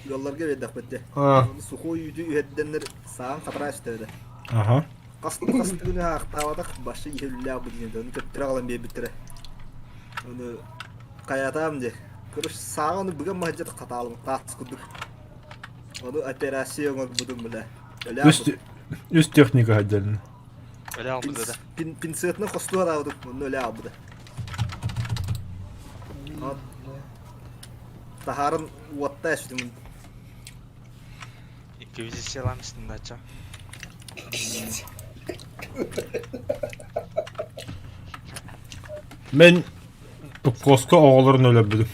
Ыалларга биэрдэхпит дии. Ону сухой үүтү үһэрдэннэр саан хатара истэбитэ. Аха. Хас хас күнү аахтаабатах башы иһиллээх бу диэн. Ону көттөрө аҕалан биэрбиттэрэ. Ону хайатаам дии. Короче, сааҕа ону быган маһдьат хатаалым таас курдук. Ону операция оҥорбутум бile. Үс, үс техника отдельно. Өлө албыта да. Пинцетны хостуга даабытым, онно өлө албыта. Таһарын уотта эстим. Инквизициялаамыстын дача. Мен коско оҕолорун өлөрбүтүм.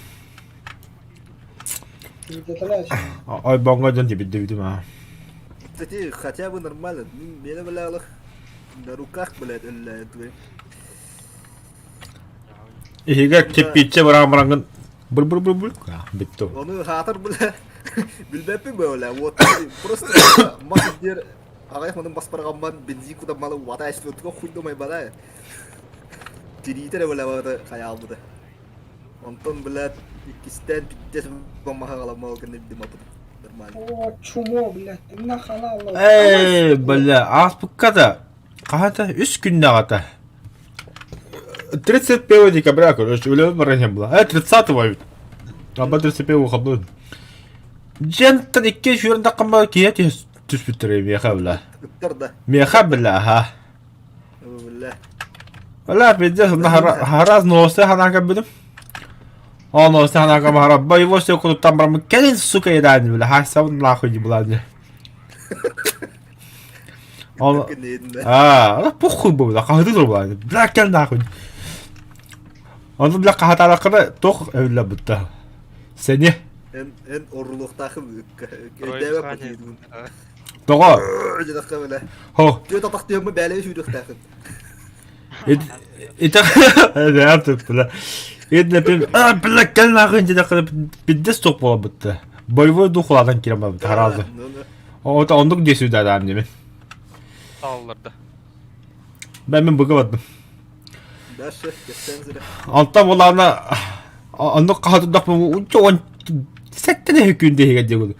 Ойбоҥҥо дьон тибиддибитим аа. Кстати, хотя бы нормально. Мені бля на руках, блядь, өллө Иһигэр кирпииччэ быраан-быраҥҥын быр-быр-быр-быр бүттү. Ону хаатар бля билбэппин бля вот просто мас диэр аҕайах манын бас барҕамман бензин кутаммалы уата эспиотуга хуйдумай бара тириитэ эрэ бля хайаалбыта Онтон, блядь, иккистээн пиздец бамаха халаммал гына билим аппытым. Нормально. О, чмо, блядь, на халал. Эй, бля, ааспыкка да хаһан үс күннэҕэ 31 декабря, короче, үлэбин баран иһэн была. 30-го ведь. Аба 31 выходной. Дьиэнтэн икки сүүрэн таххан киһи түспүттэрэ миэхэ бля. Ыттар да. Миэхэ бля, аха. Бля. Бля, пиздец, раз новости ханаан көрбүтүм. Ол новости ханаан көрбүтүм, боевой все кутуттан бараммын, кэлин, сука, едаани, бля, хайсабын нахуй не была, бля. Ол, а, похуй был, бля, хаһыты тур была, бля, кэл нахуй. Ону, бля, хаһатаалаххына, туох эбиллэ бутта. Сени. Эн эн орулуохтаахым өйдөөбөт Тоҕо? Дьадахха бля. Хо. Түөт атах түөммү бээлэби сүүрүөхтээхин. А, бля, кэл нахуй дьадахха пиздец туох буолбутта. Боевой дух улаатан киирэн барбыт хараазы. Ото оннук дии сүүдээдээн димин. Таалларда. Мен мен быга бардым. Дальше, кэпсээн зря. Онтон булаана оннук хаһа турдахпын он сэттэн күн диэһигэ диэгу.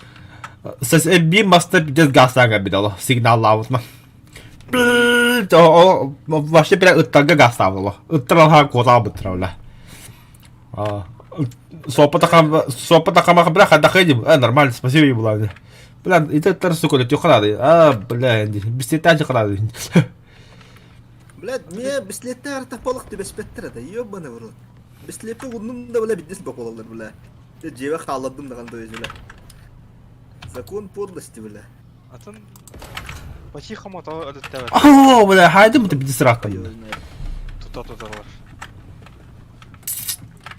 Сес биир маста пиздец газтаан кэлбит оло сигналлаабытма. Вообще бля ыттарга газтаабыт оло. Ыттар алhaa куотаабыттар бля. Суоппа такама бля хадахы дим. Нормально, спасибо була. Бля, ыттар сука летю халады. А, бля, бистетачы халады. Блядь, мне бислетте арта полох түбэспэттэр это, ёбаный в рот. Бислетте угуннум да, бля, биддес боколалар, бля. Дьиэбэ хаалладым даҕаны да бля. Закон подлости, бля. Атын по-тихому то өлүттээбэт. О, бля, хайдым ты биддес рахтан. Тута туталар.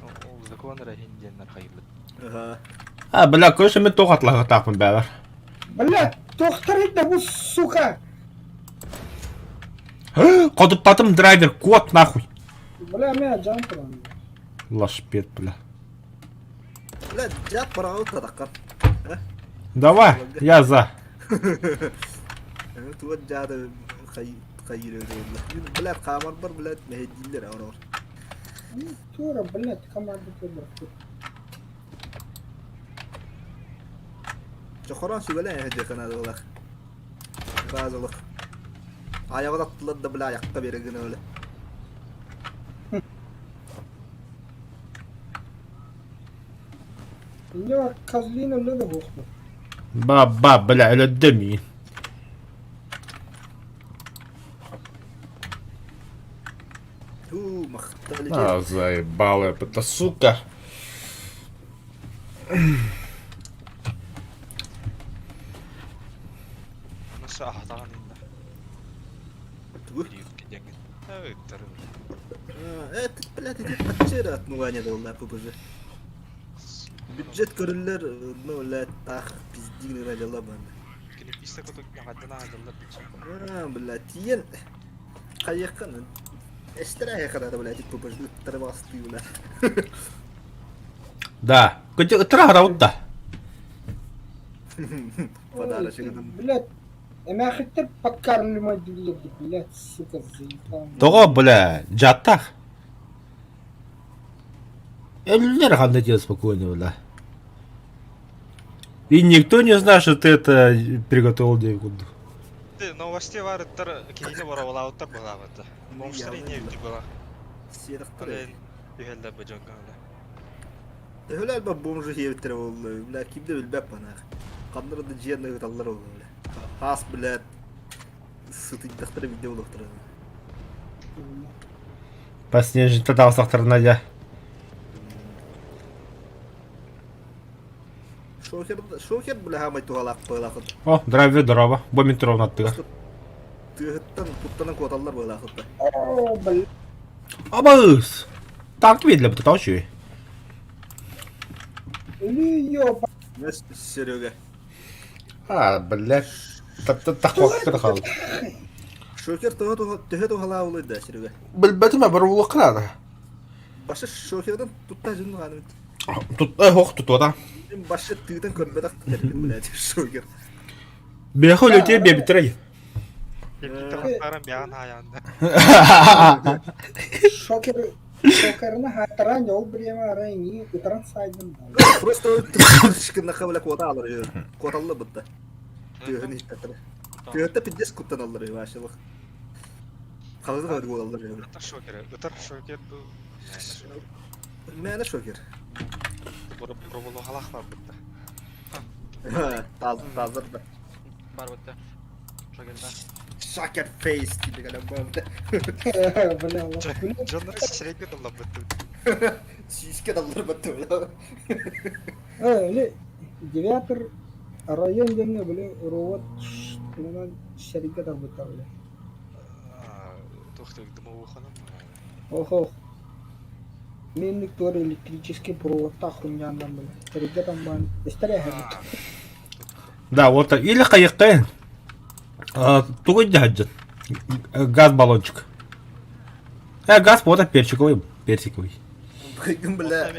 Ол закон эрэ иһин диэннэр хайыллыт. Ага. А, бля, короче, мен тоқ атлағытақпын бәбір. Бля, тохтарит да бу сука! Хотуппатым драйвер, кот нахуй. Бля, мен жан туран. Лашпет, бля. Бля, дьаат бараҕа тадаккан. Давай, я за. Туга дьаата хайыр өлөөллөр. Бля, хаамарбар, блядь, мэһэйдииллэр орор. Тура, блядь, команда тура. Чохорон сүгэлээн эһэдиэххэ наадалаах. Базалык. Айаҕын аттылар да бля айахха биэрэ гына бля. Инде козлина өлө да буохту. Ба, ба, бля, өлөддө миин. Туу, махтал А, заебал это, сука. Аны аһатаҕын инна. Тугу? Диэҥҥин. Ыттары бля. Это, блядь, эти патчеры отмывание дала ПБЖ. Бюджет көрүллэр, ну, блядь, тах, пиздигнера дела банда. Кини кутук ньаҕаддана аһадаллар дичи. А, блядь, тиен. Хайыккан. Эстер айхада, блядь, ПБЖ ыттары басты, бля. Да. Кытя ыттара хараутта. Подарочек. Блядь, эмээхиттэр подкармливать дииллэр блядь, сука, заебал. Тоҕо, бля, дьаттах. Эллер ханна делать спокойно, бля. И никто не знает, что ты это приготовил девку. Ты новости бар ыттар киһини боровалаабыттар быһаабыта. Бомжтар ине была. Сиэрэхтэр. Түһэллэр бу дьоҥҥо бля. Төһөлөр ба бомжу хиэбиттэрэ буолла, бля, ким да билбэт банаах. Ханнара да дьиэн ыыталлар буолла, бля. Хаас, блядь, сытыйдахтара видео буолуохтара. Поснежить таҕыстахтарына дьэ. Шокер, шокер, бля, хаамай туһалаах быһалаахыт. О, драйвер здорово. Бу мин туругун аттыгар. Тыаһыттан куттанан куоталлар быһалаахыт. О, блядь. Абыс! Так видно, бу таучуй. Өлүү ёба. Серега. А, блядь. Тахвакка хал. Шокер төһө туһалаа улай да, Серега. Билбэтим бар улуккара. Башы шокердан тутта жын ганы. Тут хох тутуота. Башы тыытан көрбөтөх тербин, блядь, шокер. Бехо лөте бебитрей. Тахтаран бяҕан хаайаанда. Шокер шокерны хатаран ол время арай не утран сайдым. Просто шкыннаха бля куота алар. Куоталла бутта. Тыаһын иһиттэр. Тыаһытта пиздец куттаналлар вообще. Халыды калды буолаллар. Ытар шокер, ытар шокер бу. Мээнэ шокер. Проболохалах бар бутта. Таз тазыр да. Бар бутта. Шокерда. Sucker face диэн кэлэн барда. Бля, бля. Дьоннор сирэйгэ талларбыттым. Сүүскэ талларбыттым. Э, или девятый район диэҥҥэ били робот тугунан сэргэ тарбыттар били. Туох дымовуханан Ох-ох. Минник туор электрический проводтаах хунньааннан били. Сэргэ тамбаан эстэр эһэбит. Да, вот или хайыккайын. Тугу дьаһадьын? Газ баллончик. Э, газ вот перчиковый, персиковый. Быгын бля.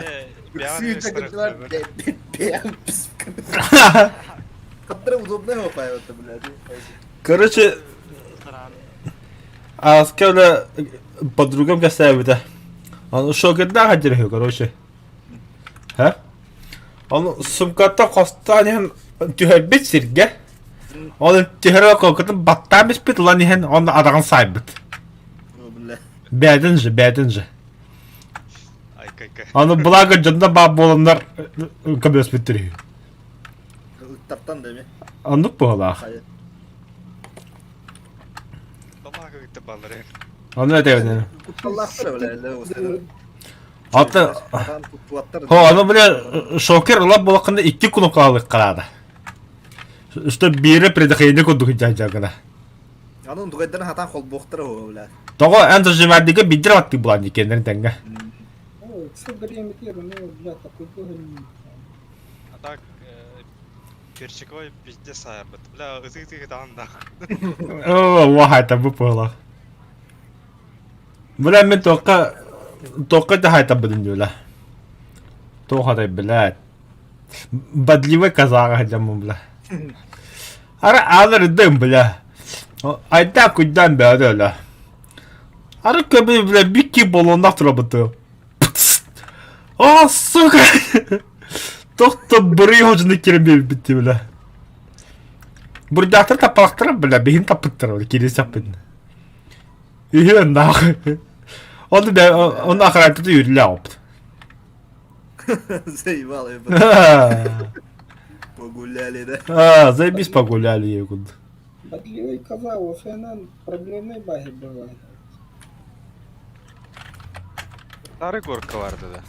Который удобно его появится, блядь. Короче, а с кем подругам касаемо Он шокердаах дирхю, короче. Ха? Он сумката хостаан иһэн түһэрбит сиргэ. Ол түһэрэ кокотун баттаан биспит ылан иһэн он адаҕын саайбыт. Бэдин же, бэдин же. Аны благо дьонно баар буоланнар көмөлөспүттэр үһү. Ыттартан да эми. Оннук быһалаах. Ону этэбин. Кутталлаахтар бля. Аты Хо, аны бля шокер ылап буолаххына икки кнопкалык караада. Что биирэ предохранение курдук дьаһдьагына. Аны дугайдарын хатан холбуохтара хо бля. Тоҕо эн зажимардыга биддер аттыы булан иккиэннэрин тэҥҥэ. Все время ну, бля, такой А так, перчиковой пиздец саайарбыт. Бля, ытыы-ытыы даҕан да. Оо, уахайта бу буолар. Бля, мен тоққа тоққа да бля. Тоқадай, блядь. Бодливый казах сылдьаммын, бля. Ара аалар бля. Айда куйдан бөҕө бля. Ара көбү, бля, бикки болоннаах турабыты. О, сука! Тохто бырый хожуну кирен биэрбитти, бля. Бурдаахтар таппалахтара, бля, биһин таппыттара, бля, кири саппын. Үһүөн нахуй. Оны бә, оны охранката үүрүлэ опт. Заебал, Погуляли, да? А, заебись погуляли, егуд. Бодливый коза, осенан проблемный баги бывает. Старый горка барды да.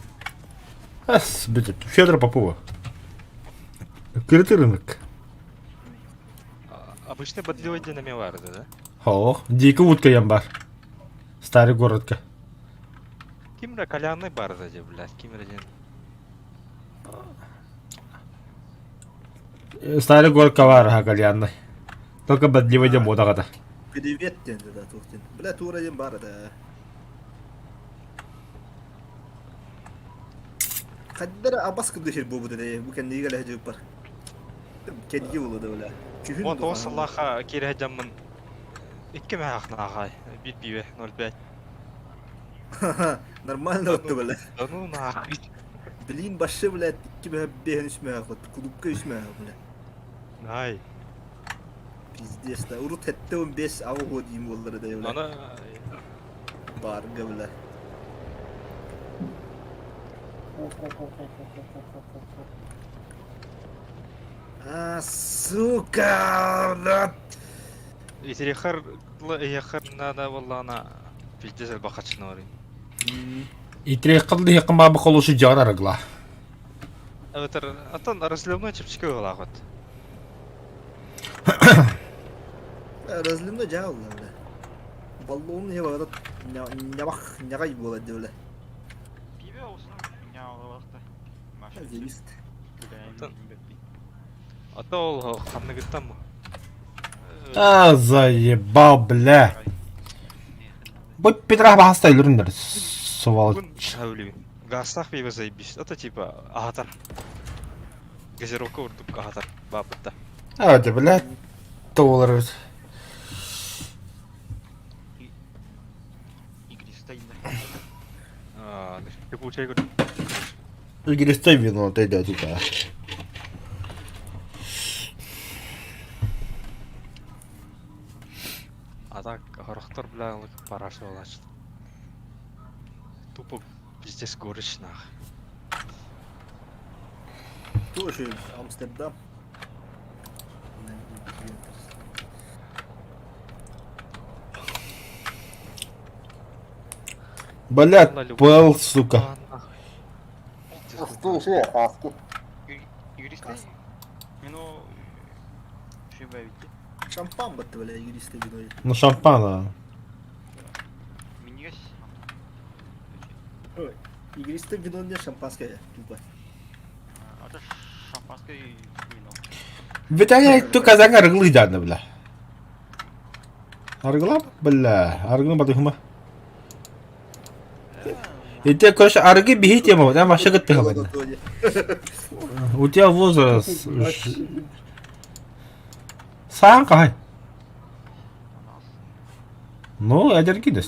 Ас, блядь, Федора Попова. Открытый рынок. Обычный бодливый динами барды да. Ох, дико утка ямбар. Старый городка. Кимре кальянный барды де, блядь, кимре ден. Старый город бар, кальянный. Только бодливый дем бодағада. Привет, ден да, тухтен. Бля, тура ден бар да. Хаддара абас кыдышыр бу бу да, бу кэнниге лэһэ бар. Кэнниге болу да бля. Вот ос Аллаха кире жаммын. Икки мәхнағай, бит бибе 0,5. Нормально отты бля. Да ну нахуй. Блин, башы, блядь, икки мөһө бэһэн үс мөһө хот, клубка үс мөһө, бля. Най. Пиздец, да. Урут хетте он бес ау хо дейм боллары да, бля. Аны Барга, бля. А, сука, бля. Итерихар яхар надо валлана пиздец бакачны бар. Итрехқыл дихқын бабы қолушы жар арыгла. Эвэтэр аттан разливной чепчики ылагат. Разливной жаал, бля. Баллон не бар, нябах, нягай болады, бля. Пиво olsun. Ya olakta. Зависит. Ата ол ханныгыттан мы? А, заебал, бля. Будь Петра баста үліріңдер, сволочь. Гастах пиво заебись. Это типа агатар. Газировка урдук агатар. Бабытта. А, да, бля, доллар. Игристый. А, ты получай Игристый вино, ты да, туда. А так, хорохтор, бля, параша олачт. Тупо пиздец горечь нах. Тоже Амстердам. Блядь, пэл, сука. Юристы? Мино... Шампан батты, бля, юристы вино. Ну шампана. Минигас. Игристое вино не шампанское, тупо. Это шампанское и вино. Виталий, ты казака арыгылы дьааны, бля. Арыгылап, бля, арыгыны батыхыма. Ити, короче, арыгы биһи тема, да, вообще кыттыһабын. У тебя возраст... Саан хаһай? Ну, эдэрги да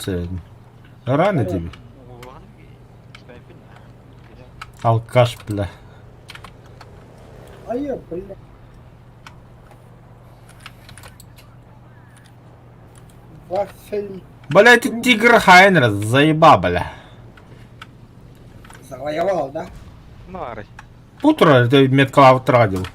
Рано тебе. Алкаш, бля. А я, бля. Вафель Бля, это тигр Хайнер, заеба, бля. завоевал, да? Наарай. Утро это меткалав традил.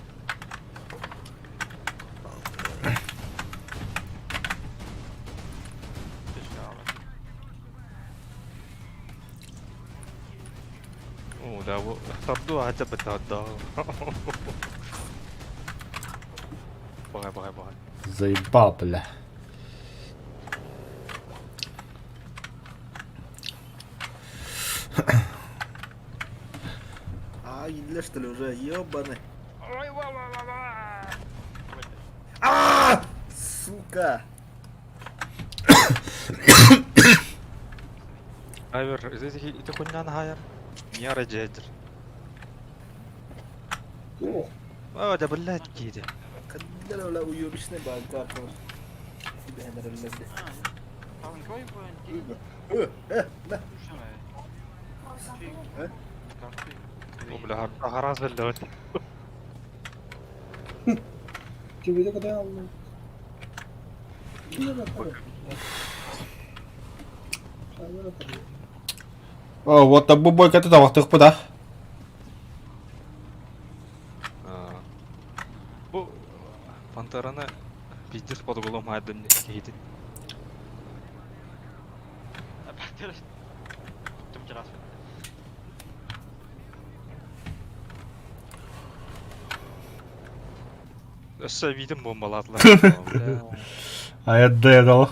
Оо, да, бу тарду аһа бытаадаа. Баҕай, баҕай, баҕай. Заебал, бля. А, или что ли уже, ебаный. А, сука! Айвер, ити хуннан хайар. Мияра жэдэр. О, Оо, да блядь, киди. Когда бля уебищный банк, О, бля, хараас бэллэбит. тебе куда алла? О, вот бу бойкаты тавахтык да. Бу Пантераны пиздец подугулом хайдын киһитин. Өссө видим бомбалаатылар. А я дал.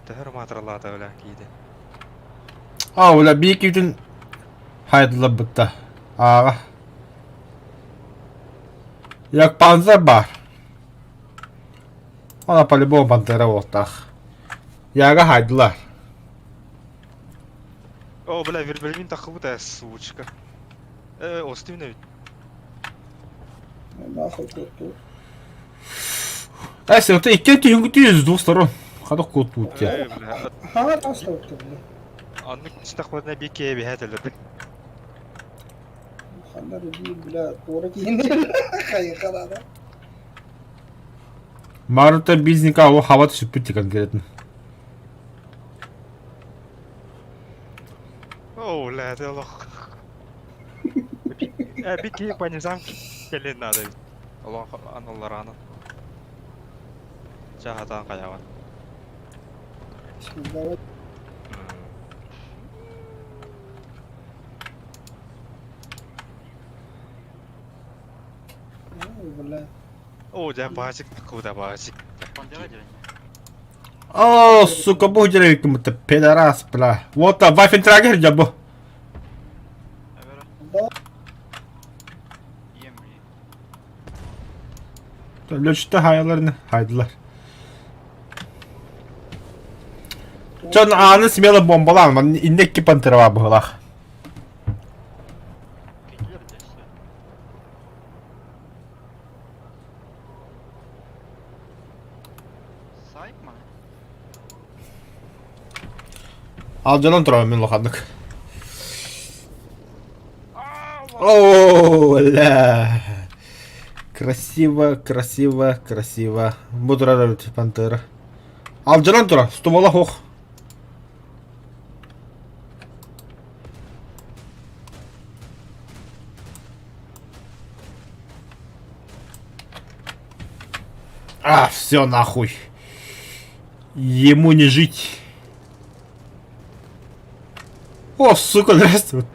Төһөр маатыралаата бля кииди. А, бля, бии күүтүн хайдыла бытта. Ага. Як панзер бар. Она по-любому пантера вот так. Яга хайдылар. О, бля, вербелмин тахыбыт сучка. Э, остүнэ бит. Нахуй тут. Э, сен ты икки түйүн с двух сторон. Хадок кут пут Э, бля, Ха, тастап бля. аннык стахвадна бике бихэтэлэр. Хандар бир бля, туора киинер. Хайы харада. Марута бизника о хава түсүппүт конкретно. О, бля, это лох. Э, бике по низам келин надо. Аллах аналларана. Чахатан каяван. Бисмилла. Бля. О, да базик, куда базик. О, сука, бу деревик-то пидорас, бля. Вот а, вафентрагер жабу. Да. Лөчтө хаяларını хайдылар. Чон аны смело бомбалан, ман иннекки пантера быһылах. Алжанан турабын мин улаханнык. О, ля. Красиво, красиво, красиво. Бу турар пантера. Алжанан тура, ствола хох. А, все нахуй. Ему не жить. О, сука, здравствуй.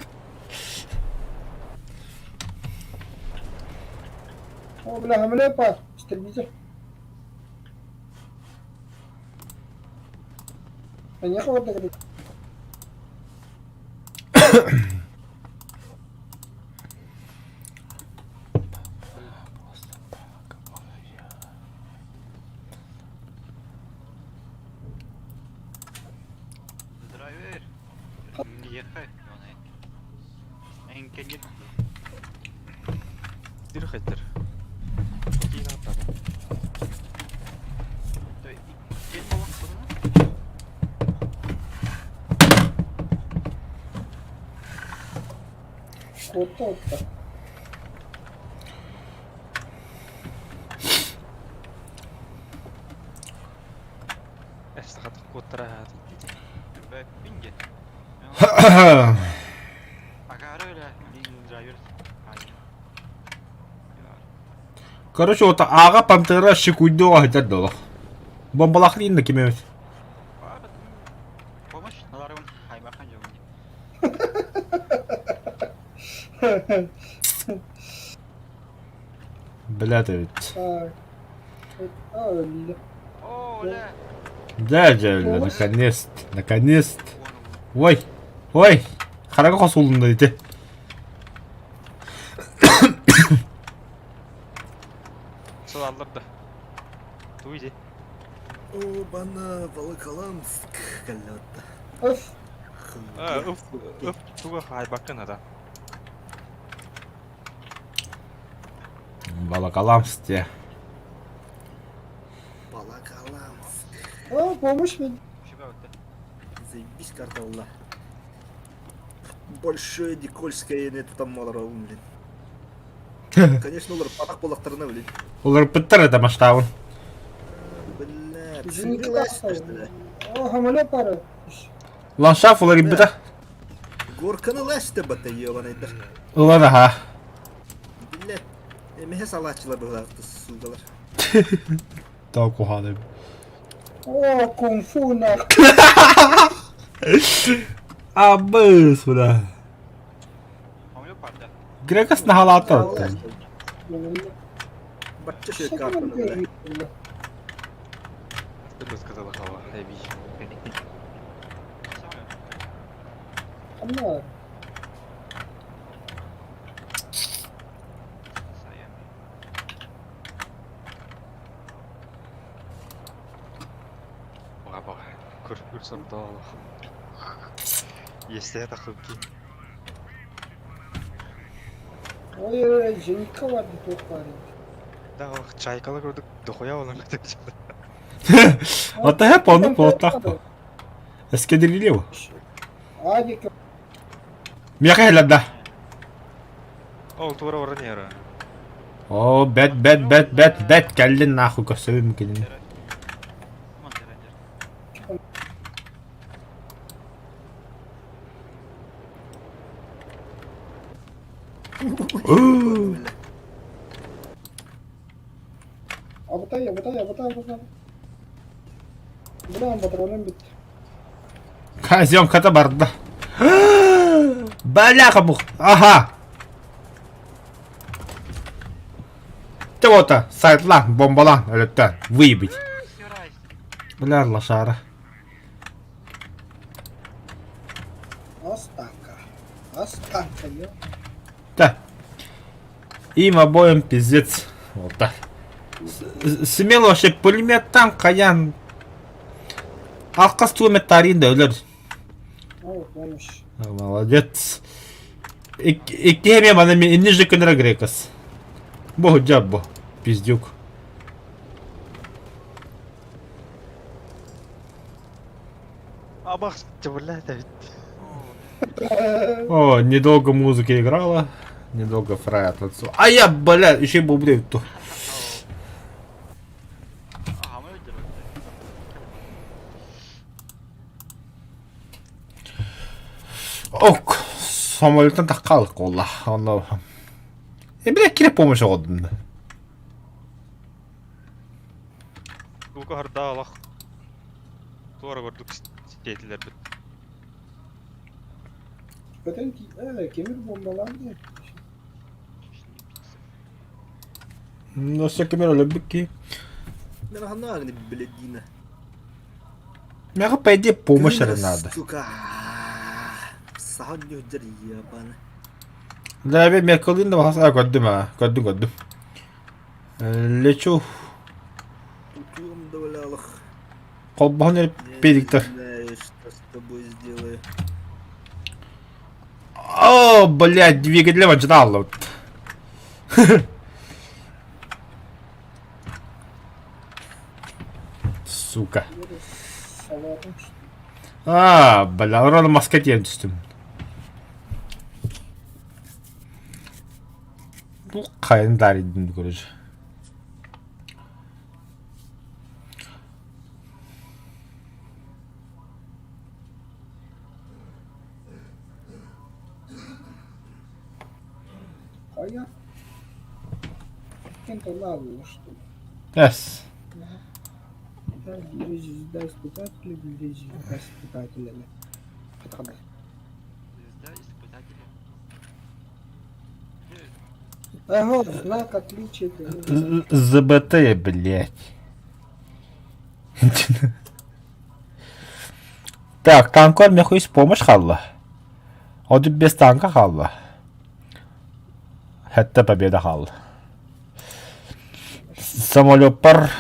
О, бля, гамлепа, истребитель. Поехал вот так. Драйвер. Ехай. Энкенет. Дир хайтер. Киин аттады. Кен болан бұны? Отта, отта. Эстахат куоттара диде. Бинге. Агары öyle. Драйвер. Короче, вот аҕа пантера щекуйдуоҕа сытар долох. Бомбалахлыын да ким эбит. Помощь наларым хайбахан жогун. Блядь эбит. Так. А, өллө. О, оля. Да, дьэ, наконец-то, наконец-то. Ой, ой, хараҕа хосулунна ити. Сылаллар да. Туй ди. О, бана, Волоколамск, кэллэ Öf. Öf, öf, туга хайбаккын ада. Волоколамск Волоколамск. А, помощь мне. Заебись карта была. Большое Никольское не там малором, блин. Конечно, олар патақ болақтарына, блин. Олар пыттар это масштабын. Бля, О, хамале пара. Ландшафт олар бita. Горканы ләшті бата ебаныйдар. Ылар аха. Бля, эмеһе салаачылар быһылаахты сугалар. Тоо куханы. О, кунг-фу нах. Абыс, бля. Грекас наһалаата. Бачча шөй картаны, бля. Ханна. Ой, ой, женька бар туох баар. Да, чайкала көрдүк, дохуя болан көтөчү. Ата хеп оннук буолуохтаах буо. Эскадрилья бу. Адик. Миэхэ иһэлэр да. Ол туора баран иһэр. О, бэт, бэт, бэт, бэт, бэт, кэллин нахуй көрсөбүм кинини. Абытай, абытай, абытай, абытай. Бля, патроным бүттэ. Казёнката барда. Бляха мух. Ага. Ты вот, сайтлан, бомбалан, өлөттөн, выебить. Бля, лошара. Останка. Останка, ё. Да. Им обоим пиздец. Вот так. Смело вообще пулеметтан каян. Алкас туумет тарин да өлөр. О, помощь. Молодец. Иккиһэ маны инни же көнөрө грекас. Бо жаббо. Пиздюк. Абах, бля, да О, недолго музыка играла. Недолго фрай отцу. А я, бля, еще и бублю ту. Ок, самолеттан таххалык буолла. Онно Э, бля, кире помощь оҕодун. Туга харда алах. Туора көрдүк сиэтилер бит. Көтөн кимир буомбалаах диэн. Ну, все кемер өлөрбүт киһи. Мен ханна агни блядина. Меха, по идее, помощь эрэ наада. Сука. Сахан нюхджар ебана. Да, мен Меркалин да бахас, а, көрдүм, а, көрдүм, көрдүм. Лечу. Утуом да валялах. Холбоһон эрэ педиктер. Знаю, что с тобой сделаю. О, блядь, двигатель ванчытааллыбыт. Сука. А, бля, урон маска тиэн түстүм. Ну, хайын даридым, короче. Хайа? Кем-то надо, что ли? Yes. Да, звезда испытателя, звезда испытателя. Подходи. Звезда испытателя. Ага, знак отличия. ЗБТ, блядь. Так, танкор мехуис помощь халла. Оду без танка халла. Хэтте победа халла. Самолеппар.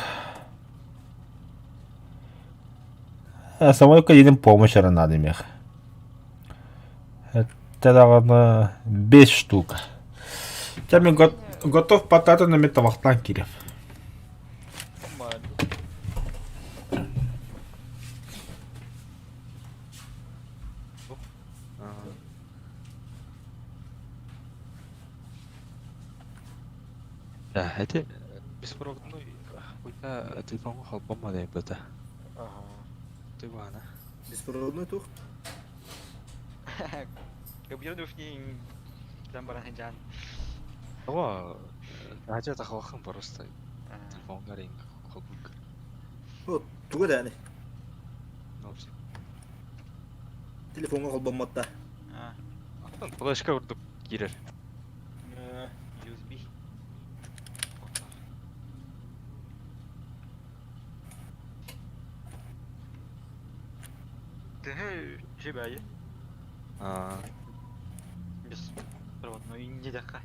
Самолекка едем помощь надо мех. Это даҕаны 5 штук. Чэ мин готов потратить на метавахтан кирев. Да, это беспроводной какой-то телефон холбом это. Ты вана. Беспроводной тух? Компьютер уфни там баран жан. Того, хача тахвахан просто телефон гарин холбук. Вот, туга дәни. Ну, все. Телефонга холбоммотта. Флешка урдук кирер. USB. Ты жибай. А, Беспроводной не даха.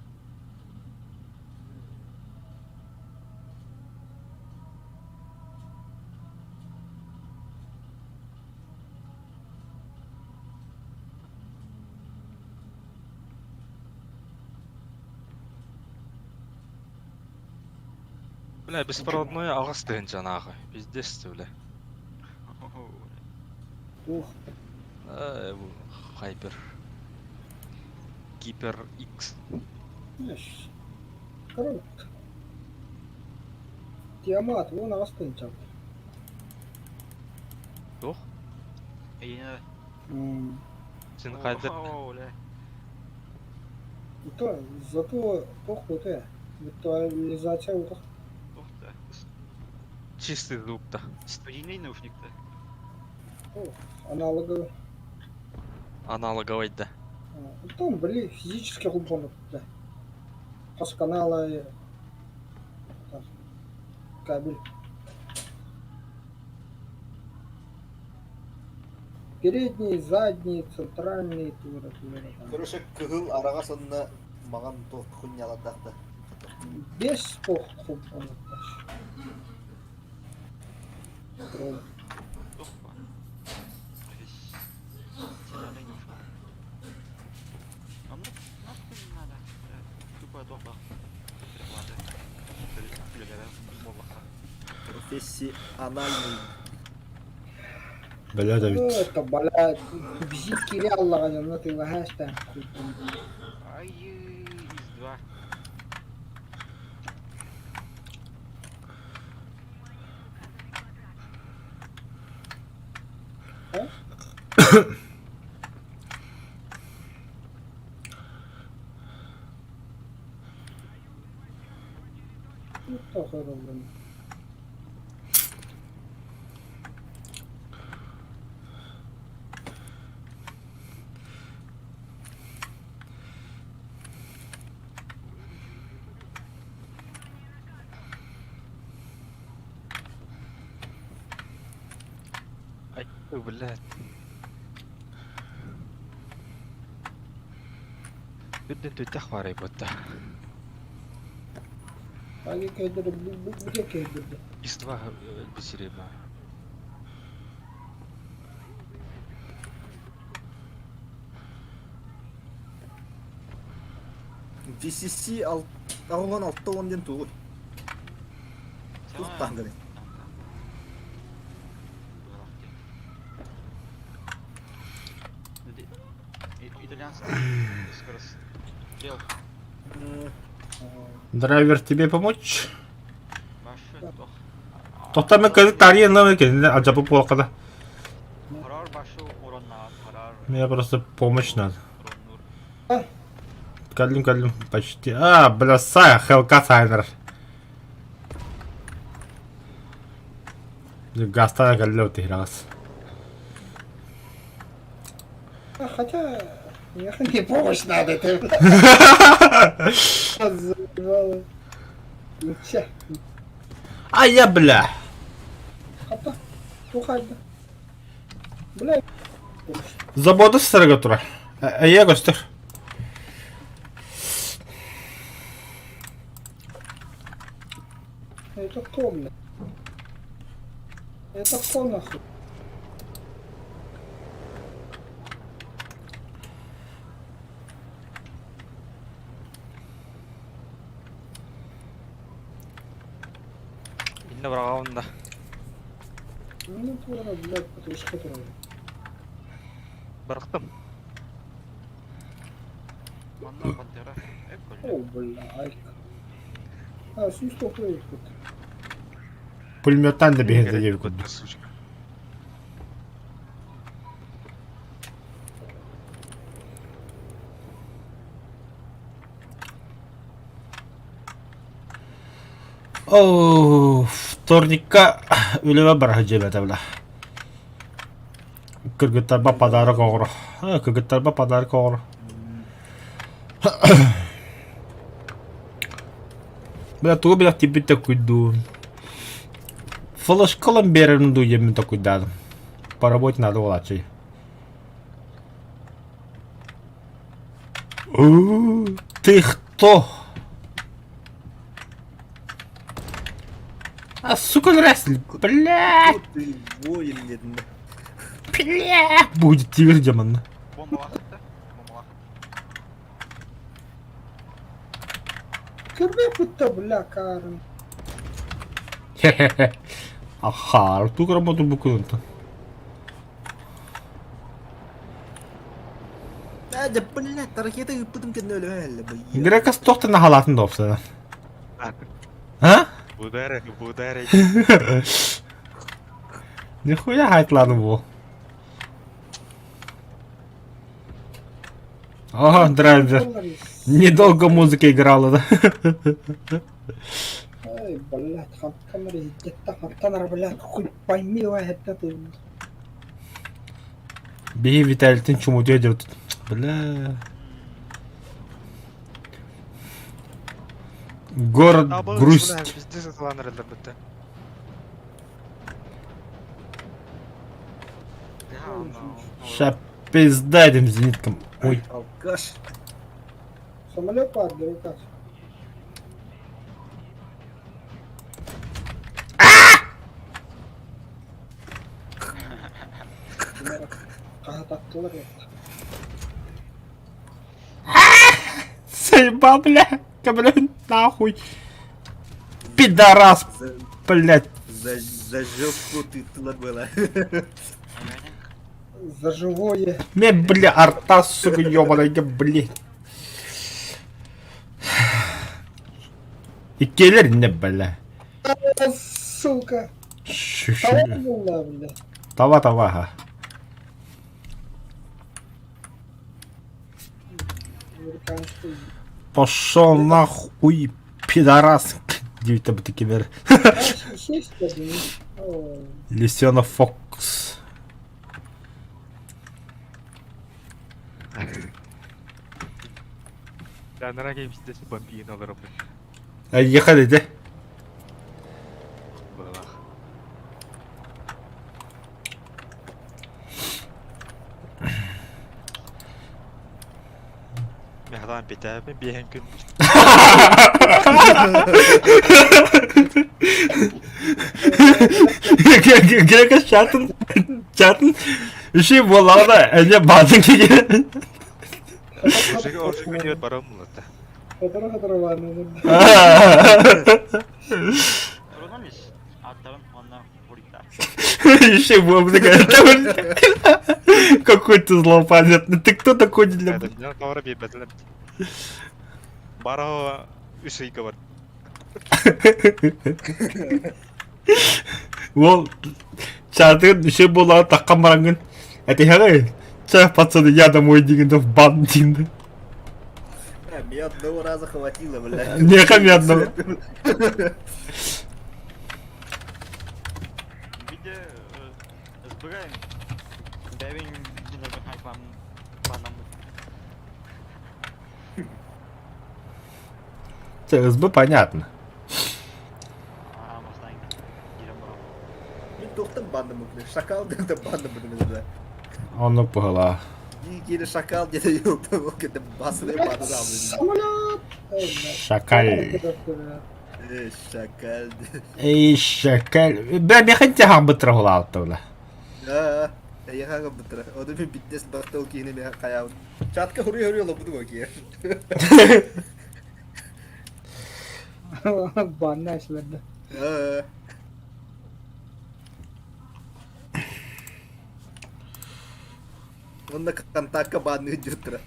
Бля, беспроводной ағас деген жаңағы. Пиздец, бля. Ух. Хайпер. Гипер X. Короче. Тиамат, вон ағас тынчал. Туох? Эйне. Сен қайда? То, зато похуй ты. Виртуализация утах. Ух ты. Чистый звук-то. Студийный наушник-то. Аналоговый. Аналоговый, да. Там, блин, физически холбонок, да. Хас канала кабель. Передний, задний, центральный, тура, тура, там. Короче, кыһыл араҕас онно маҕан туох хунньалардаах да. Без пох холбонок. Опа. Центральный наушник. А мне нахуй не надо. Тупо дома. Профессиональный. Бля, Давид. Это, блядь, визитки реаллаҕа дьонно тыылаһаasta. Ай, из два. Туох эрэ Блядь. Үрдүн түттэх баарай буотта. Аги кэйдэрэ бу бу бу кэйдэрдэ. Из-2 бисирима. VCC 86 10 диэн тугуй? Туох таһгыный? Драйвер, тебе помочь? Тохтоо мен кэлик тарыйан ылан кэннэ алдьаппыт буолахха да. Мне просто помощь надо. Кэллим, кэллим, почти. А, бля, Сая, Хелка Сайнер. Гастана кэллэ тиһирэҕэс. А, хотя, не помощь надо, ты. Заебало. Ну, че, А я, бля. хата, тухайда. Бля, Забота сырыга турар. Эйэ көстөр. Это кто, бля? Это кто нахуй? Инна быраҕаҕын да. Ну, тура, блядь, потушка тура. Бырахтым. О, бля, айка. А, свисток тут. Пулеметтан да биһиги диэбит курдук. Сучка. Оо, вторникка үлэбэ бараһы дьиэбэтэ бля. Кыргыттарба подарок оҕоро. Кыргыттарба подарок оҕоро. Бля, тугу билэх тиийбит такуйдуун. Флешкалан биэрэрин дуу диэммин такуйдаатым. По работе надо буолааччы. Ты кто? А, сука, здрасте, блядь! Ты воин, диэн. Бля! Будет тигр демон. Кырбай пытта, бля, Карен. Хе-хе-хе. Аха, тук работу буквально. Ээ, дьэ, блядь, ракета ыыппытым кэннэ өлө быйа. Грекас туох да наһалаатын да опсана. А? Бударek, бударek. Нихуя хайтланы бу. Ага, драйвер. Недолго музыка играла, да? Ай, блядь, хантан иһиттэ, хантан блядь, хуй пойми, это ты. Биһи Виталитин чумутуя деп Бля. Город Грусть. Везде сатыланырылар бітті. Ща пизда этим зениткам. Ой. Алкаш. Самолет падает, руках. Хаһататтылар Заебал, бля. Блин, нахуй. Пидорас, блядь. За, за жопу ты тыла была. За живое. Мне, бля, арта, сука, ёбаная, блядь. Иккиэлэр не, бля. Сука. Таба буолла, бля. Таба таба ха. Американский. Пошел нахуй, пидорас. Диэбитэ бу кибер. Лисена Фокс. Анараа кэбистэ бомбиин олоробут. Ехали, да? Былах. Хатаан питээпин биэһин күн. Грека чатын чатын еще буоллаҕына эмиэ баатын киһи. Ожига ожига диэт барам булата. Хатара-хатара бааннаныр. Турунан ис. Аттарын онно буруйдар. Еще буолбута Какой ты злопамятный. Ты кто такой для... Тоҕо биэрбэтилэр. Бара үс ыйга бар. Ол чаатын еще буолаҕа таххан бараҥҥын этиһэҕин чэ пацаны я домой диигин да в бан диин Мне одного раза хватило, бля. Миэхэ эмиэ одного. Виде сбыгаем. Бэбин динарбын хайпам банаммыт. СБ понятно. Аа бастаан киирэн баран. Мин туохтан баннаммын, шакал диэн баннаммын бля. Оннук быһалаа. Киирэ шакал диэн ол кэннэ басыдай баннаммын. Самолет! Шакаль. Э, шакал. Эй, шакаль. Бля, миэхэ тяхамбыттара хулаалта бля. Аа, эйэхэ гыммыттара. Ону мин биттес барта ол киһини миэхэ хайаабыт. Чатка хуруй-хуруй олорбутум ол киһи. Банна эшлерде. Аа. Онно контакка баанныыр дьуттара.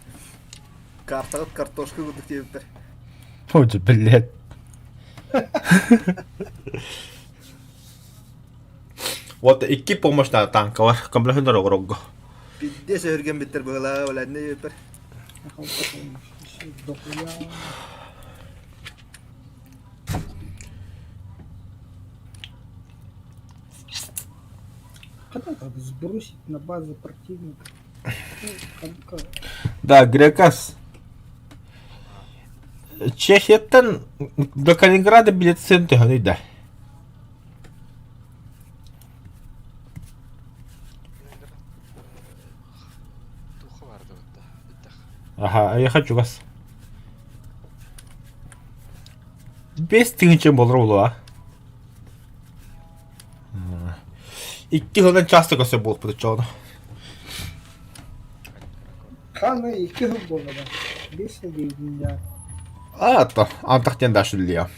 Картаҕыт картошка курдук диэбиттэр. Ой, блядь. Вот икки помощь танка бар. Көмөлөһөннөр оҕорорго. Пиздец өһүргэммиттэр быһалаа, оланна диэбиппэр. Дохуя. Когда как сбросить на базу противника? Ну, как- Да, Грекас. Чехияттан до Калининграда билет сен төһөнүй да. Туха барды бытта. Биттах. Аха, я хочу вас. 5000 болар буолуо. Икки сылдан часто көсө буолпут оччоҕуна. Ханы икки сыл буолла да. Бес сыл диигин даа. А, то, антах диэн дальше үлэлиэ.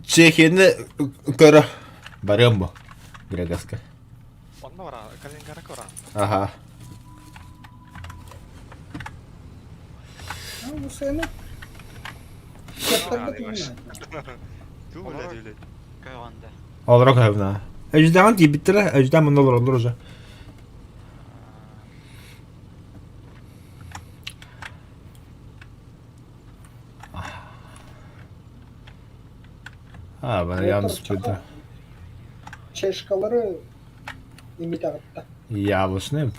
Чехияны көрө барыам бу Грегаска. Онно бара, Калининградка бара. Аха. А, бу сыана. Кыаттарга тугун Туу блядь, блядь. Көҕөнде. Олоро көһөбүнэ. Өждөҕүн тиийбиттэрэ, өждөөн мунна олороллор уже. А, бары yalnız burada. Чешкалары имитаҕытта. Яблочный.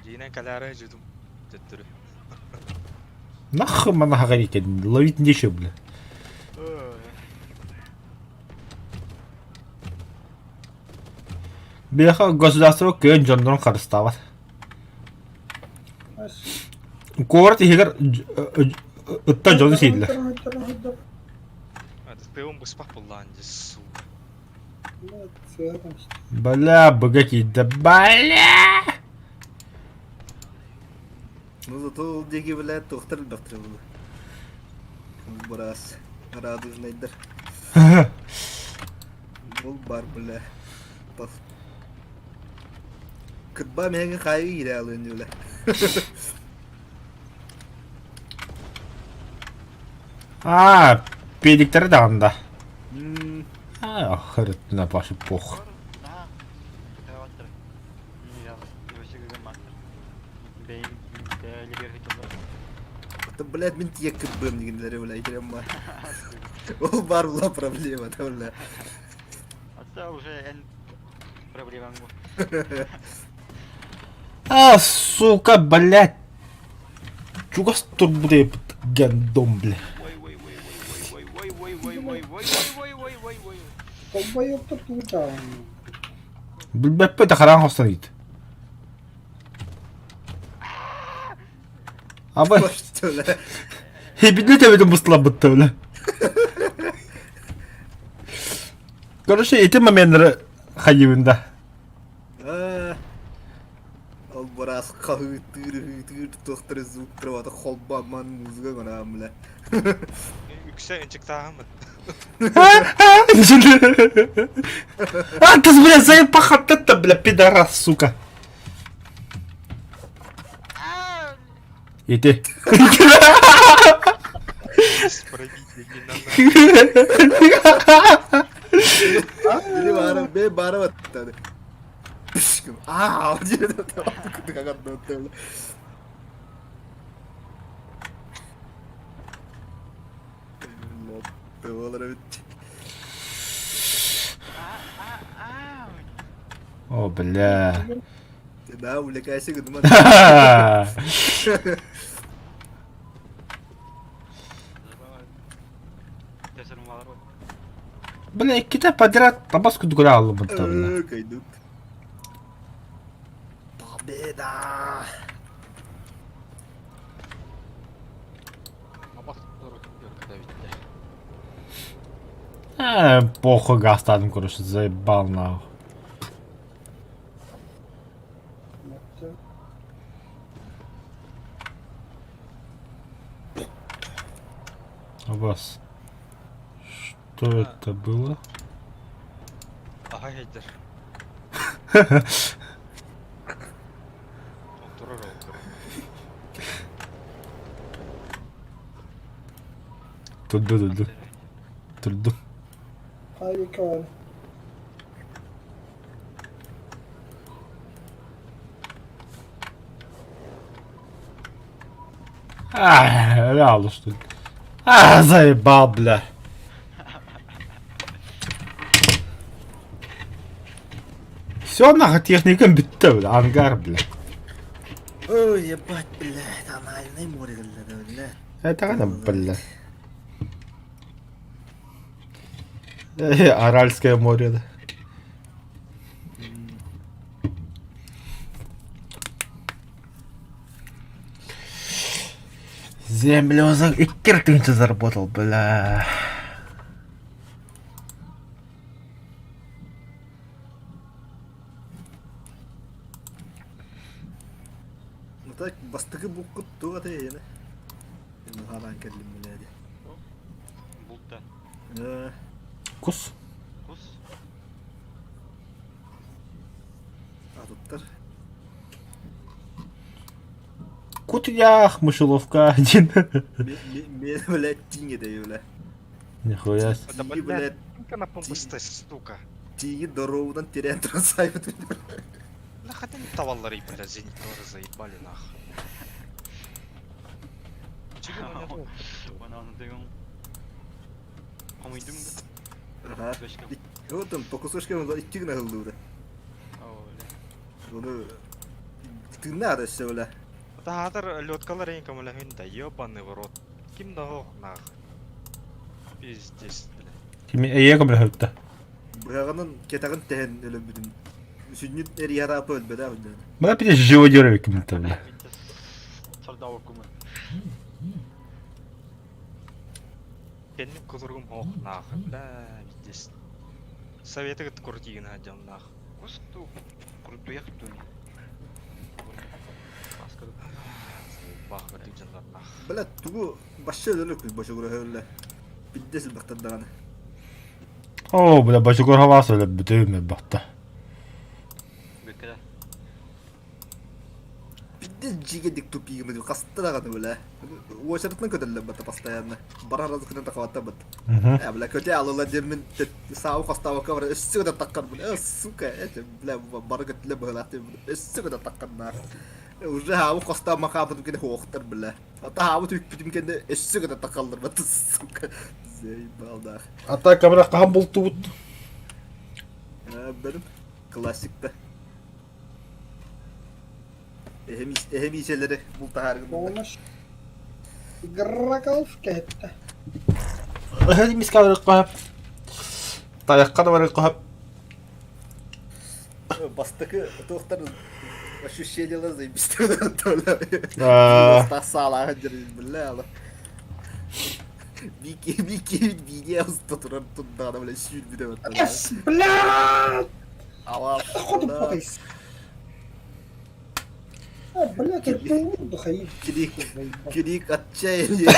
Дьиинэн кэлээри дьудум төттөрү. Нахуй мана говорить, ловить нечего, бля. Бляха, государство кыайан дьоннорун харыстаабат. Куорат иһигэр ытта дьону сииллэр. Тыым быспах буллаан дьэ сука. Бля, быга киирдэ. Бля! Ну зато ол диэки бля туохтар элбэхтэр буолуо. Быраас радужнайдар. Ол бар бля. Бас. Кырба миэхэ хаайыы киирэ алыын бля. А, педиктері даҕаны да. А, хырытына башы пох. Это, блядь, мин тиек кырбым дегенлери, бля, итирем ба. Ол бар була проблема, да, бля. Отца уже эн проблемаң бу. А, сука, блядь! Чугас турбут эбит гандон, бля. Ой, ой, ой, ой, ой, ой, ой, ой, ой, ой, ой, ой. Долбоёбтар тугу чааҕын. Билбэппит да хараан хостон иит. Абай, Бля. хибинне төбөтүн быстылабытта, бля. Короче, ити моменнары хайыбын да. Ол быраас хаһыытыыр ыһыытыыр туохтары звуктары бата холбоомман музыка гынаам бля. Үксэ ынчыктааһыммыт. А, ты, бля, заебахата-то, бля, пидорас, сука. Иди. Пробитие не на Били баара, бээ баара баттады. Аа, диэн Буолар эбит. О, бля. Да, увлекайся, гыдыман. Бля, иккитэ подряд табас курдук эрэ ааллыбыттар, бля. Кайдут. Победа! Э, похуй гаастаатым короче, заебал нахуй. Абас. Что это было? Аха хейдер. Турар ол турар. Турду, турду. Турду. Хайыкаар. А, реально что ли? А, заебал, бля. Все, нахуй, техникам бүттэ, бля, ангар, бля. Ой, ебать, блядь, анальный море, бля. Это она, бля. Аральское море, да. Землю за... И кирпич заработал, бля. Ну так, бастакы буккут туох этэй эйиэнэ? Хараан кэллим билээди. Булта. Кус. Кус. Атыттар. Кутьях, мышеловка один. Мен, блядь, тиҥ этэй, бля. Нихуя себе. Да, Тииҥи, блядь, на помпастай, сука. тииҥи доруобунан тирээн туран саайбыт. Бля, хотя не таваллары, бля, зенит тоже заебали нахуй. Чего Хомуйдум Аха. Вот там по кусочкам икки гына ыллыыра. Ону тыыннаах да өссө бля. Таатар леткалар эйин көмөлөһүн да ебаный в рот. Ким да ох нах. Пиздец, бля. Кими эйе көмөлөһүттэ. Быһаҕынан кэтэҕин тэһэн өлөрбүтүм. Сүнньүн эрийараапа өлбөтөх үрдүнэн. Бля, пиздец, живодер ким-то, бля. Кэнним кутуругум ох нах, бля, пиздец. Советы куртигин дьон нах. Кусту курдуях туни. Бах, дьоннор нах. Бля, тугу башча өлөлөкпүт бочугура өллө. Пиздец элбэхтэр даҕаны. О, бля, бочугур хавас өлө бүтүм батта. Бүккә. Пиздец дьигэдик тупигымыт хаста даҕаны бля. Уочаратынан көтөллөр бата постоянно. Барар азыкынан тахабатта бат. Э, бля, көтө алыла диэммин саабы хостаабакка бара өссө да таххар бля. Э, сука, эти, бля, бары көтүлэ быһылаах өссө да таххарнаах. Уже хаабы хостаама хаабытым кэнэ хуохтар бля. Ата хаабы түкпүтүм кэнэ өссө да таххаллар бат, сука. Заебалдаах. Атака, бля, хаһан бултубут. Э, бэрим классикта. Эһэ миисэлэри бултаһааргын Помощь. Игроков кэһэттэ. Эһэ мискэ барыахха сөп. Тайахха да барыахха сөп. Бастакы туохтар ощущениялар заебистер саалааһын дьэрин биллэ ала. Бики бики видео турар турдаҕына бля сүүрбүтэ Эс, блядь! Ала Ходу потайс. А, блядь, это духаи. Крик, крик отчаяния.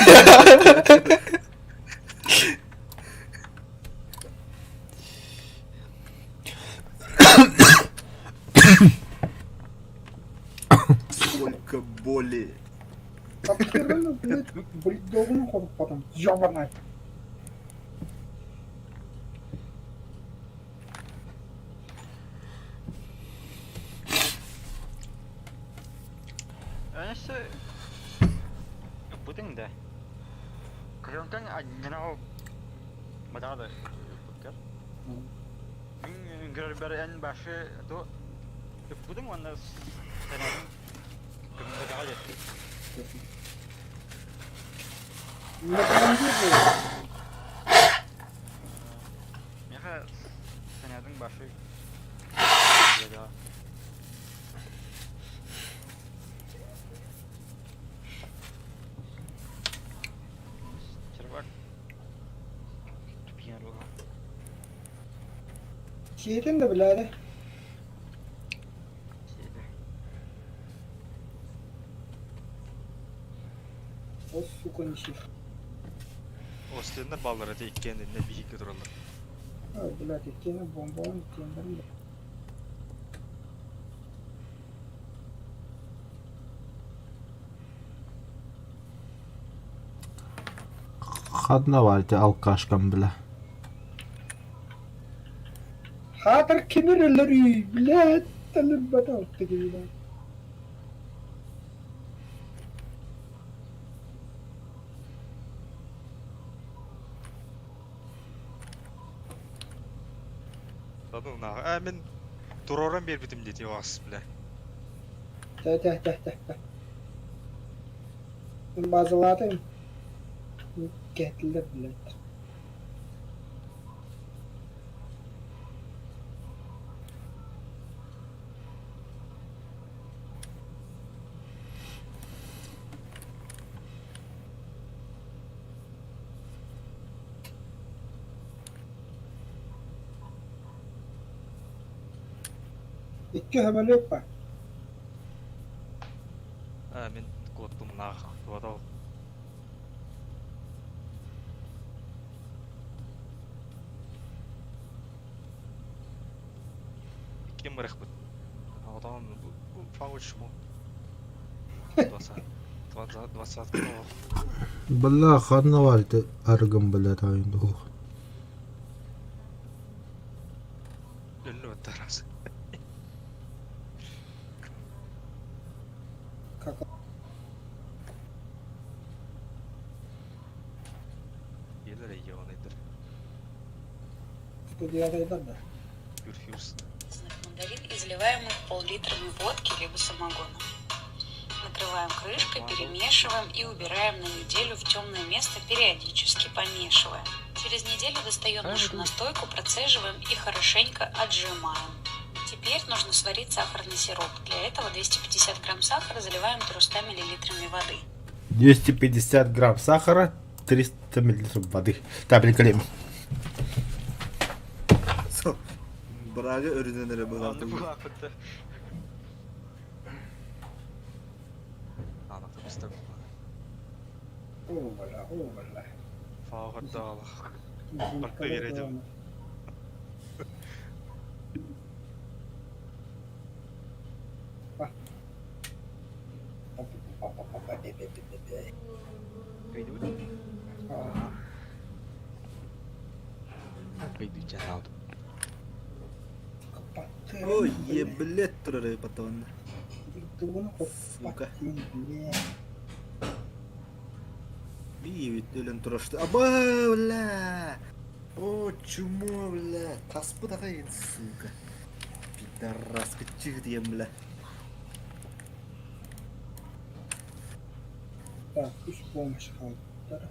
Сколько боли. блядь, бульдогун ходуп потом. Ёбаный. Өнөсө бутың да. Кырынтан аннанау мадада буттар. Мин үҥкүрэрбэр эн башы ту бутың уонна сэнэбин көмөлөтөҕө дьэ. Миэхэ сэнэбин башы Червак. Тупиен буолла. Сиэтин да билээри. Сиэтэ. Ол сука несив. Остеннер баллар эти иккиэн иннэ биһикки тураллар. А, блядь, иккиэнэ бомбалан иккиэннэрин да. Хадна бар ити алкашкам бля. Хаатар кимир өлөрүй, блядь, өлөрбөтө алты киһи. Да ну нахуй. А мин туруоран биэрбитим диэти вас, бля. Тэ тэ тэ тэ тэ. Мин базалаатым. Кэтилэр, блядь. Икки көмөлүөк бар. А мин куоттум нах. Туотал. Ким барахпыт? Отон фауч му. 20 20 Бля, ханна бар ити арыгым бля тайын дух. Өллө тарас. Как Елер ебаныйдыр. студиядайдар да. Курфюрст. Мандарин и заливаем их пол-литрами водки либо самогона. Накрываем крышкой, перемешиваем и убираем на неделю в темное место, периодически помешивая. Через неделю достаем нашу настойку, процеживаем и хорошенько отжимаем. Теперь нужно сварить сахарный сироп. Для этого 250 грамм сахара заливаем 300 миллилитрами воды. 250 грамм сахара, 300 миллилитров воды. Так, блин, Брага өрүнэн эрэ Аны быһаатым. булааппыт. Ана тыбыста. О, бля, о, бля. Фаугардалах. Барта вередим. Кыйды чаналды. Ой, еблет турар потом. Сука. Биевит өлөн турашты. Аба, бля. О, чмо, бля. Таспы дагайын, сука. Пидораска чих диэн, бля. Так, үс помощь хаалбыттара.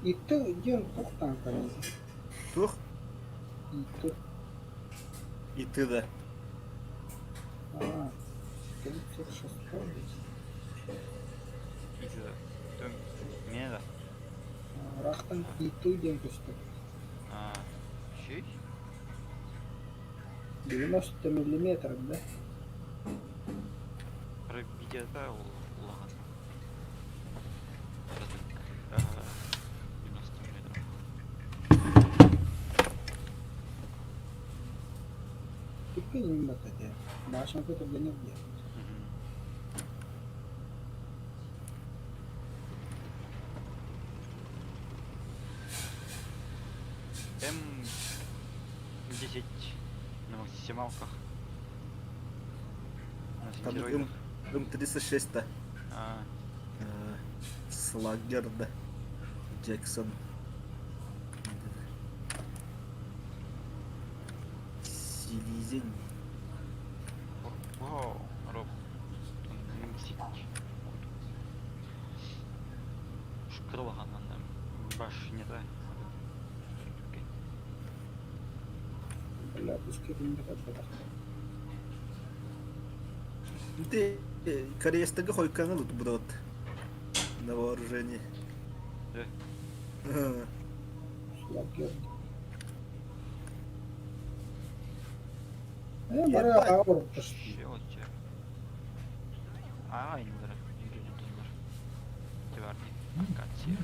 Икки диэн туох тааҥканый? Туох? Икки. И ты да. А, 36-й. Миэнэ да? Ыраахтан ииттүү диэн көстөр. Аа, үчүгэй. 90 миллиметр да? Видеота улахан. 90 миллиметр. Түргэн иҥмэт этэ, башенка түргэнэ диэн. М10 на максималках. На Там синтезоидах. М36 да. А, Слагер да. Джексон. Селезень. Вау, Роб. М10. Шкрылахан башнята. Бля, пускай иҥмэт Ты кореецтарга хойуккаҥа тутбут на вооружении. Да. Слагер. Э, бары аҕа Щелче. А, инилэр, ингредиенттэр. Теварни, акация.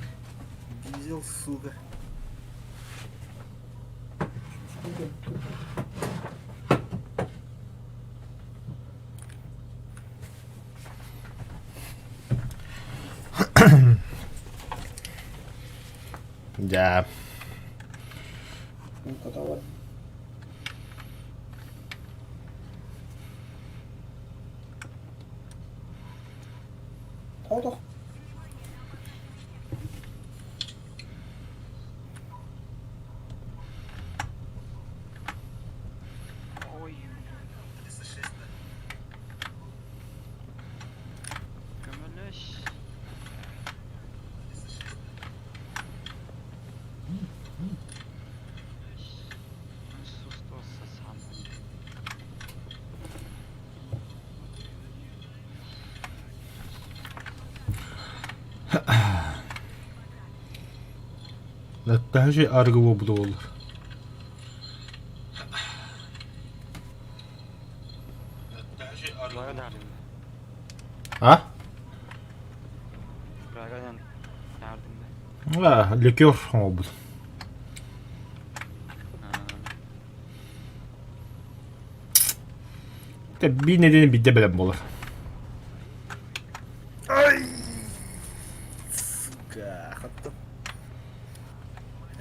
Дизель, сука. Дьэ. Котовар. Тоҕо Ой. Көмөлөс. Сустуоса сам. Даже арыгы буолбута буоллар. Благодарен. А? Благодарен. Ярдым А, ликер оҥорбут. да. Биир нэдиэлэ биирдэ бэлэм буолар. Ай! Сука, хаттым.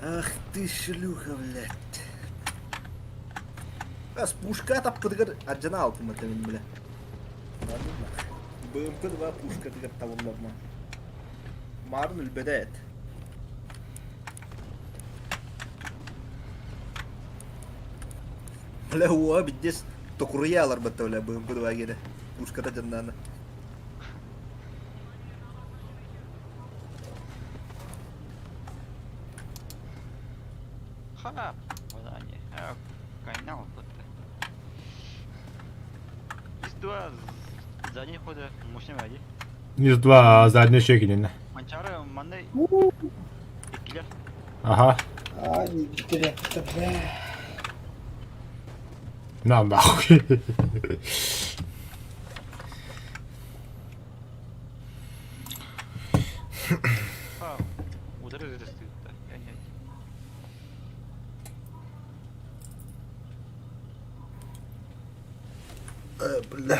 Ах ты шлюха, блядь. Ас пушка таппытыгар ардьана алтым этэмин бля. БМП-2 пушкатыгар табылларма. Марын өлбөтө эт. Бля, уоҕа биддес токуруйа аларбатта бля БМП-2 гене. Пушката дьаннаана. Ха! Вадание. Кайнал бытты. Из-2 задний хода мощный води. Из-2 задний шекинен. Манчары манны иккилер. Ага. А, не бля. На нахуй. Удары растут. Я не. Бля.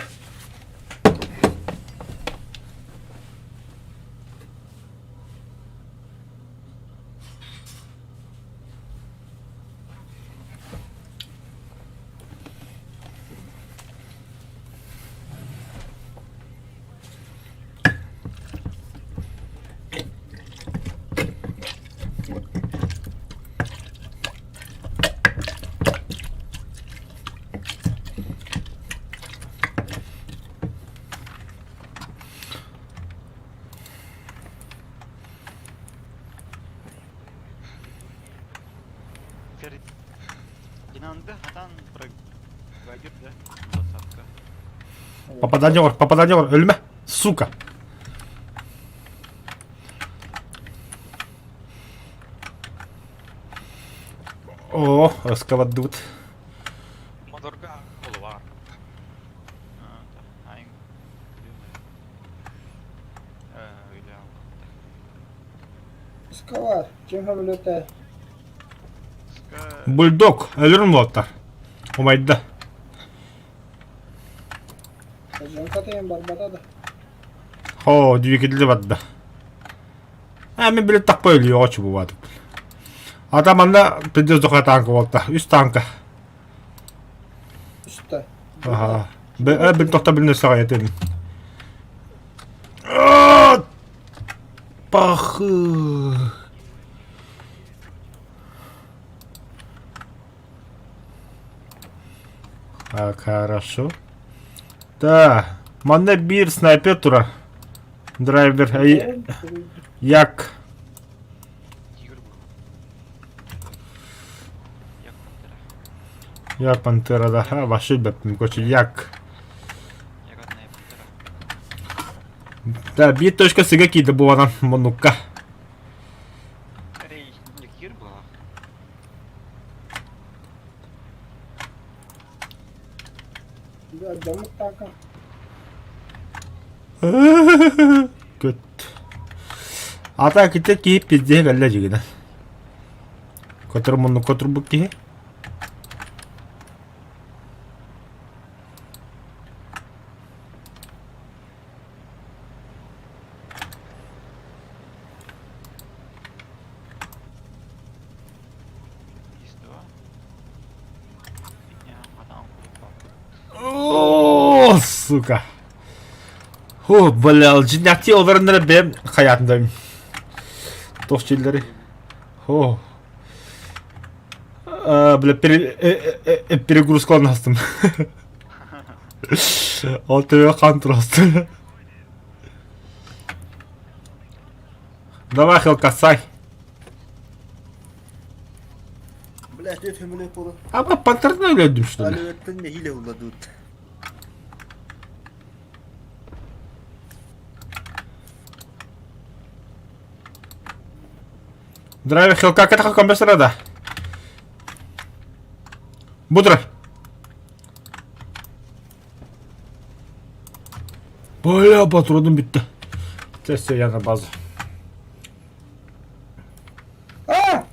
Фердинанды хатан прогадир да двадцатка. Попадание, попадание, өлме, сука. О, ыскабаддыбыт. Моторга олуар. Скалар, чем хамлета? Бульдог, өлөрүм буолтар. Умайда. Жонкатайын барбата да. Хо, двигатель барда. А мен биле такпай өлүө очу бубадып. Ата манна пиздец доха танка болта. Үс танка. Үстэ. Аха. Бе бил тохта билне сага этем. Пахы. Так, хорошо. Да, манна биир снайпер тура. Драйвер, як. Як Пантера, да. А, вообще, бэп, як. Да, биир точка сыга киирдэ буолан муннукка. Көт. Ата ките киһи пиздеһэ кэллэ дьигинэ. Көтөр муннукка турбут киһи. О, сука. О, бля, дьиҥнээхтии олорон эрэ бэйэм хайаатындайым. Туох чиллэри. О. Бля, перегрузкалан астым. Ол төбө хан турасты. Давай, Хелкасай. Бля, түөрт көмөлөк буолан. А пантерны өлөрдүм, что ли? Алүөттэн нэһиилэ улладыт. Драйвер Хелка кэтэх компрессора да. Будра. Бля, патроным бүттэ. Все, все, я на базу. А!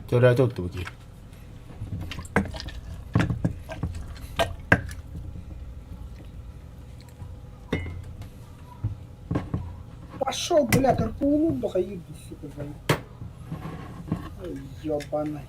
Төрөөтө уттубут Пошел, бля, карпулу бахаид, сука, за. Ёбаный.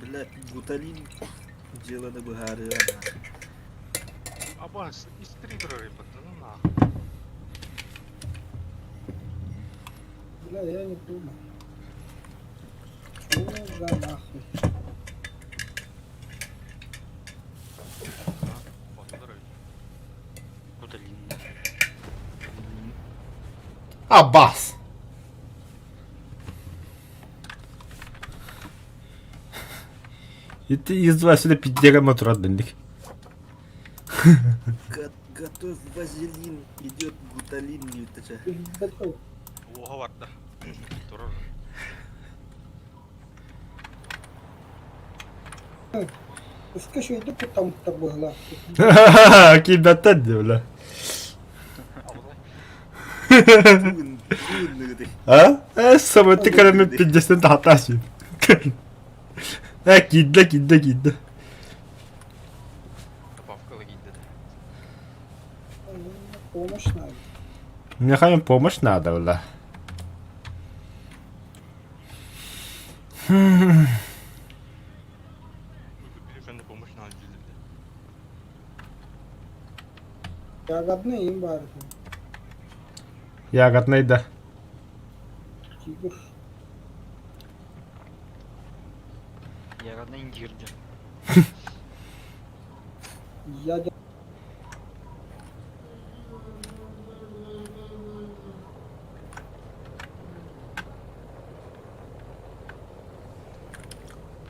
Бля, гуталин дьыаланы быһаарыа. Абас, истригеры, ну нахуй. Бля, я не думаю. Что за нахуй? Аббас! Ити из-два сюда пиздегама турар дэнник. Готовь вазелин, идет гуталин диэбиттэрэ. Уоха барда. Турар. Өскө үчүгэйдик куттаммыттар быһыылаах. Киирбэттэр дии бля. А? Э, самотты кэлэммин пиздестен тахатаасыйым. Э, киирдэ, киирдэ, киирдэ. Добавкала киирдэ да. Помощь надо. Мне помощь надо, бля. Ягодный им баар Ягодный да. Тигр. Ягодный индирди. Ядер.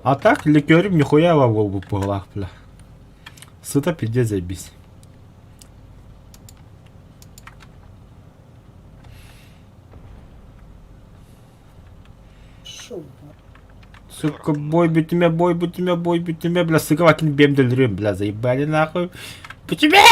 А так ликерим нихуя во голову пыглах, бля. Сыта пиздец заебись. Шо? Сука, бой битиме, бой битиме, бой битиме, бля, сука, вакин бем дөлрүм, бля, заебали нахуй. Битиме!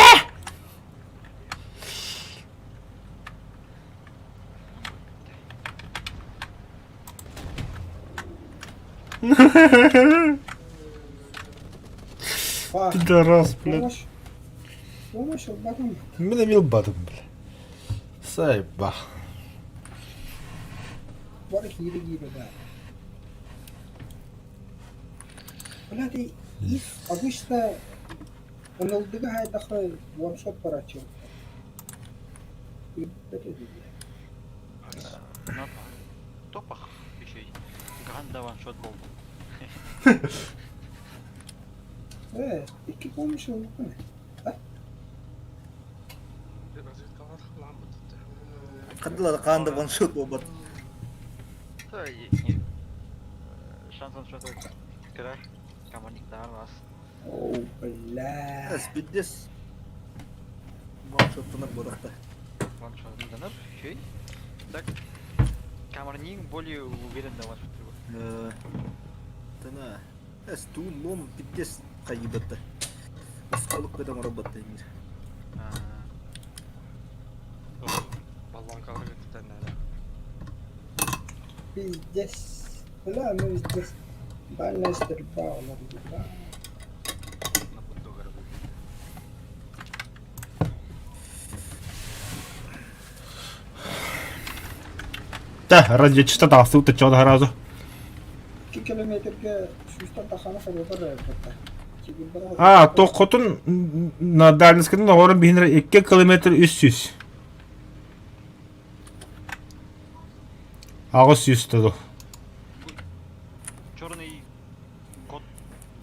Пидорас, блядь. Помощь. Помощь ылбатым. Мин эмиэ ылбатым, бля. Сайба. Бары киирэ-киирэ баар. Бля, ты ис обычно ынылдыга хайдахы ваншот бараччы. Топах еще Гранда ваншот был. Э, икки помощь ылбатым. Хандылар хаанда ваншот буолбат. Шанс ваншот кыра. Командиктар вас. Оо, бля. Спиддес. Ваншоттанар буолахта. Ваншот еще Так. Камарник более уверен да ваншот. Тана. Эс туун лом пиддес хайыбатта. Осколок көтөн оробатта эмир. Баллонкалар өттүтэн Пиздец. Бля, ну пиздец. Дальняя стрельба, олар, Да, разведчица тахсыбыт чода сразу. 2 километрге сүүстэн тахсаны хабылдар эрбэтэ. А, тоххотун на Дальнинскайдан оҕорон биһинэр 2 километр 300. 800 тоду. Черный кот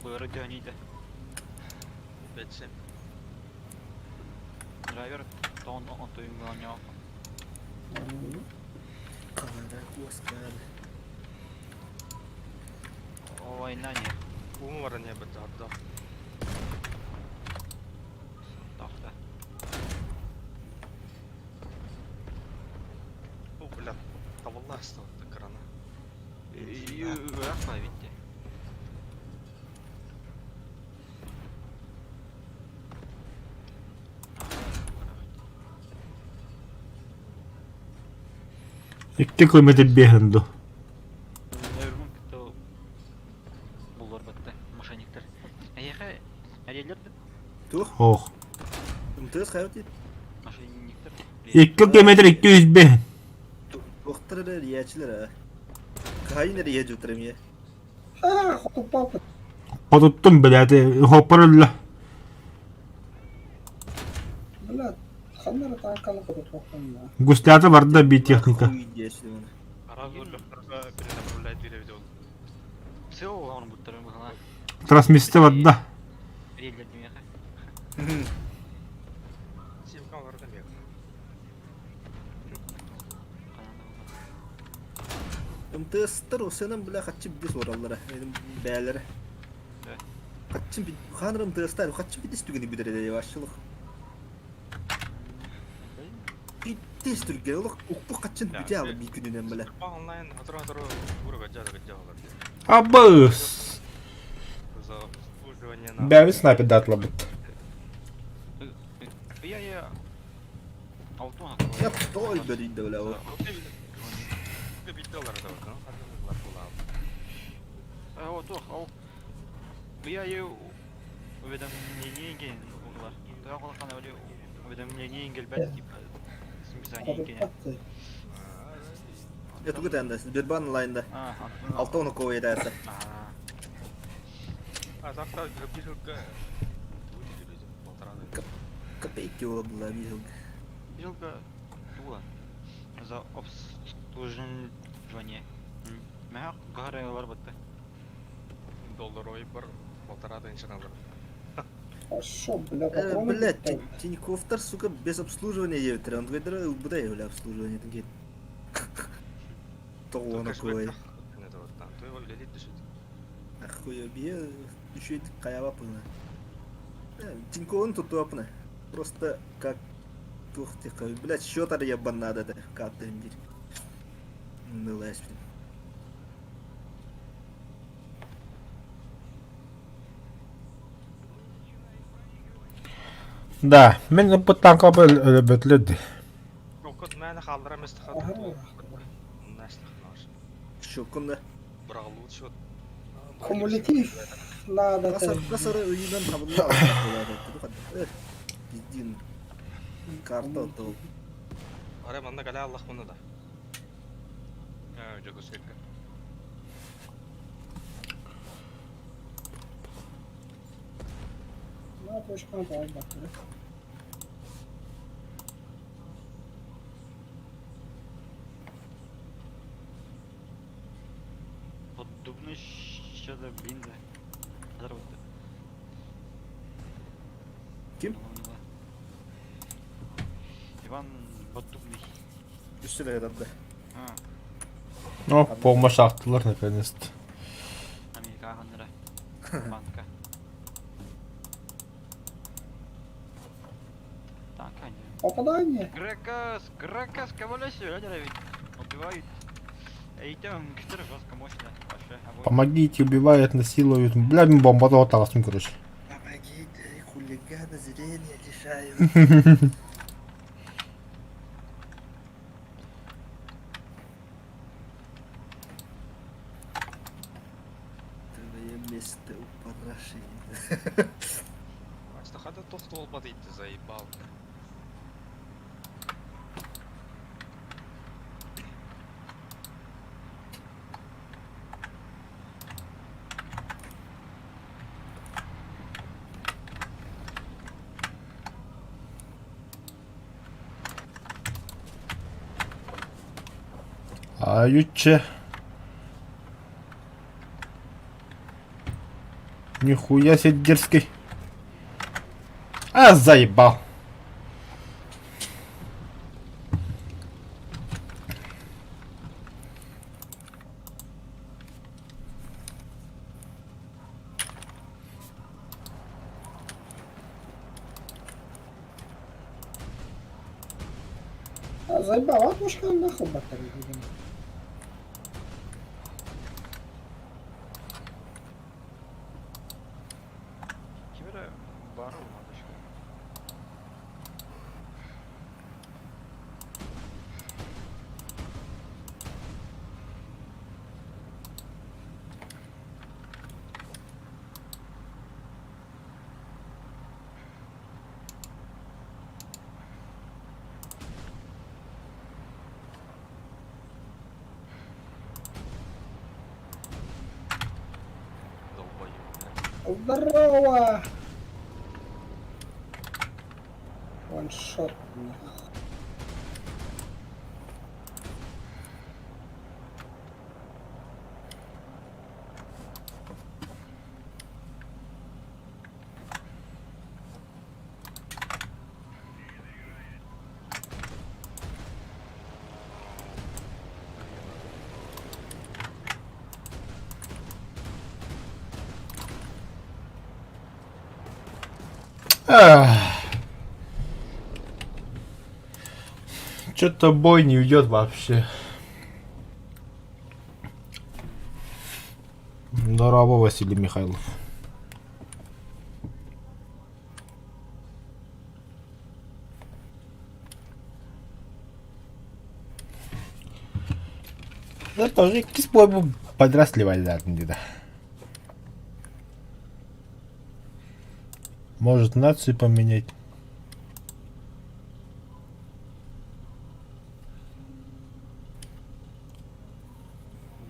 быры төнийді. Бетсем. Драйвер тон онтуйуҥҥа Хара куоскар. О, война не. Уум баран иһэ бэрт Тохта. О, бля, табылла астыбыт крана. Ыраах битте. 2 километр биэһин ду. Өрмүн кытта булар батта мошенниктер. Эйхэ әрелер Туох? Ох. МТС хайа тиит. мошенниктер. 2 километр 200 биэһин. Туохтар эрэ эрийээччилэр ээ. Каин эрийэ дьутар эмиэ. Ха, хотуппаппыт. Хотуттум блядь, хоппор өллө. Бля, ханна эрэ таакканы хотуппаппын да. Гуслята барда би техника. Хуй диэччилэр оны. Араас бөлөхтөргө перенаправляет бирэбит ол. Все оҕон буттарын быһыла. Трансмиссия барда. Реллер демеха. Симка олордон бек. МТС-тар осынан бля хаччы бис уораллара, бээлэрэ. Хаччы хааныр МТС-тар хаччы битис түгэни бүтэрэ вашчылык. Тез түргэн олох укпу хаччын бүтэ алы бии күнүнэн бля. Онлайн хатыры-хатыры Абыс! За обслуживание на... Бэбит снайпердаатыларбыт. Я Алтын Я той бөлүйдө бля ол. Уведомление уведомление келбет типа списание Хотуппат. Я тугу тэнда, Сбербанк онлайнда. Алтон укова едәрді. А завтра биржа будет Копейки ол была биржа. Биржа тула за обслуживание. Мә гарайлар бітті. Долларовый бар полтора тысячи долларов. Хорошо, бля, патроны Блядь, бітті. Тиньковтар, сука, без обслуживания ебет. Он говорит, буда я обслуживание деген. Тоғына кой. Ахуя бие, еще каява пына. Тиньковын тут топны. Просто как тух тихо. Блядь, счет ебан надо, да, карты мир. Нылась, блин. Да, мен бу танка өлөбөтлөдү. Окот мәне халдыра месте Шокында. Бралу счет. Кумулятив надо. Касар, касар үйінен табылды. Пиздин. Карта то. Ара манна каля Аллах муну да. Жогу сөйкө. На, точка на баттыры. Поддубный что-то блин да. Здорово. Ким? Иван Поддубный. Үстіне адамды. Ну, помощь аттылар наконец-то. Америка ханнара. Банка. Танка не. Попадание. Грекас, Грекас, кого ведь убивают. Эй, там, который жестко мощно. Вообще, огонь. Помогите, убивают, насилуют. Бля, мен бомба тағастым, короче. Помогите, хулиганы зрения лишают. Твое место у параши. Астахада тохтол бадыйты заебал. Аютче. Нихуя себе дерзкий. А, заебал. А, заебал, а точка нахуй баттыры. Кибера бару матушка. Долбоёб. Здорово! Ваншот. Что-то бой не идет вообще. Здорово, Василий Михайлов. Да тоже иккис бой подряд сливали где-то. Может нацию поменять.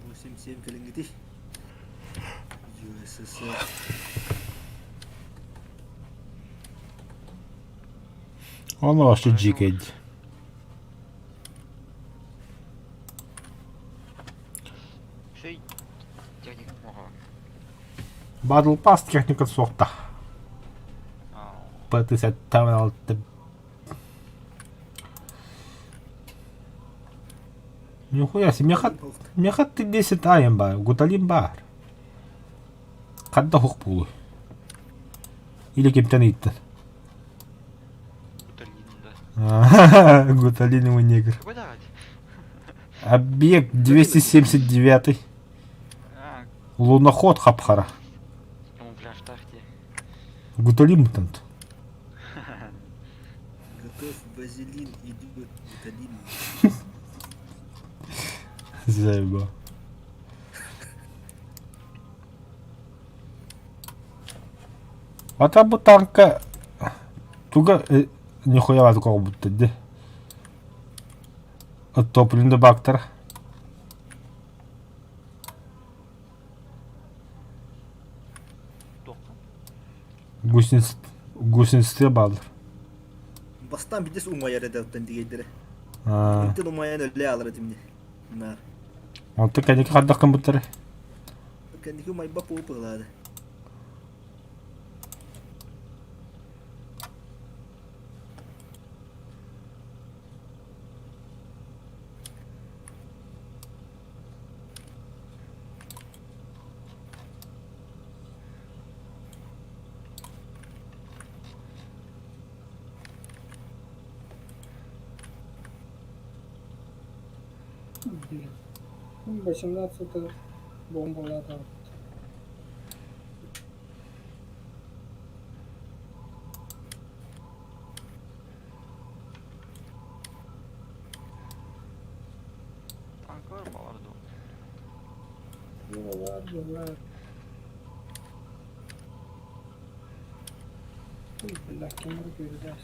Восемь семь кэлиҥҥитий. USSR. Он вообще дикий. Сей техник моҕо. Battle Pass техника суохта. П-56. Нихуя себе, меха, меха ты 10 айым бар, гуталим бар. Хадда хук пулу. Или кимтен ыйттын? Гуталин, да. Гуталиновый негр. Какой давать? Объект 279. А, Луноход Хапхара. камуфляж тахти. Гуталин мутант. Готов вазелин идет гуталин. Заебал. Ата бу танка туга нихуя такого будто де. Оттопленный бактер. Гусениц гусеницы баллар. Бастан бидес умайар эдәттен дигәйдере. Онтон умайан өле алар этимне. Нар. Онтон кэнники хардах кымбыттары. Кэнники умайба пуп ылады. Блин. 18 бомбалаата. Танкалар балар дуо? Бля, кем көрдө.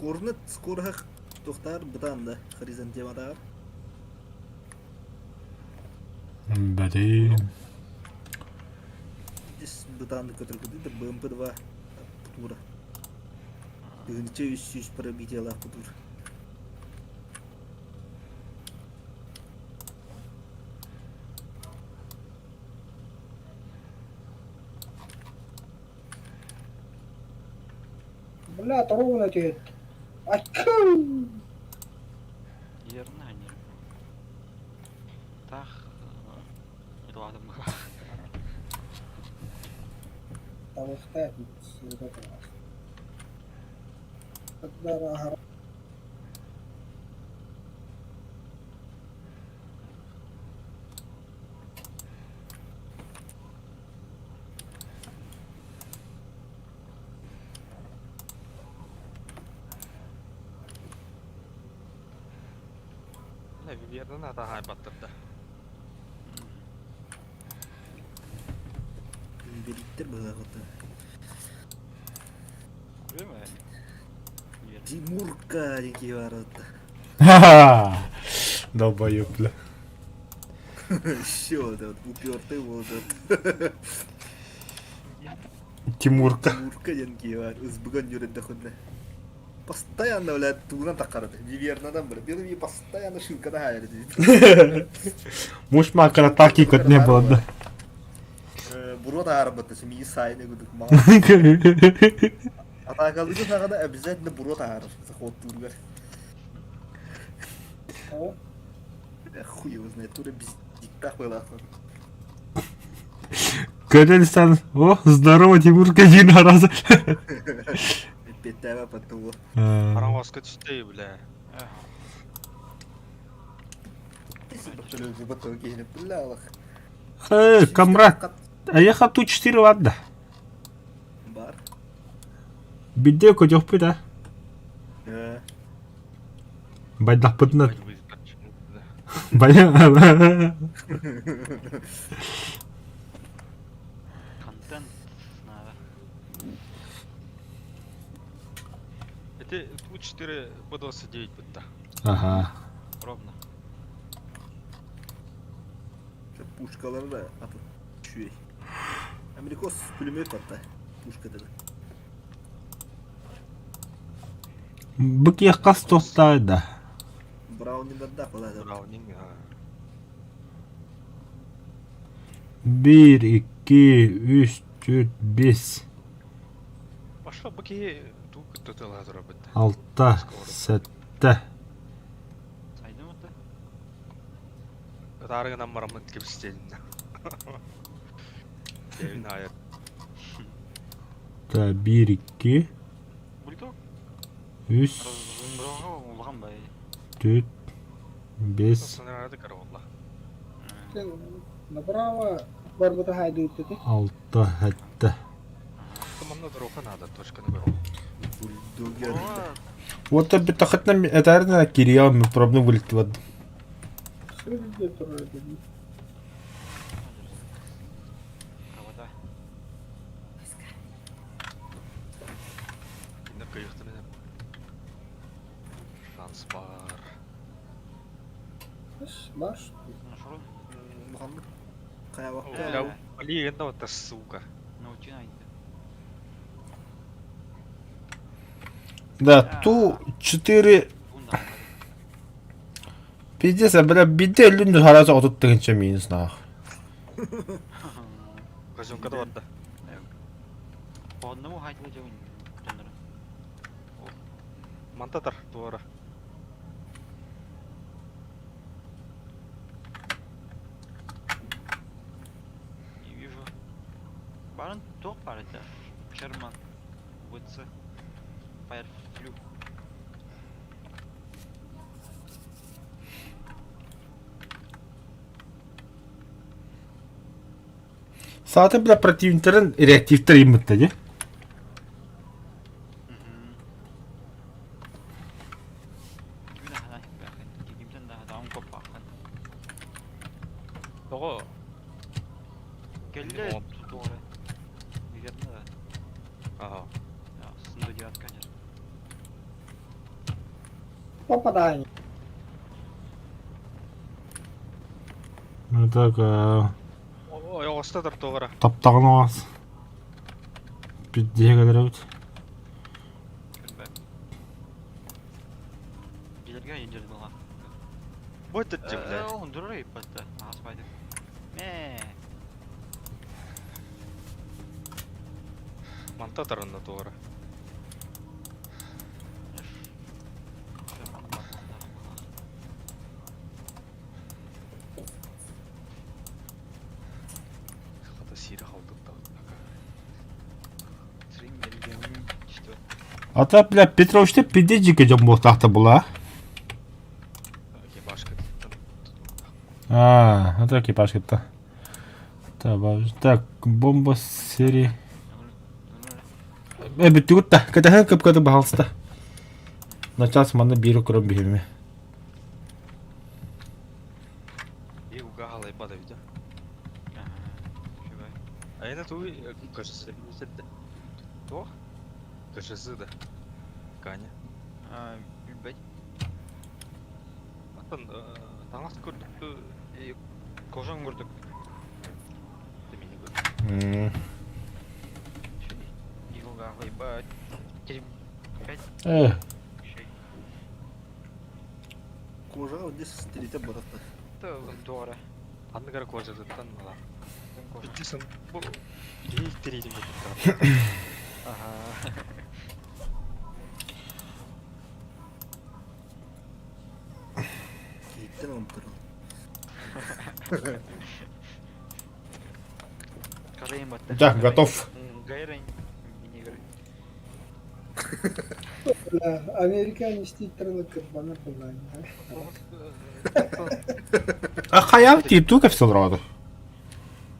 Корнет скорых тохтар бытан да хризантематар. Блин. Дис бытанды көтөргүдү да БМП-2 путура. Тыгынча үс сүүс пробитиялаах путур. Бля, ровно түһэт. Аккау! Верно, не. Тах, ладно. Табыхта Когда Верно, надо баттырда. Бериттер быһаҕыта. Верно? Верно. Тимурка диэн киһи баар этэ. Долбоёб, бля. Еще вот этот упертый вот этот. Тимурка. Тимурка диэн киһи баар. Ызбыган юрэнде хонна. Постоянно, бля, тугунан таккарады. Вивернадан бля. Белый постоянно шилкада хайыр. Муж макара так и не было, да. Буруо таһаарбат мии сайны кудук маа. Атаакалыгы саҕана обязательно буруо таһаарар заход туургар. Хуй его знает, тура бздиктах была. Көрөн о, здорово, Тимурка, один раза. Петава потуло. Хараҥаска түстэ бля. Э, камрад, а я хату 4 ладно. Бар. Бидде көтөхпүт а. Байдахпытына. Бая. Контент надо. Это Ту-4 Б-29 бытта. Ага. Ровно. Пушкалары да атып түшүй. Америкос пулемет атта. Пушка dedi. Бык яққас тоқтайды. Брауниндар да қалады. Браунинг. 1, 2, 3, 4, 5, Пошла быки ту кыттытыла бытта. 6, 7. Сайдым это? Тарыгынан мараммыт кепстелин. Девин айыр. Та 1, 2, Бульдог? 3, Улахан бай. 4, 5. Сонрады караулла. Направо барбыта хайдыыт этэ. 6, 7. Манна дроха надо, точка на гору. Бульдогер. Вот битахатна этарна кирия мы пробны вылетела. Сүрү турар эбит. Кабата. Инна кыйыктын Шанс бар. Баш. Нашел? Мухаммед. Кая вакта. Бля, блин, это вот сука. Научи найти. Да, ту 4 Пиздец, а бля, биде люнду хараса отут тыгынча минус нах. Казюнка да барда. По одному хайдыла жабын. Мантатар туара. Не вижу. Баран тоқ бар это. Шерман. ВЦ. Фаерфлю. Сааты бля противниктерин реактивтер иммитте де. Того. Келле туторы. Верно, да. Ага. Сынды девятка, конечно. Попадание. Ну так, Ой, остатар туара. таптағын оғас. Пидде кадырабыт. Келерге енжер була. Вот это, блядь. Он дурой патта. Аспайды. Ме. Мантатар на туара. Хата сири халдык да. Ата бля Петровичте пидде жике жом болтақта була. Экипажка. А, это экипаж кетті. Так, бомба серии. Э, бүттүгүт та. Катахан көп көтө баһалста. Начаас манна биир көрөн биһиме. И угахала и бада видя. А это туй, кажется, То? КШЗ да. Каня. Билбет. Аттан таңас көрдүк. Кожан көрдүк. Э, Кожа здесь стрелите баратта. Туора. Анныгар кожа зыттан мала. Биттисэн бу илтеридим Ага. Кейттен алып тұрыл. Да, готов. Бля, Американ истииттэрин кырбанар былаан. А хайаан тииптүү кэпсэл роду.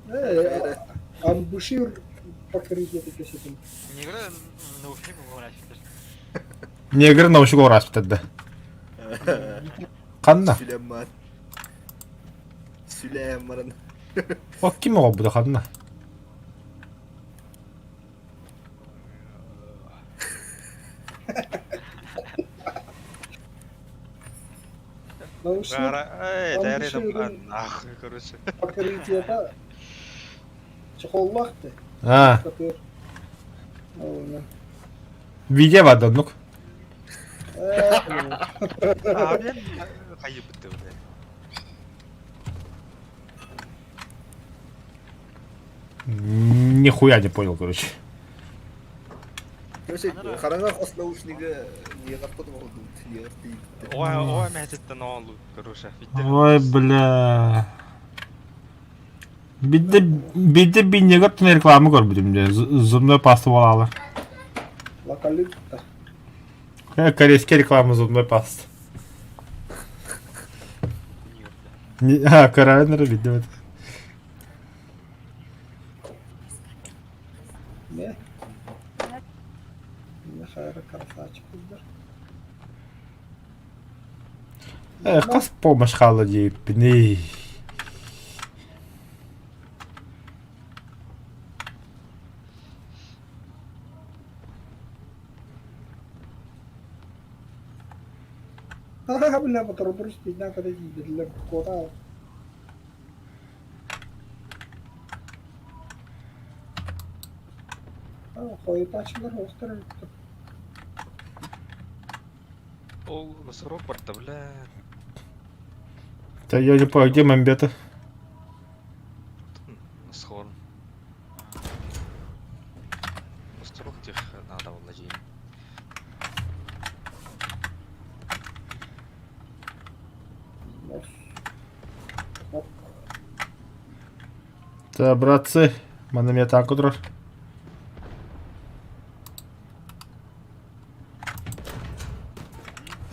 Э, амбушюр покрытие кесетин. Негр наушник уораспыттар Ханна? Сүлэммат. Сүлэм баран. О, ким оҕолбута ханна? Наушник Эй, амбушюрун нахуй, короче. покрытиета чехоллаах ты. А, Катыр. Ол, видео бар оннук. э, А, блин, хайы бытты, бля. Нихуя не понял, короче. Короче, хараҥа хос наушнига ньиэҕэр хоту ньиэҕэр тиийбиттэр. Ой, ой, мэтиттен оолу, короче. Ой, бля. Бидде бидде биннегер түн реклама көрбүтүм де. Зубной паста буолалар. Локалитта. Корейская реклама зубной пасты. Не, а, карайнер видео. Не? Не хайра красавчик кыздар. Э, хас помощь хаала диэппиний. Ха-ха, бля, бутерброд стыдно, когда для кота. А, хойутаачылар оохтор эбит. Ол носорог барда, бля. Да я не понял, где мамбета? Носорог. Носорог тех надо владеть. Нос. Ок. Да, братцы, манна меня танк удрар.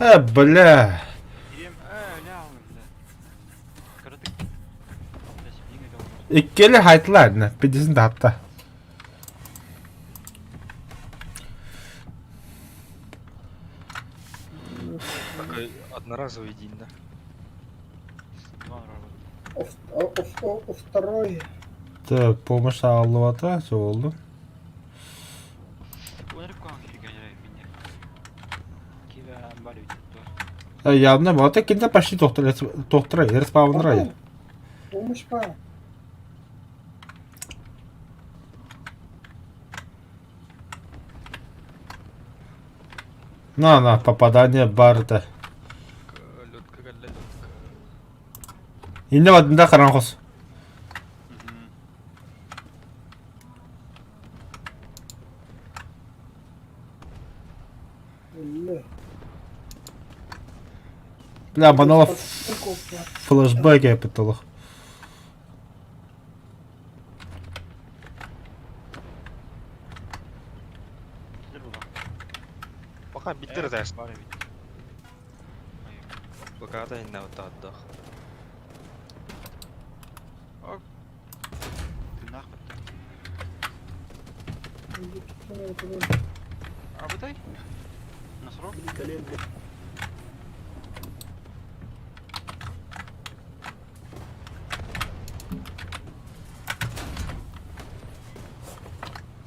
Э, бля. Иккели хайтылар, пидесин да Такой одноразовый день, да? О, второй. Так, помощь аллывата, все oldu. Явно, вот кинде почти доктор, доктор, респаунер. Помощь па. На, на, попадание барда. Лётка, лётка. Инде бадында караңгыс. Үлле. Бля, манала флешбэк я пыталах. Пока биттер дайс. Пока да инна вот отдох.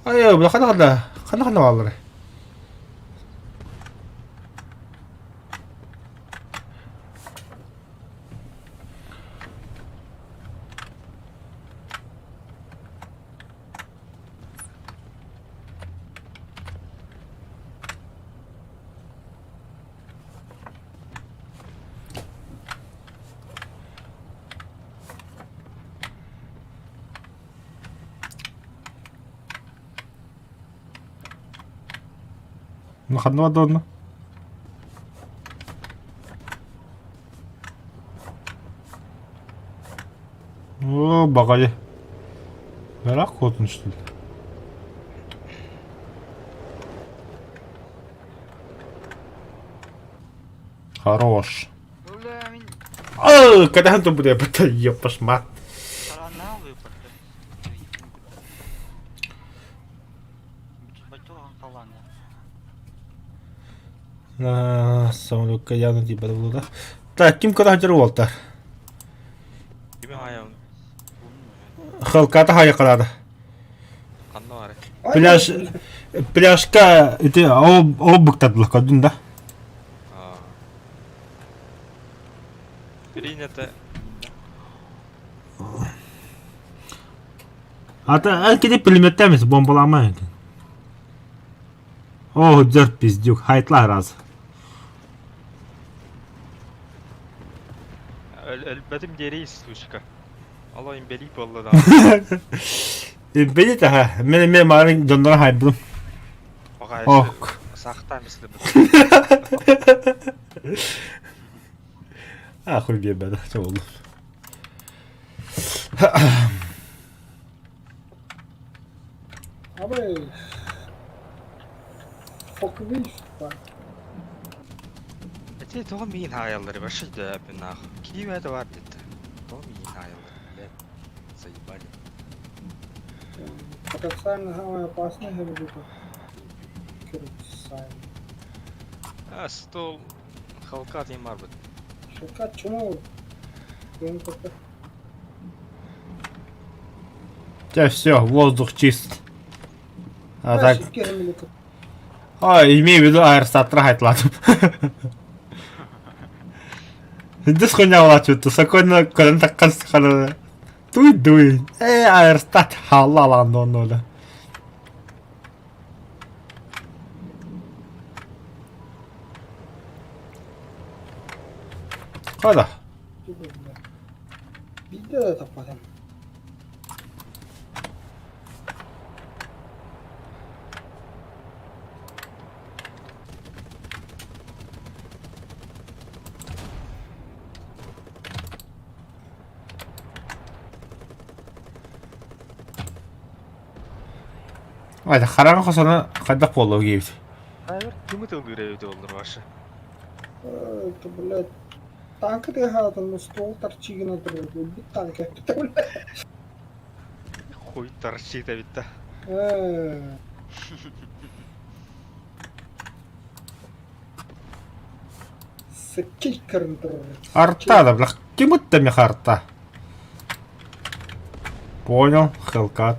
Ай, бля, хана хана, хана хана баллары. Ну, хана бадонна. О, баҕайы. Ыраах куотун что ли? Хорош. Бля, мин Aa, кэтэһэн турбут эбит, ёппашмат. тарааннаах выпарда. Самолекка явно тиийбэтэ буолуо. Так, ким көрө сылдьар уолтар? Кими хаайабын? Хылката хайыкалаата. Ханна баарый? Пляж, пляжка ити ол ол быктардылар көрдүн да? Аа. Принято. Ата эн кини пулеметтэмис бомбалаама эти. О, дьэр пиздюк, хайтлаа раз. Өлбөтүм диэри сучка. Ало имбелий буолла даҕаны. Имбелит аха. Мен эмиэ маарын дьонноро хайбытым. Ок. Саахтаан бислибит. Ахуй биэрбэтэ, чоҕуллум. Абый. Фоквиш бар. Эти тоҕо миин хаайаллар вообще дөпүн нах. Киев это бар деді. Тоҕо миин хаайаллар, блядь. Заебали. Потенциально самое опасное это Короче, А, стол халка дейм бар бит. Шукат чмо. Чэ, все, воздух чист. А так... А, имею в виду аэростатра хайтлатым. Дис хуйня была что-то, сокольно көрөн таккан сахара. Туй дуй. Э, аэростат халла лан оннула. Қайда? Биирдэ да таппатым. Айда хараҥа хосоно хайдах буолла диэбит. Кими тылгыыр эбит оллор ваша? Это, блядь, танка тыаһаатын ствол торчи гына турар. Өлбүт танка эппитэ, блядь. Хуй торчит эбит да. Э, Сыккый көрөн турар. Арта да, бля, ким ытта меха арта? Понял, Хелкат.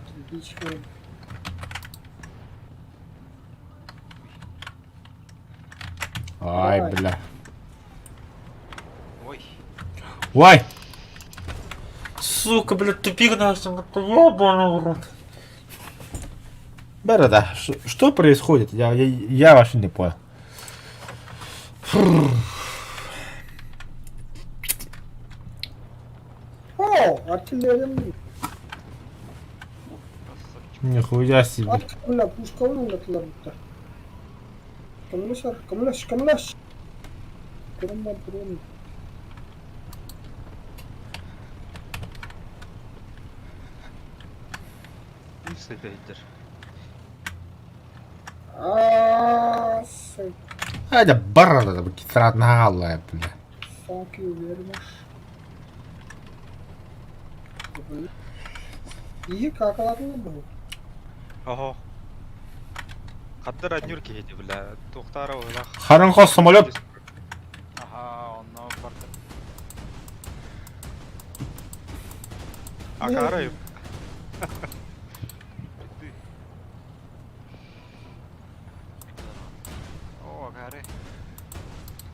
Ай, бля. Ой. Ой! Сука, блядь, тупик нахуй, ебаный в рот. Борода, что происходит? Я, я, я вообще не понял. Фрррр. О, артиллерия. Нихуя себе. Ат, бля, пушка улетла будто. Көмөлөс, көмөлөс, көмөлөс. Көрөн бар, көрөн. Үс Аа, Это борода, кислотная, бля. Thank you very much. Iyi какалатын bu. Ого. Хаддар однюр киһити бля. Тухтара улах. Харанхо самолет. Аха, онно барды. Акары. О, акары.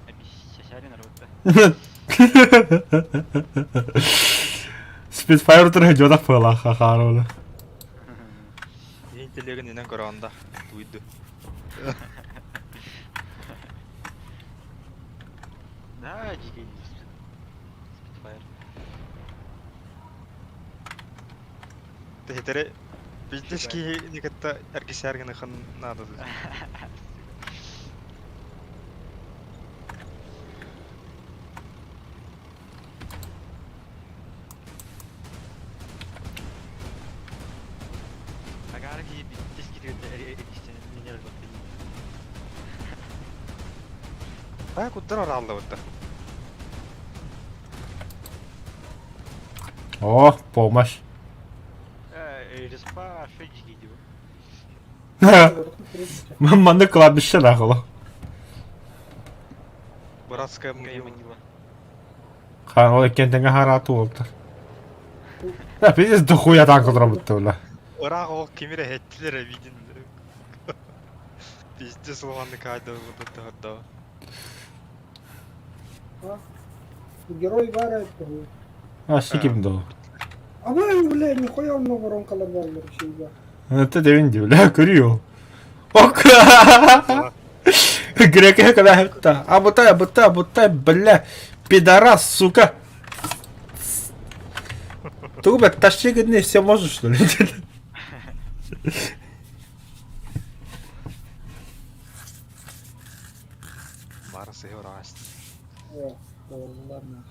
Обещали народ, Спитфайр туры пыла хахарола. Интеллигин инен көрөндө. Туйду. Да, дикий Спитфайр. Тетере Пиздец никатта эргисәргин хан надо. А, куттар арааллабыттар. О, помощь. Респа шеджи диба. Манна кладбище нахуй. Братская могила. Ха, ол иккиэн харааты уолтар. Да, пиздец, дохуя танк отурабытта бля. Ыраах ол кимире хеттилер видин. Пиздец улаханнык каайда да. Герой баар этэ. А, сиким доо. Абай, бля, нихуя онно воронкалар бааллар всегда. Это девин ди, бля, көрүө. Ок. Греке когда это. А бутай, бутай, бутай, бля. Пидорас, сука. Ты, бля, тащи, не все можешь, что ли? Бары сыһы ыраас. О, буоллар нах.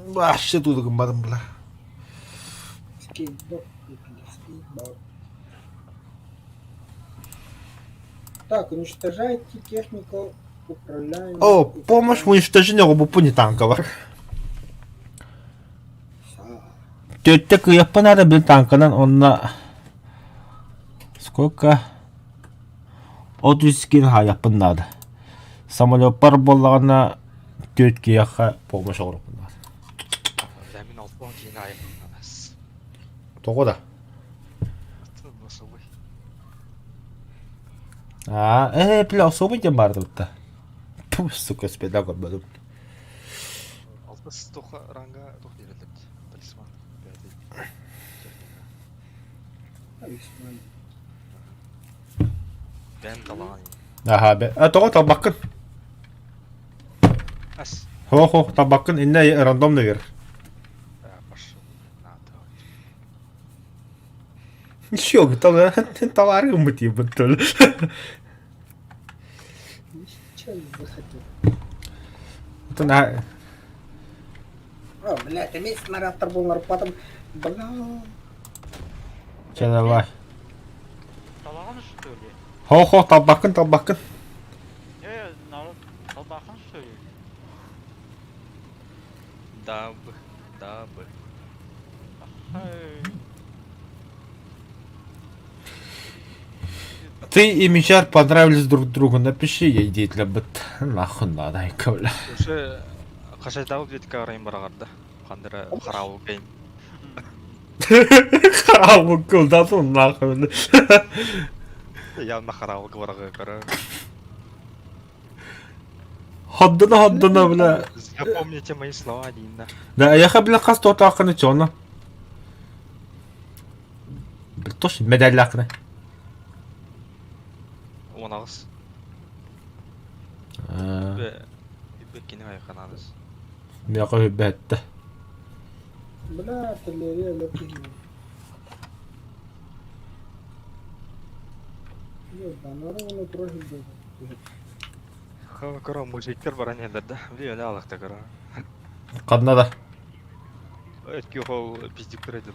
Вообще тут гыммадым, бля. Скейтборд, скейтборд. Так, уничтожайте технику управляемую. О, помощь в уничтожении робопуни танкова. Тетя кыйаппа надо, блин, танканан онна... Сколько? 30 кин хаяппын надо. Самолеттар буоллаҕына түөрт киһиэхэ помощь оҥоруохпун наада. Да мин алтан киһини айымнанас. Тоҕо да? Особый. Аа, э, бля, особый диэн баар да Пу, сука, спеда көрбөтүм. Алтыс тоха ранга тох берилет. Талисман. Пятый. Талисман. Бен талаан. Аха, бе. А тоҕо талбаккын? Ас. Хо-хо, талбаккын иннэ рандомно бер. Пошел. Надо. Еще, товары гыммыт ебать то ли. Че захотел? Это на... О, блядь, эмиэ снарядтар буолар потом, бля. Че давай. Талаҕын что ли? Хо-хо, талбаккын, талбаккын. Э, народ, талбахан что ли? Даб. Даб. Ай. Ты и Мичар понравились друг другу. Напиши ей деятеля быт. Нахуй надо, айка, бля. Уже қашайдабы бетке қарайын барағарда. Қандыра қарауыл кейін. Харабы кылдатын нахуй, бля. Явно қарауыл барағы қара. Ходдуна, ходдуна, бля. Запомните мои слова, Дина. Да, я бля хас тота акны чона. Бля, точно медаль акны. Он ағыз. Беккені айқанадыз. Мен қой бәтті. Бля, артиллерия лепи. Ебана, трохи было. Хава кара мужиктер баран да. Бля, өлі алықта кара. Қадына да. Өтке хол пиздюктер еді.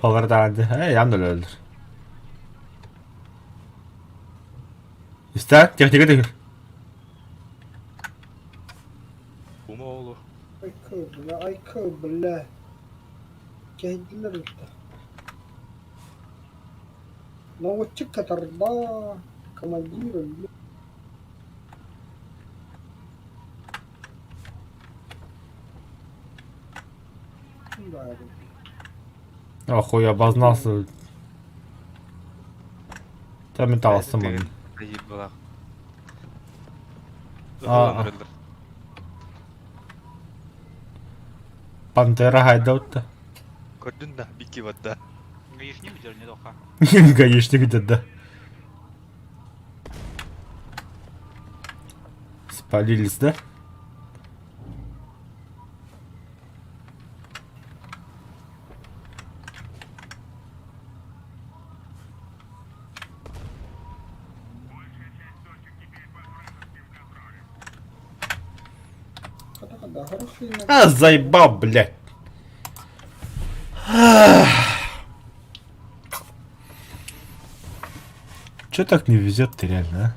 Олар да анды. Эй, янды өлдір. Истә, техника тегер. Ума олу. Айка, бля, айка, бля. Кәйдилер өттө. Наводчик катарда, командир, бля. Да, Охуй, обознался. Там металл сыман. Ебала. А. Пантера хайдаутта. Көрдүн да, бики батта. Гаишник где не доха. Гаишник где-то. Спалились, да? Да, хороший А, заебал, блядь. Че так не везет-то реально, а?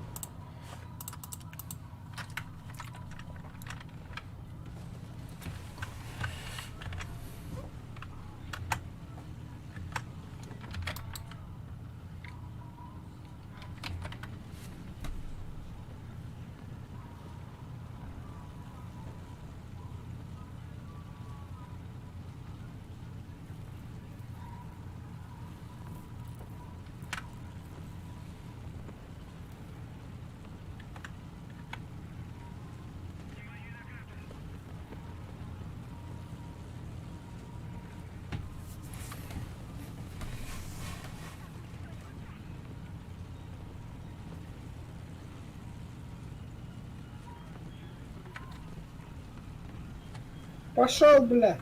Пошел, бля!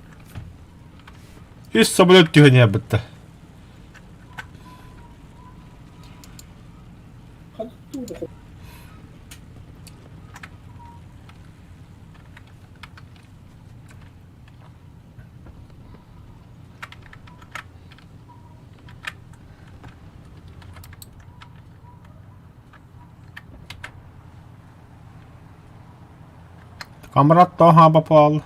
Үс самолет түһэн иһэрбитте. Камрад тоха попал.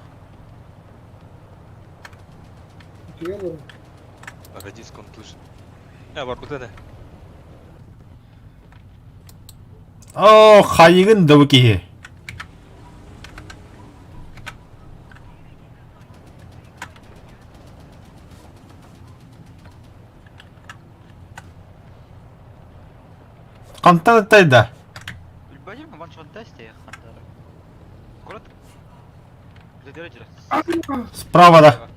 Радиск он слышит. Я барбыта да. О, хайыгын да бу киһи. Хантан ыттайда? Билбэтим, ваншотта истиэх хантара. Город. Справа да.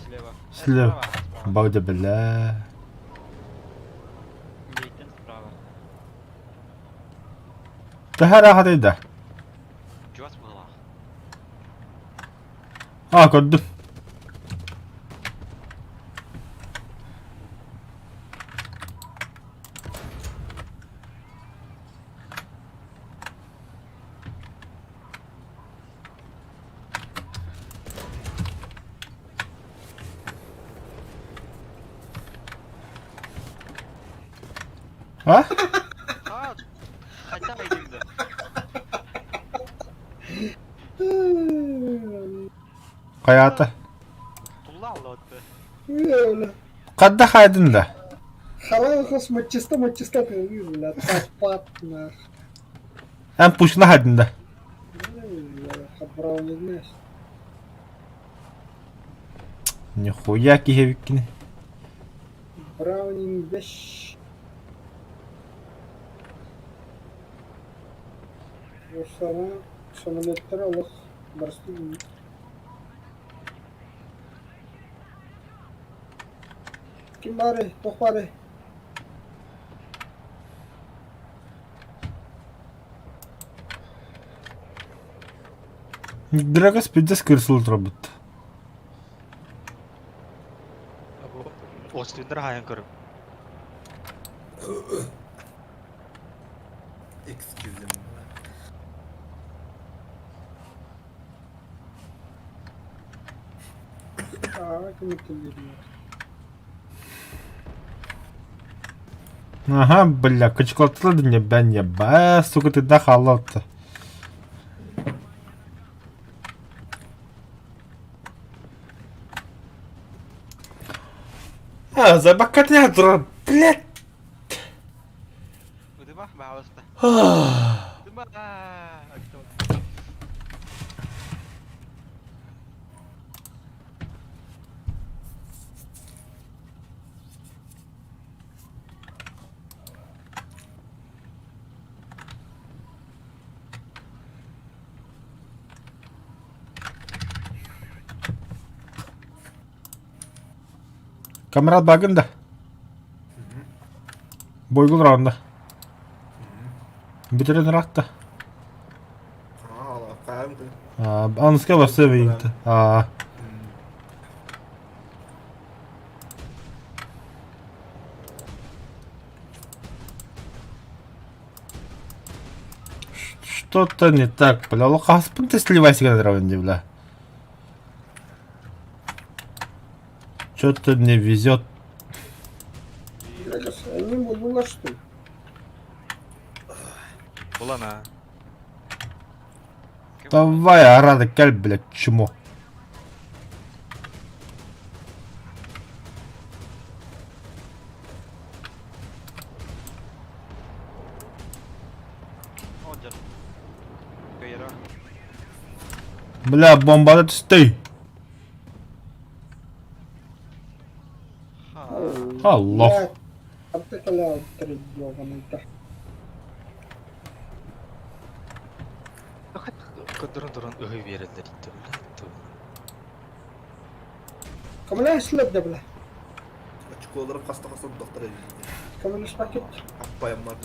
Слева. Слева. Бауда бля. Лейтен справа. Төһө хатайда? Чугас быһыылаах. А, көрдүм. А? А, хотя бы Хайата. Тулла аллотты. Хадда хайдын да. Халай хос маччыста маччыста бля, пат нах. Эн пушна хайдын да. Хабрал не знаешь. Нихуя киһи Браунинг вещь. Сама самолеттар олох барсты. Ким бары, тох бары. Драгос пиздец кырсыл турбут. Остүндер хайан көрүп. Excuse me. Аа, ким ким Ага, бля, кычкылаттылар не бен не ба, сука, ты да халатты. А, забакатня дура, блядь. Ыдыма, баҕаласта. Ыдыма. Камрад багында. Бойгул раунда. Бүтерен ракта. Аныска басы бейінті. А. Что-то не так, бля. Ол қаспын ты сливайся раунде, бля. Что-то мне везет. Они булдулар что ли? Булана. Давай, арада, кел, блядь, чмо. Бля, бомбада түсті. Аллах. Көдөрөн туран өһү берелер итте бля. Кымла эшлеп бля. Очколарым хаста-хаста доктор edildi. Кымлыш пакет. Аппайым бар.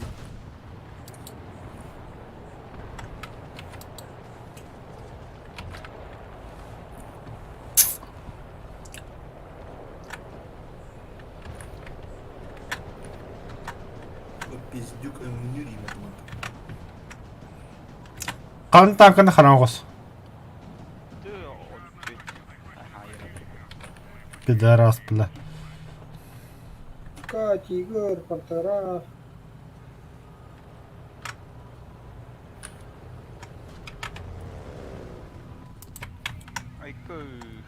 Пиздюк өҥнүүр имэ туманта. Хан танканы хараҥа оҕус. Пидорас, бля. Ка, тигр, пантера.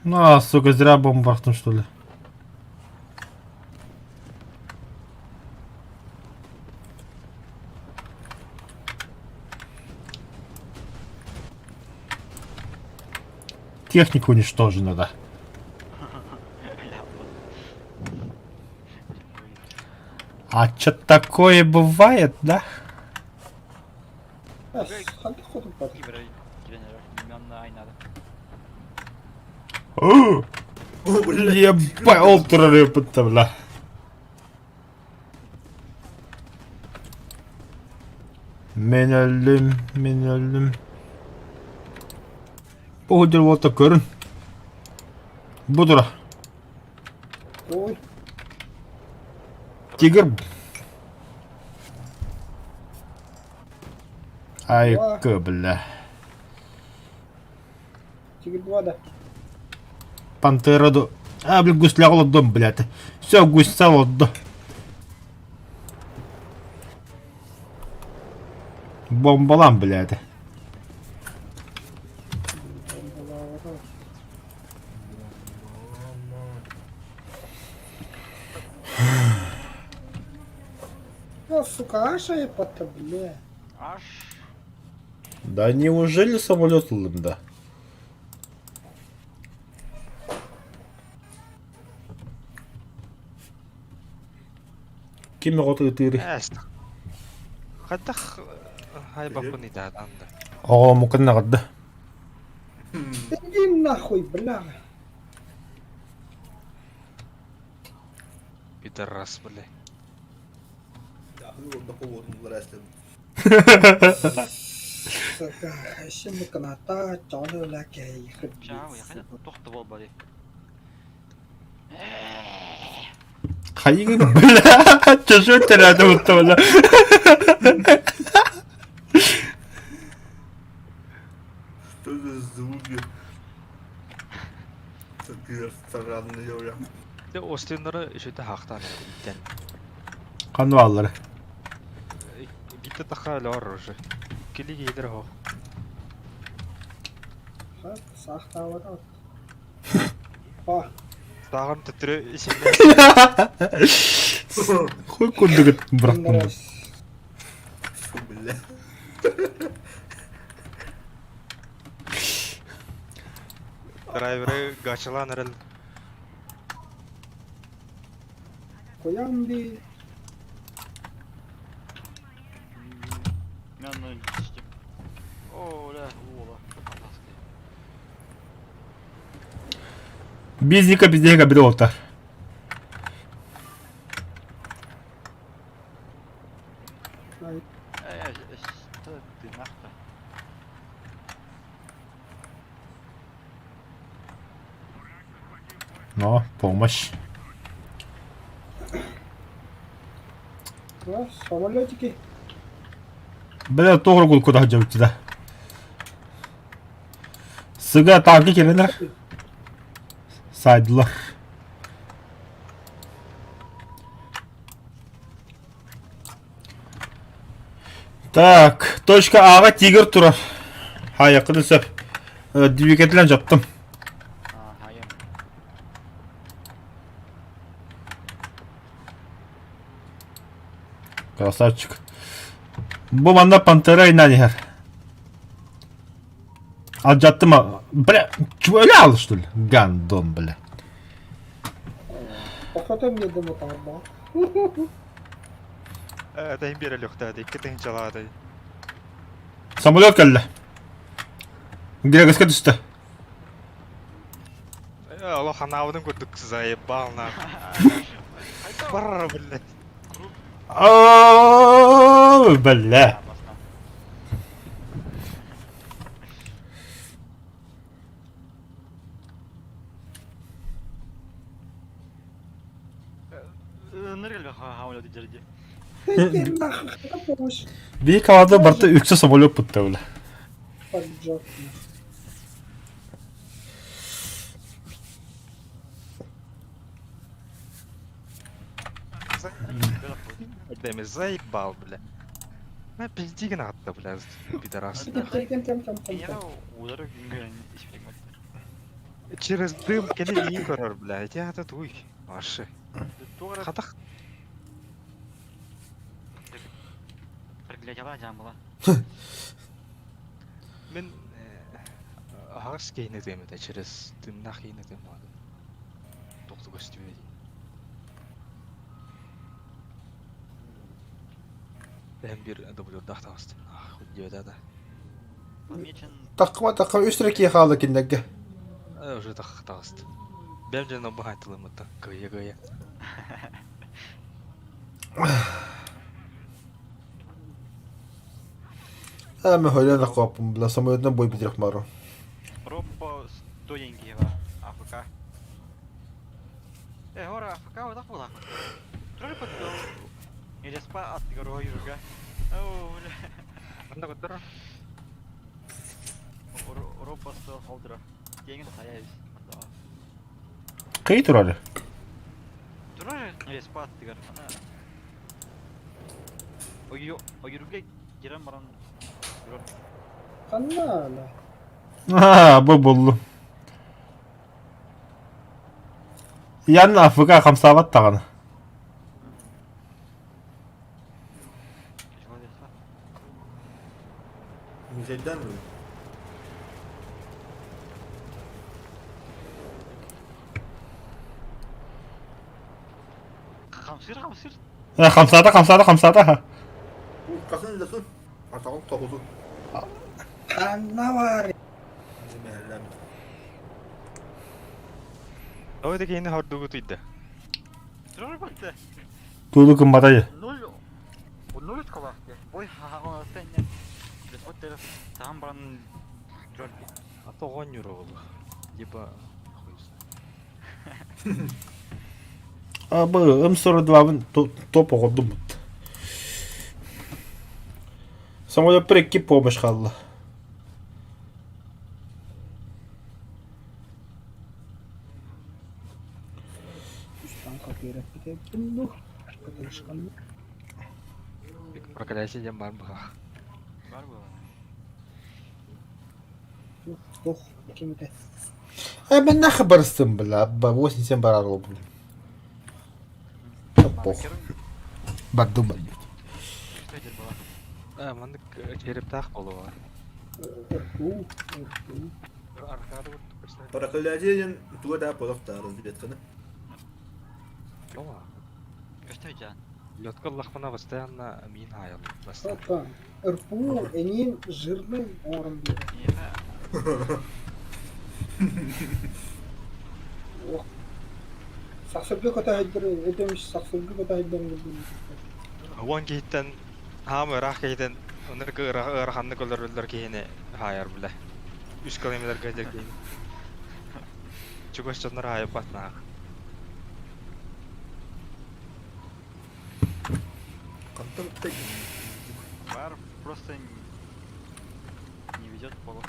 Ну, а, сука, зря бомбу бахнул, что ли. Техника уничтожена, да. А что такое бывает, да? Ебать, ол турар ыппыта, бля. Мен өллүм, мин өллүм. Бу сылдьар уолта көрүн. Бу тура. Ой. Тигр. Айка, бля. Тигр 2 да. Пантера ду. А, блин, гусля олордум, блядь. Все, гуся олорду. Бомбалан, блядь. Ну, сука, аша и бля. Аш. Да неужели самолет ыллым да? Ким оҕото ытыырый? Хайдах хайбаппын итэҕэтэн да. Оҕо мукын наҕарда. Иди нахуй, бля. Пидорас, бля. Сука, еще каната, чону ла кей. Хайыгын бля, чужой теряды будто бля. Что за звуки? Такие странные, бля. Дэ остиннары үчүгэй хаахтаан иттэн. Ханна бааллара? Биитэ таха өлөөр уже. Кили киһилэр оһох. Саахтаабата. Па. Тааҕын төттөрү исиннэ. Хуй курдук бырахтым. Фу, бля. Драйверы гачалаан эрэл. Куям ди. Бизника биздега бир олта. Но, помощь. Самолетики. Бля, тоҕо куда сылдьабыт да. Сыга танка кэлэнэр. Сайдылар. Так, точка Аҕа тигр турар. Хайакын сөп. Двигателен жаптым. Красавчик. Бу манна Пантера инан иһэр. Алдьаттым. Бля, чуэля ал, что ли? Гандон, бля. Охотом едем отарба. Э, биэр өлүөхтээх, икки тыһыынчалаах Самолет кэллэ. Грегоска түстэ. Олох ханаабытын курдук заебал нахуй. Бар, блядь. О, бля. Ты нахуй, это помощь. Биһи команда барыта үксэ самолет путта бile. Поджог. Дэми заебал, бля. На пизди гнатта, бля, пидорас. Через дым кэлин иин көрөр, бля. Ити аата туй. Вообще. Хатах. Мин аһаҕас киһини тыам этэ, через дымнаах киһини тыам Туох да көстүбэт. Бэйэм биир дублердаах таҕыстым. Диэбэтэ да. Таххыма таххыма үс эрэ киһи хаалла кинилэргэ. Уже таҕыстым. Бэйэм дьоно баһаайтылыммыттан кыайа-кыайа. Ээ, мөхөлөн аккуоппун бла самолетынан бой бүтүрэх маару. Роббо 100 деньги АФК. Э, ора АФК одах була. Турар патто. Иреспа аттыгар ойурга. Оо, бля. Анда көттөр. Роббо 100 холдра. Деньги саяйыз. Кый турары? Турар респа аттыгар. Ана. Ойурга кирен баран. Ханна ала. Аа, бу буллум. Ян АФК хамсаабат даҕаны. Музейдан mı? Хамсыр, хамсыр. Э, хамсаата, хамсаата, хамсаата. Касын ыласын. Атаҕын тоҕутун. Ханна бар. Ой, да киһини хордугу түйдэ. Турар батты. Тулу кымматай. Ноль. Ноль колахты. Ой, ха-ха, сен. Бесхот сахан баран турар. А то оҕонньор оҕолу. Либо хуй знает. А бу М42-бын топ оҕордум бут. Самолет икки помощь хаалла. Танка үөрэппит дуу Катышкан. Проклятие диэн баар быһа. Бар буолар. Тух кимите. Э, мен нахы барыстым, бля, 87 барар болдум. Пох. Бардым, блядь. Э, маннык черептаах буолуо. Рту, рту. Аркада курдук көстөр. Проклятие диэн туга да буолуохтаах разведканы. Ооба. Көстөр жан. Лётка ыллахпына постоянно миин хаайаллар. Постоянно. Папа, РПУ эҥин жирный оҥорон биэрэр. Ох. Сахсырга көтөһөйдөр этэмиш сахсырга көтөһөйдөр Уон киһиттэн хаам ыраах киһитин оннук ыараханнык өлөрөллөр киһини хаайар бile. Үс километрга сылдьар киһини. Чугас дьоннор хаайбат наах. Хантан ыттай Бар просто не ведет полу.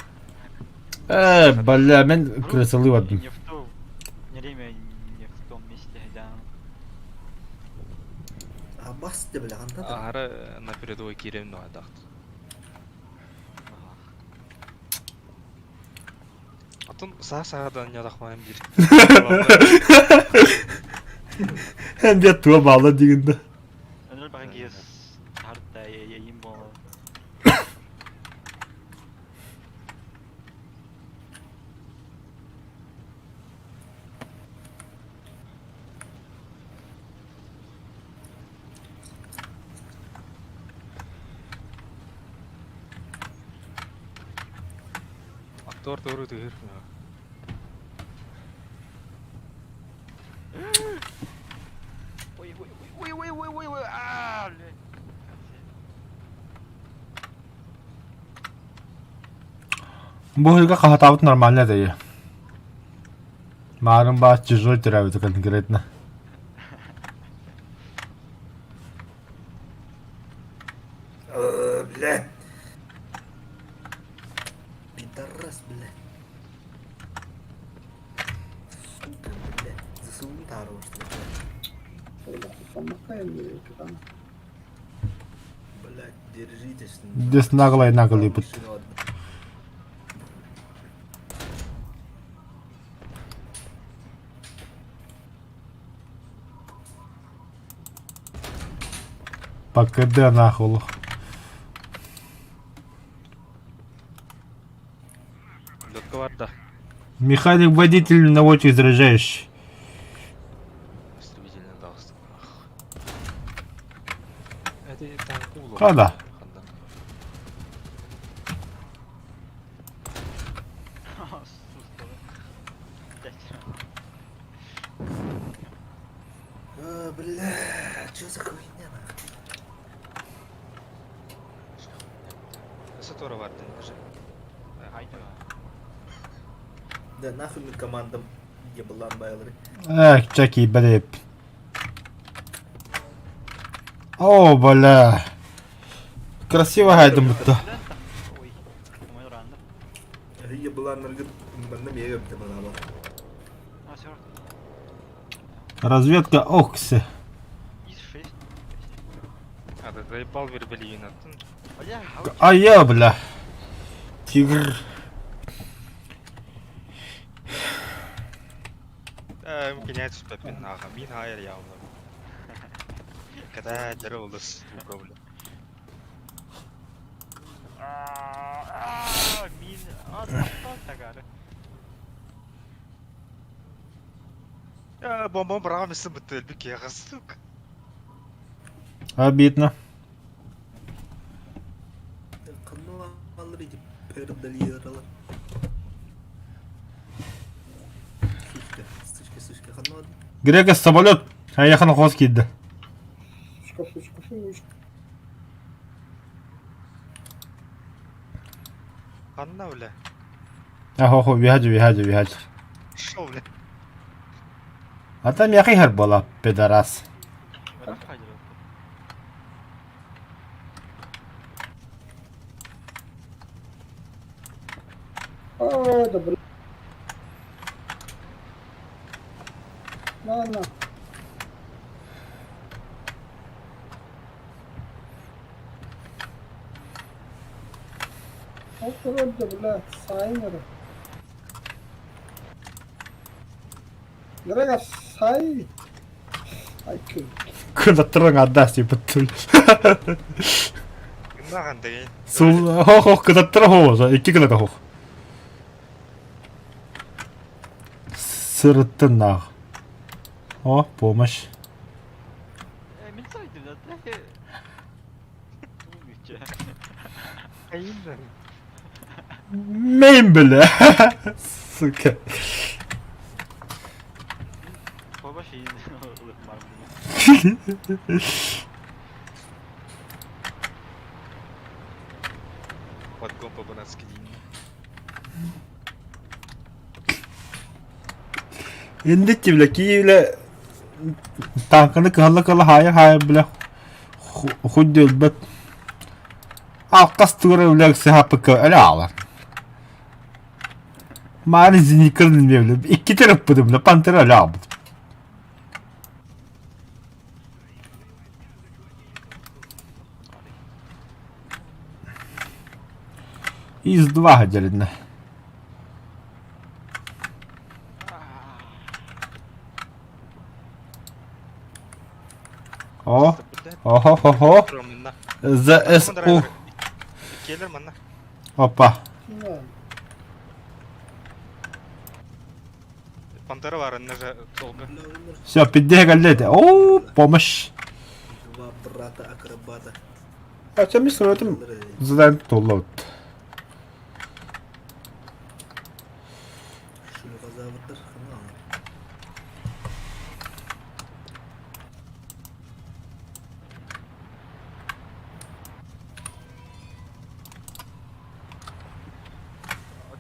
Э, бля, мен крысылы бардым. Не в то не время, не в том месте, да. Абас де бля хантан. Аһара на передовой киирэн нуһадаахт. Атын саа саадан ньадахмаан биир. Бет туа баала дигинде. Анар бахан киһи харта им боло. Актор туору түһүр. Ой, ой, ой, ой, ой, ой, ой, аа, блядь. Бу ыйга хаһатаабыт нормально этэ. Маарын баас чужой төрөөбүтэ конкретно. Бля. Пидорас, бля. Сука, бля. Засунул тару, что ли, бля. Блядь, держитесь. Здесь наглый наглый быт. Машину одну. По КД нахуй. Лётка бар да. Механик-водитель наводчик заряжающий. Истребительный даст. Это танк улов. Хада. А, бля, чё за хуйня нахуй? Сатора бар да, даже. Да нахуй мы командам еблан байлары. Эх, чаки, блядь. О, бля. Красиво хайдым бутта. Ебланнарга манна мега бит бала. Разведка Окси. А, да заебал вербелин. А я, бля. Тигр. Кинять спепин нахуй. Мин хайр явно. Когда деревло сука, бля. Бомбом браво бутыльбик, я сука. Обидно. Грека самолет. А я ханахоз киді. Шкафу, шкафу, шкафу. Ханна, бля. Ахо, вихаджи, вихаджи, вихаджи. Шо, бля? А там яхи была, пидорас. А, да, блин. На, на. Оп, бля, сайнер. Дорога, сай. Ай, кül. Кыдаттырың отдаст, ебать. Наган деген. Сул, хох, хох, кыдаттырың хох, икки кыдата хох. Сырыттын нах. О, помощь. Мейн, бля. Сука. Подгон по-братски дейін. Инде бля, Киевле танканы кыһалла кыла хайа хайа бля худ өлбөт. Алкас тура бля схапка әле алар. Маны зеникርን бля. Икки тараппыды бля, пантера әле албыт. Из два деревне. О, охо, хо, ЗСУ. Келер манна. Опа. Пантера бар, же долго. Все, пидега О, помощь. Два брата акробата. А чем мы этом задаем толлот.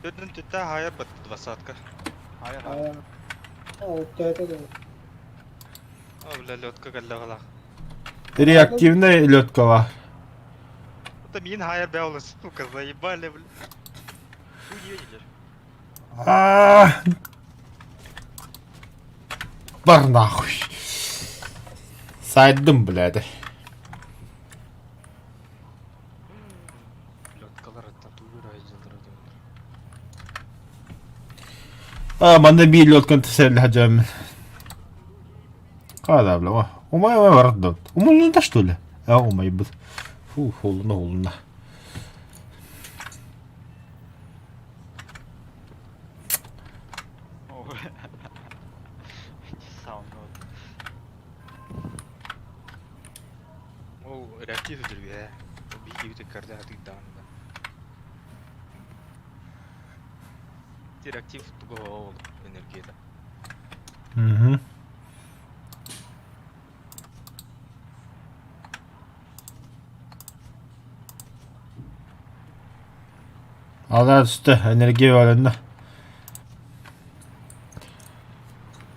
Дүрдін түтті хайыр бат двадцатка. А, вот это да. О, бля, лётка калла Реактивная леткова. Та мин хайар бэолы, сука, заебали, бля. Ту едешь. А, Бар нахуй. Сайдым, блядь. А, манна биир лёткан тесэллэһэ Хаада бля, умай умай барда. Умулунда что ли? А, умайбыт. Фу, холуна холуна. Ол реактив үтүрүө. Биһиги бүтүккэрдэ хатыйдаҕын да. Реактив туга ол энергията. Угу. Аллаа түстэ, энергия бөлүннэ.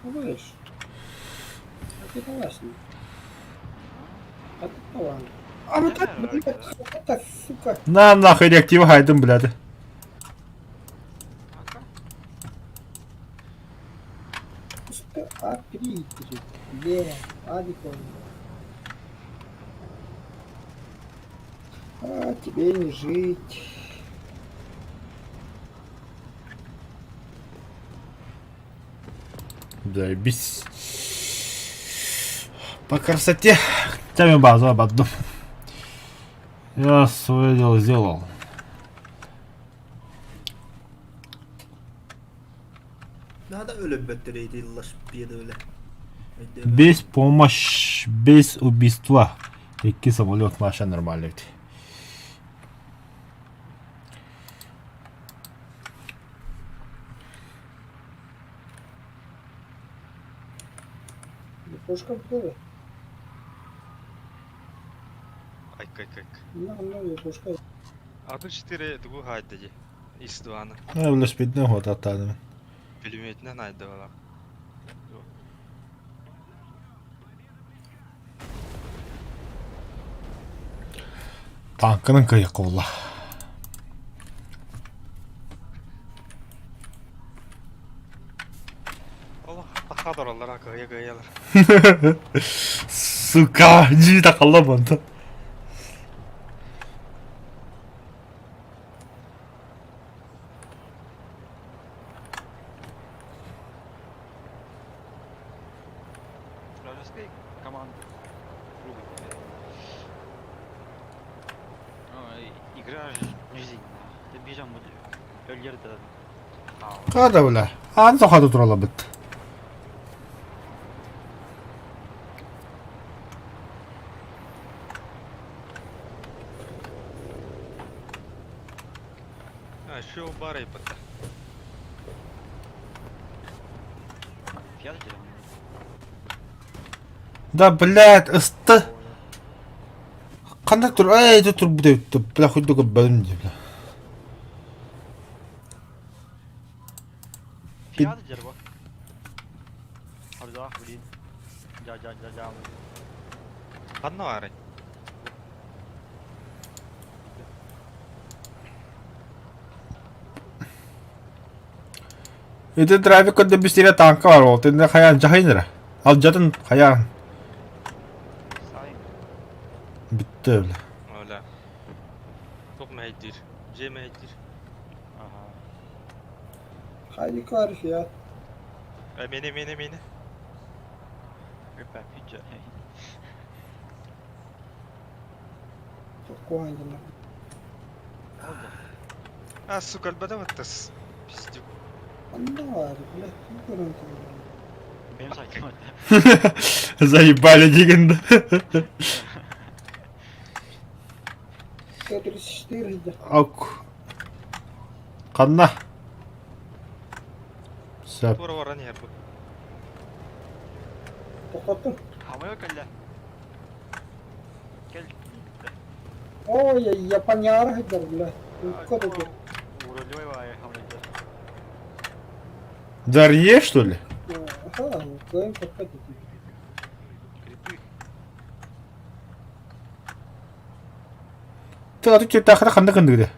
Слышь, а ты классный. А ты талант. А вот так, блядь, сука, так, сука. На нахуй реактив хайдым, блядь. Сука, А3, Б, А, не помню. А тебе не жить. Заебись. По красоте. Тями базу ободну. Я свое дело сделал. Надо өлөммөттөр иллаш пиедөле. Без помощь, без убийства. Икки самолет Маша нормально ведь. Пушка было. Айк айк айк. На, на, пушка. Атын 4 тугу хаайда дии. Ис 2-ны. А, велосипедный ход аттадым. Пулеметинэн хаайда балах. Танканан кыйык буолла. Олох таха тураллар кыйа кыйалар. Сука, дии такалла бонта. Вражеской команды. Грубо говоря. Ну, игра жизнь. Ты бежал, өлерді. Хада бля. Аан сохады туралабыт. А, еще бары ипатта. Да, блядь, ысты. Ханна тур, эй, это тур будет, бля, хоть только бәлім бля. Фиат дербо. Абзах, блин. Жа жа жа жа. Ханна бары. Ити трафик көрдө бистире танка бар ол. Тенде хаян жахайнера. Ал жатын хаян. Бүтті бля. Оля. Туох мэһэйдиир? Дьиэ мэһэйдиир. Ага. Хайди Фиат. Э, мени, мени, мени. Репа, пиджа. Кухонька. А, сука, альбада баттас. Пиздюк. Анна, блядь, ну көрөн Бэм сайтым. Заебали дегенде. 134 да. Ок. Ханна. Сөп. Тура баран иһэр бу. Тоқтаттым. Хамайо кэллэ. Кэл. Ой, я поняр хыдыр, бля. Куда ты? Уролой вай хамайо. Дарье, что ли? Ага, кем подходит. Крипы. Аты аты чертахара ханна кындыгы?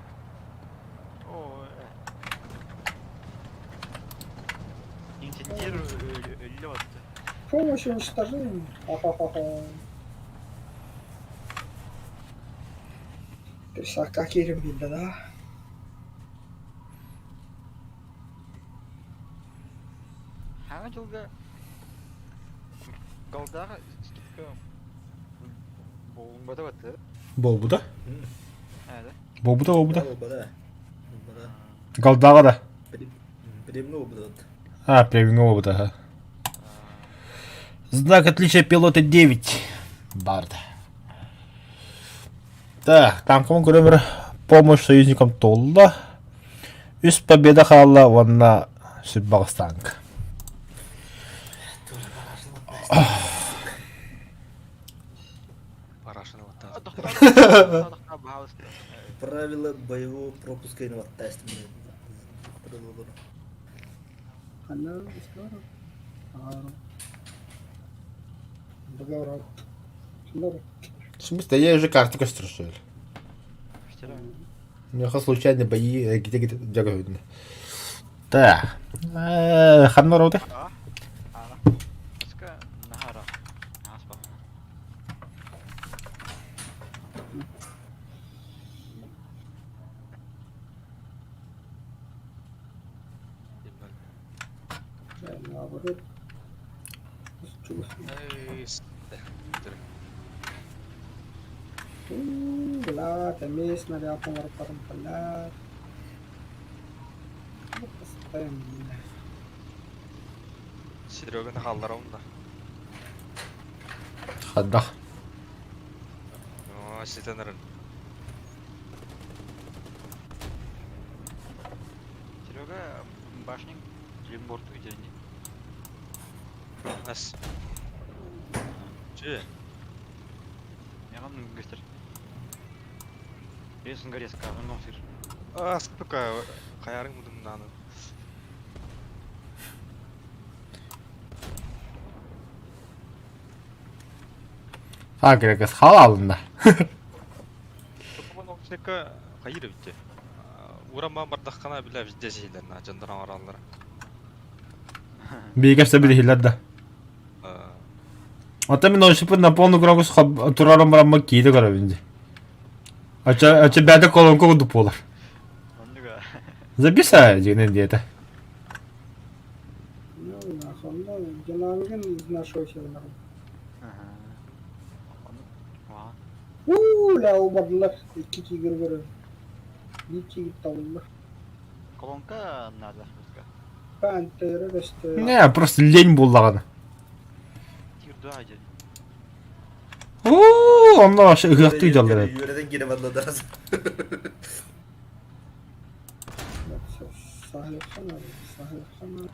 Инцидент өллө батты. Помощь уничтожению. Ха-ха-ха-ха. Персакка киирэн биэрдэ да. Хаҥа дьылга Голдаах скидка буолбата батты. Буолбута? Ээ Буолбута, буолбута. Буолбата. Буолбата. Голдаҕа да. Премно буолбута. А, премиум буолбута. ха. Знак отличия пилота 9. Барда. Так, танком көрөмөр помощь союзникам толла. Үс победа хаалла уонна сүрбаҕыс танк. Правила боевого пропуска инваттаастым. Ханна Договор. В смысле, я уже карту көстөр Меха случайно бои где-где дягавидно. Так. Ханна роды? Наоборот. Бля, эмиэ снаряд оҥорботум, бля. Постоянно. Сереганы хаалларабын да. Хаддах. Оо, ситэн эрэн. Серега башник Лимборту идеальный. Нас. Че? Мяган гостер. Ресен резко, ну сыр. А, сука, хаярың мудымнаны. А, керек халалында. Топомон хайыр битте. Урама бардахкана биле везде силер на жандаран аралар. Бейгерсе билихилер да. Ата мен ошипын на полную громкость турарым барамма кииде көрөбүн ди. Ача ача бәдэ колонка курдук буолар. Оннуга. Записай дигинен диэтэ. Ну, нахуй, ну, динамигин нашелся нахуй. Ага. Уу, ля, убардылар. Икки тигр көрөр. Биир тигр табыллар. Колонка надо. Пантеры көстө. Не, просто лень буллагана. Тигр да один. Оо, онно вообще ыһыахтыы дьаллар. Үөрэтэн киирэ барла Сахалыххана, сахалыххана.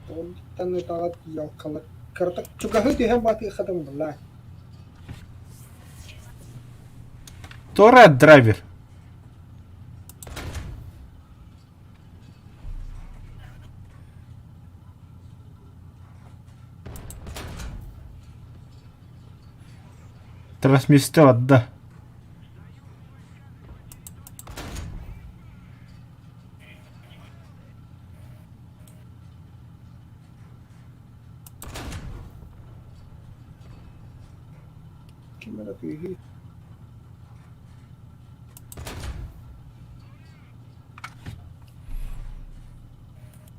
Толтан ытаҕат ялкалар. Кыртык чугаһы түһэн батыаххатын булла. Тора драйвер. Трансмистер да. Ким эрэ тыаһыы.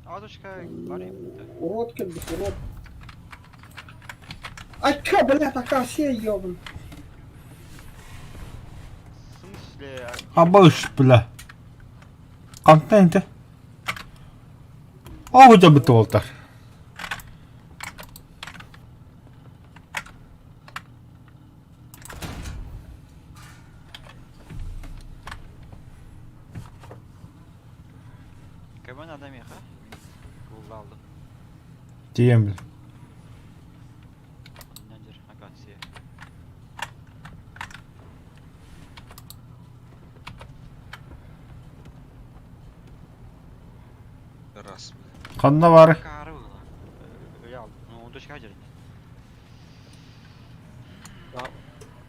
Адушка бар Урод кэлбит, урод. Айка, блядь, акация ёбан. В смысле? Абыш, бля. Контенте. О, хотя бы толтар. Кого надо меха? Гулдалды. Тием, бля. Нәдер, акация. Раз. Ханна бар. Кары было. Я, ну, дочка один.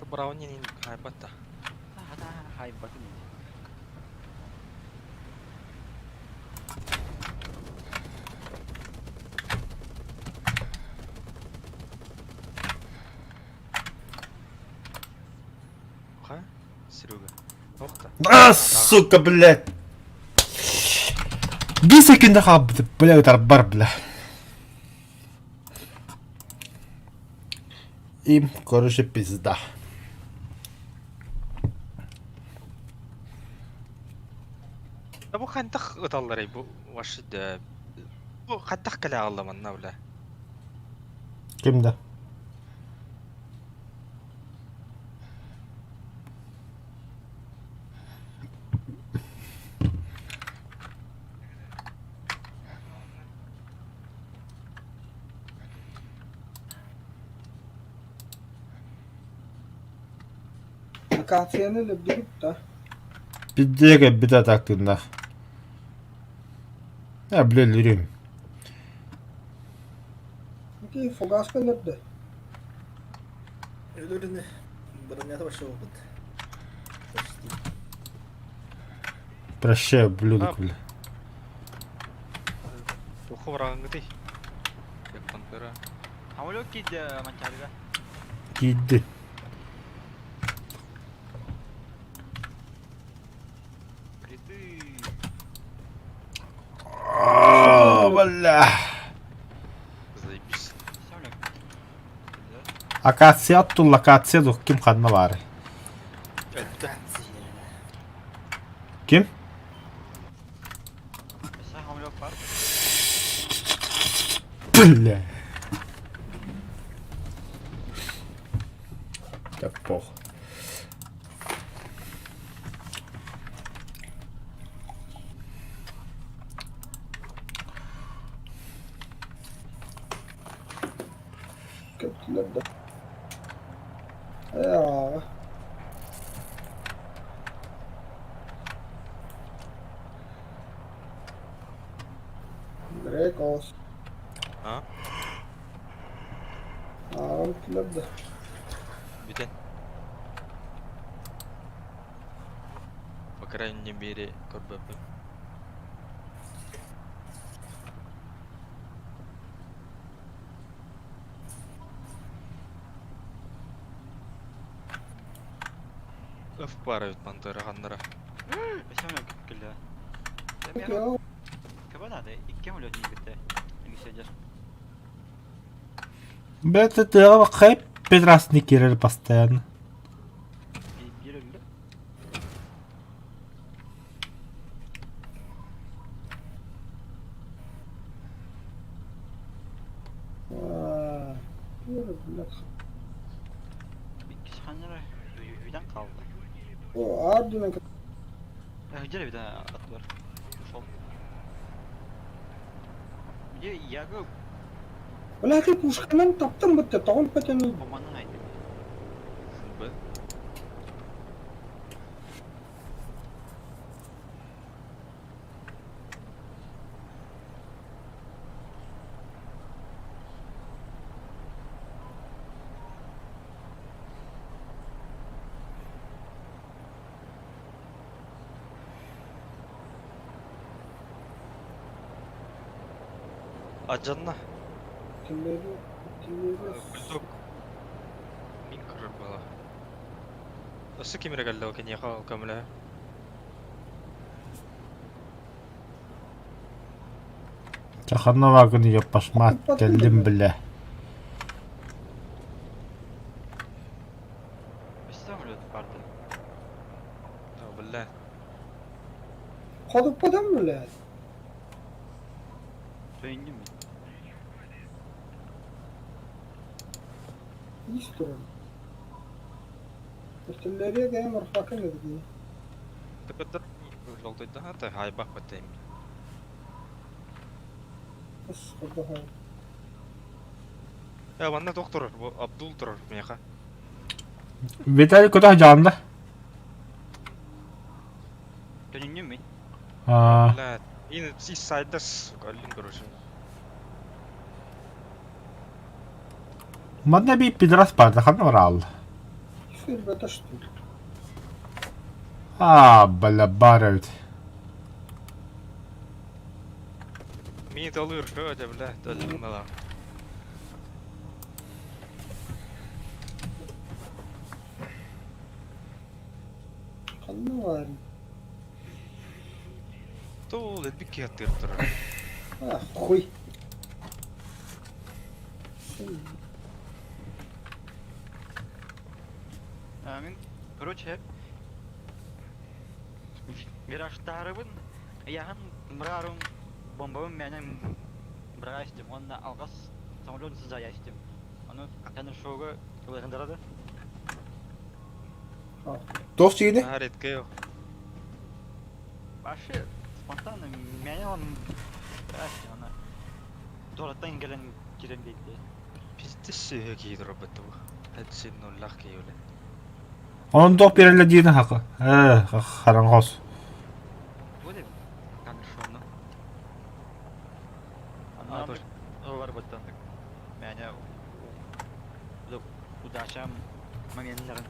Брауни хайбатта. Хайбатын. Ха? Серега. Охта. А, сука, блядь! Биир секунда хаалбыт, бля, ытарбар, бля. Им, короче, пизда. Да бу хантах ыталларай бу ваши да бу хантах кэлэ аҕалла манна бля. Ким да? Акацияны өлөрдүгүт да? Пиздец кэлбит атаактыыннах. Я, бля, өлөрүм. Ити фугаска өлөрдө. Өлөрүнү бронята вообще опыт. Почти. Прощай, ублюдок, бля. Уху бараҕыҥҥытый? Пантера. Самолет киирдэ Манчаарыга. Киирди. Криты. О, бля. Заебись. Самолет. Акация оттул, акация дух ким ханна баарый? Ким? Самолет бар. Бля. Да пох. Көптүлэр да. Ээ, Грекос. А? Аа, көптүлэр да. Бүтэн. По крайней мере, көрбөппүн. Öf баар эбит Пантера ханнара. Самолет кэллэ. Окей, Кого надо? Икки самолет не Сидишь. Бля, это хайп петрасный кирер постоянно. Биир өллө. Аа, блядь. Иккис ханнара үйден қалды. О, Ардина Где ребята оттуда? Ушел. Где я говорю, Бля, ты пушканан таптым бітті, тоғын пәтен Оманнан айтты. Б. Адьанна. Кимleri, kimleri Бульдог. Мин көрөр буолла. Өссө ким эрэ кэллэ киниэхэ көмөлөһө. Ханна вагон ёппашмат кэллим бля. Самолет барды. Бля. Ходуппатан бля. Түйінді ме? Ис туран. Артиллерия кәйм арфакын эдги. Тыкыдыр жолтойда хата хайбах баттайм. Ыс хордоха. Я манна тох турар, бу Абдул турар миэхэ. Виталий куда жаанда? Түйінді ме? А, Бля, ин ис сайдас өллүн короче. манна би пидорас баар да ханна бараалла. Өлбөтө что ли? А, бля, баар эбит. Мин талыыр көөдө бля, төлүммала. Ханна баарый? Тол элбик киһи турар. А, хуй. Мин, короче, вираштарыбын, яхан мырарым, бомбабын мэнем бырайстым, онна алгас самолет заястым. Аны тәнір шоуга ылайхындарады. Туох чигини? Наһаа редкэй Вообще, спонтанно мэнэ он бырайстым, аны Дораттан кэлэн кирен дейди. Пиздец сүһэ киһи турар бу. Хэтсин нуллах киһи үлэ. Онон туох биэрэллэр диэн хакы. Ээ, хараҥхос. Бу деп тәнір шоуну. А, Аны точно. ылар баттандык. Мэнэ удачам моментларын.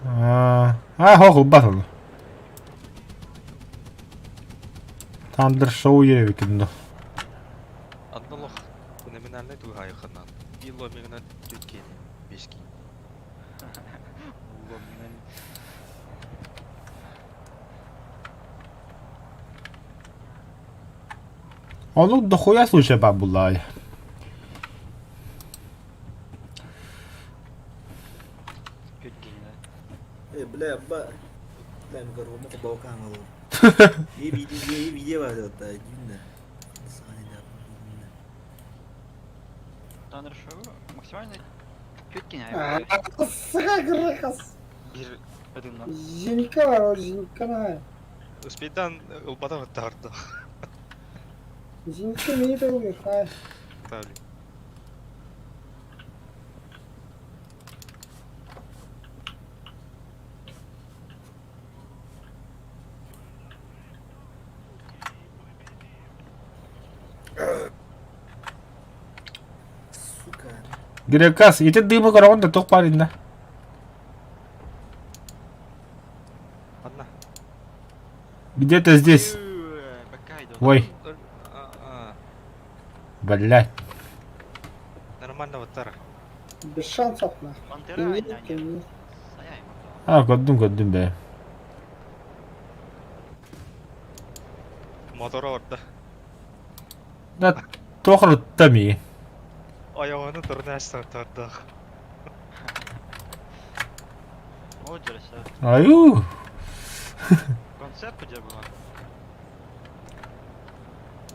Аа, хох ылбат ону. Thunder Show диэбиккин дуо? Однолох феноменальный туһайханан. Било мигна түткени бешки. Уломнан. Ону дохуя случай баар буллаҕай. Түткени. Э, бля, ба... Бля, мы говорим, мы балкан алып. И видео, и видео бар да, дюнна. Thunder Show максимально түткени. А, Сыга кыз. Бир ыдымнан. Зенька бар, ол зенька на. Успейдан ылбата тарды. Зенька мени толгыр. Ай, Тавли. Сука. Грекас, ити дымы көрөҕүн да туох баар иннэ? Одна. Где-то здесь. Ой, блядь. Нормально вот тара. без шансов на. Пантера Нет, А, көрдүм, көрдүм бээ. Мотор орда. Да, туох ырытта мии. Айоғаны турнаш тардық. О, дерсе. Аю! Концерт где была?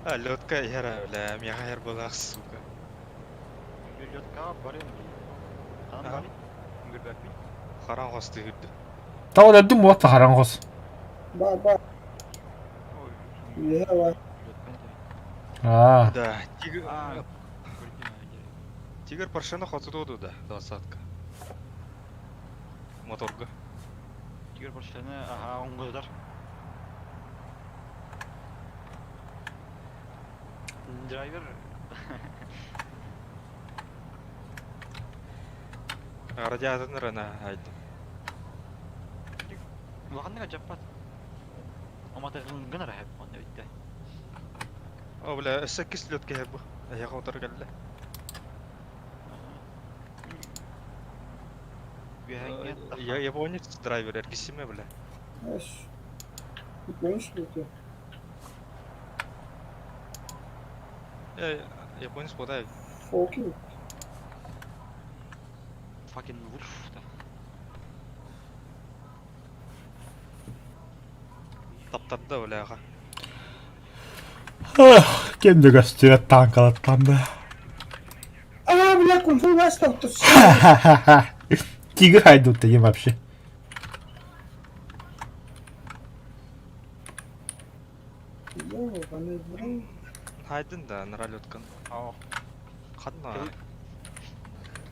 А, лётка яра, бля, мега яр была, сука. Лётка барым. Хан Ага. бары. Гүрбәк Харан қосты үрді. Тау өлдүм буолта хараҥхос. Бар, бар. Я бар. Аа. Да, тигр... А, Тигр паршана хотуду да, двадцатка. Моторга. Тигр паршаны, ага, оңгыздар. Драйвер. Радиаторын рана айдым. Улаханныга жаппат. Оматыгын гына рахып онда битте. О, бля, 8 лётка бу. Аяға отыр келді. Я японец драйвер, эргисиме, бля. Эш. Японец ли Э, японец подай. Фокин. Fucking wolf. Да. Таптарды, бля, аға. Кем да көстүбэт танкалаттан да. А, бля, кунг-фу мастер. Тигр хайдут им вообще. Ёбаный в рот. Хайдын да, нұралеткан. Ау. Қадна.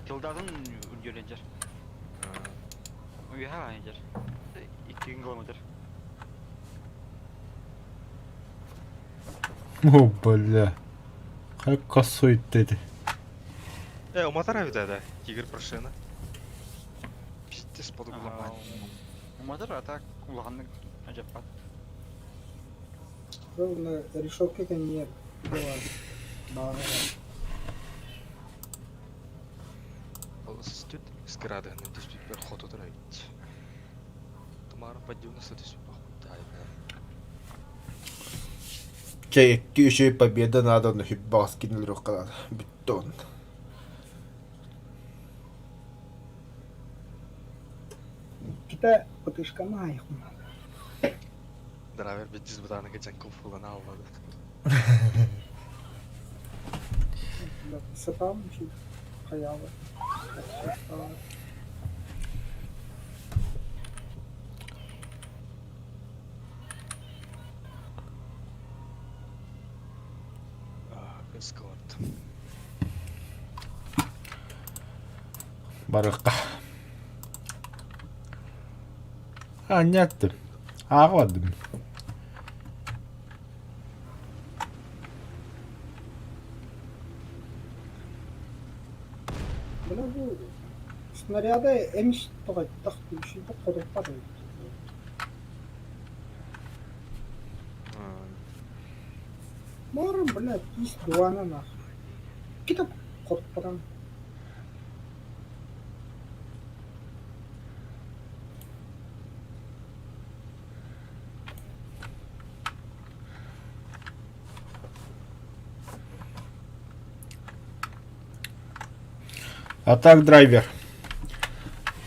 Килдадын үргеленжер. Уйха айжер. 2 километр. О, бля. Как косой dedi. Э, уматар да, тигр прошена. Тис подугуламмат. Уматар, а так улаханнык адьаппат. Ровно решетка кэннигэр баар баара. Ол түт скрадыһынан түспүппэр хоту турар эбит. Тумарым по 90 түспүт Чэ, икки үчүгэй победа надо, но хиббаҕас кинилэр надо. Бүттэ он. Иккитэ ПТшканы аайыхпын. Драйвер битис бытааны кечен куфулан аллады. Сатаам хайаабы. Эскорт. Барыахха. Анньаттым. Ааҕа бардым. Бына бу снаряда эмис тоҕойдох түмсүүтэ ходуппат эбит. Мором, блядь, киис дуана нахуй. Китап хотпатан. А так драйвер.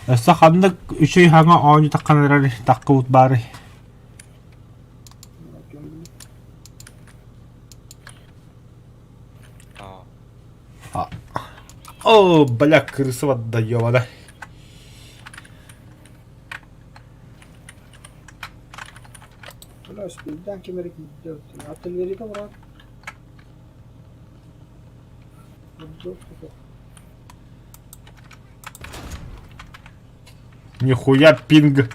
Өссө ханнык үчүгэй хаҥа оонньуу таххан эрэр таххыбыт баарый? О, бля, крыса вода, ёбана. Бля, спилден ким эрэ киирдэ Артиллерияда барар. Нихуя пинг.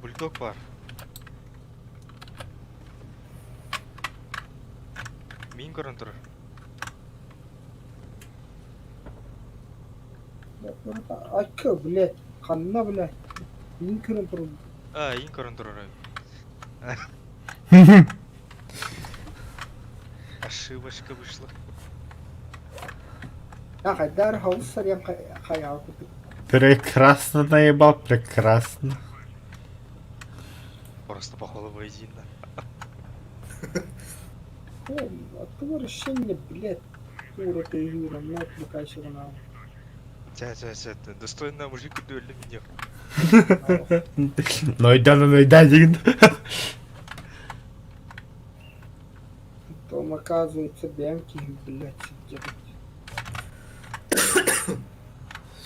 Бульдог бар. Мин көрөн турар. Айка, блядь, ханна, блядь. Мин көрөн турар. А, ин көрөн турар. Ошибочка вышла. Я хайдар хаус сарьян хайаа курдук. Прекрасно наебал, прекрасно. Просто походу воедино. Оттого решение, блядь, кура ты Юра, на отвлекайся на. Ча, ча, ча, достойно мужик дуэль меня. Нойда, нойда, деген. Потом оказывается Бянки, блядь, сидят.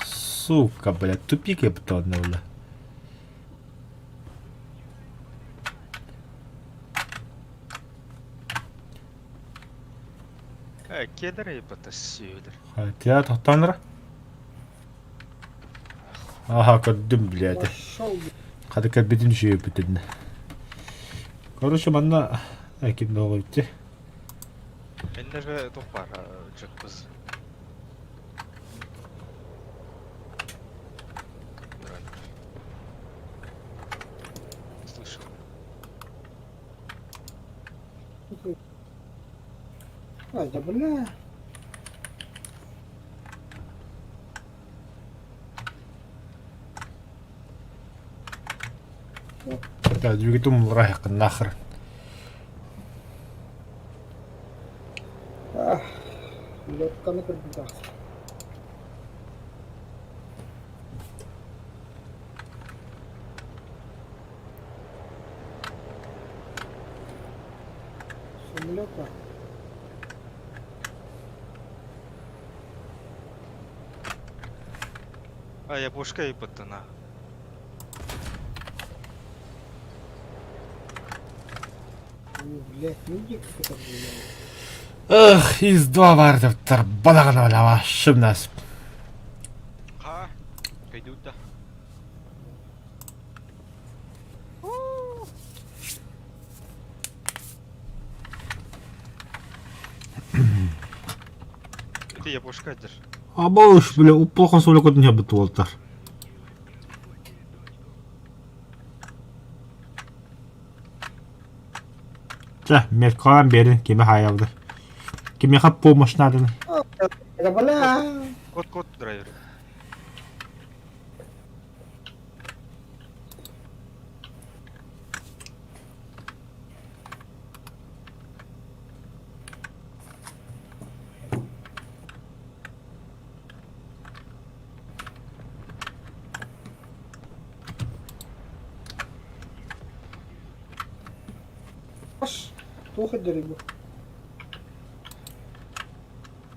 Сука, блядь, тупик я бля. Кедр и потасюдер. Хотя, тохтанра. Ага, көрдүм, блядь. Пошел, Хадыка бүтүн үшею бүтүн. Короче, манна ким да Менде же тух бар, жык кыз. Слышал. А, да бля. Да, двигатель رايح нахер. Ах, лёгканы көрбүт ахсын. Самолет бар. А, я пушка и на. Блядь, ну где как это было? Эх, из два бардыптар балагана бала шымнас. Ха, кайдута. япошка дыр. Абыш, бля, уплохан сөйлөкөтүн хабыт уолтар. Чэ, меткалаан биэрин, кими хаайабыт. Кимиэхэ помощь нааданы? Бля. Код код драйвер. Аш, туох эдэрий бу?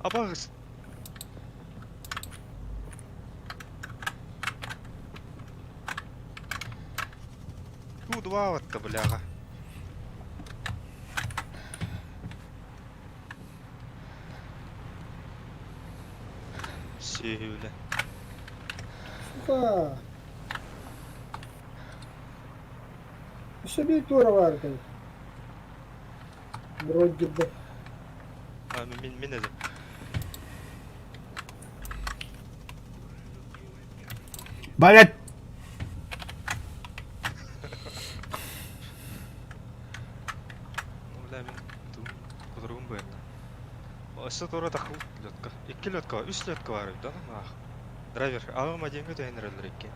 Абаҕыс. Туу-два бляха. Сүһүлэ. Сука. Өссө биир туора баар этэй. Вроде бы. А, мин мин эдим. Блять! Бля, мин кутуругум быһынна. Өссө туора тахыл летка. Икки летка, үс летка бар эбит, да, маах. Драйвер, аҕам одиҥҥа түһэн эрэллэр икки.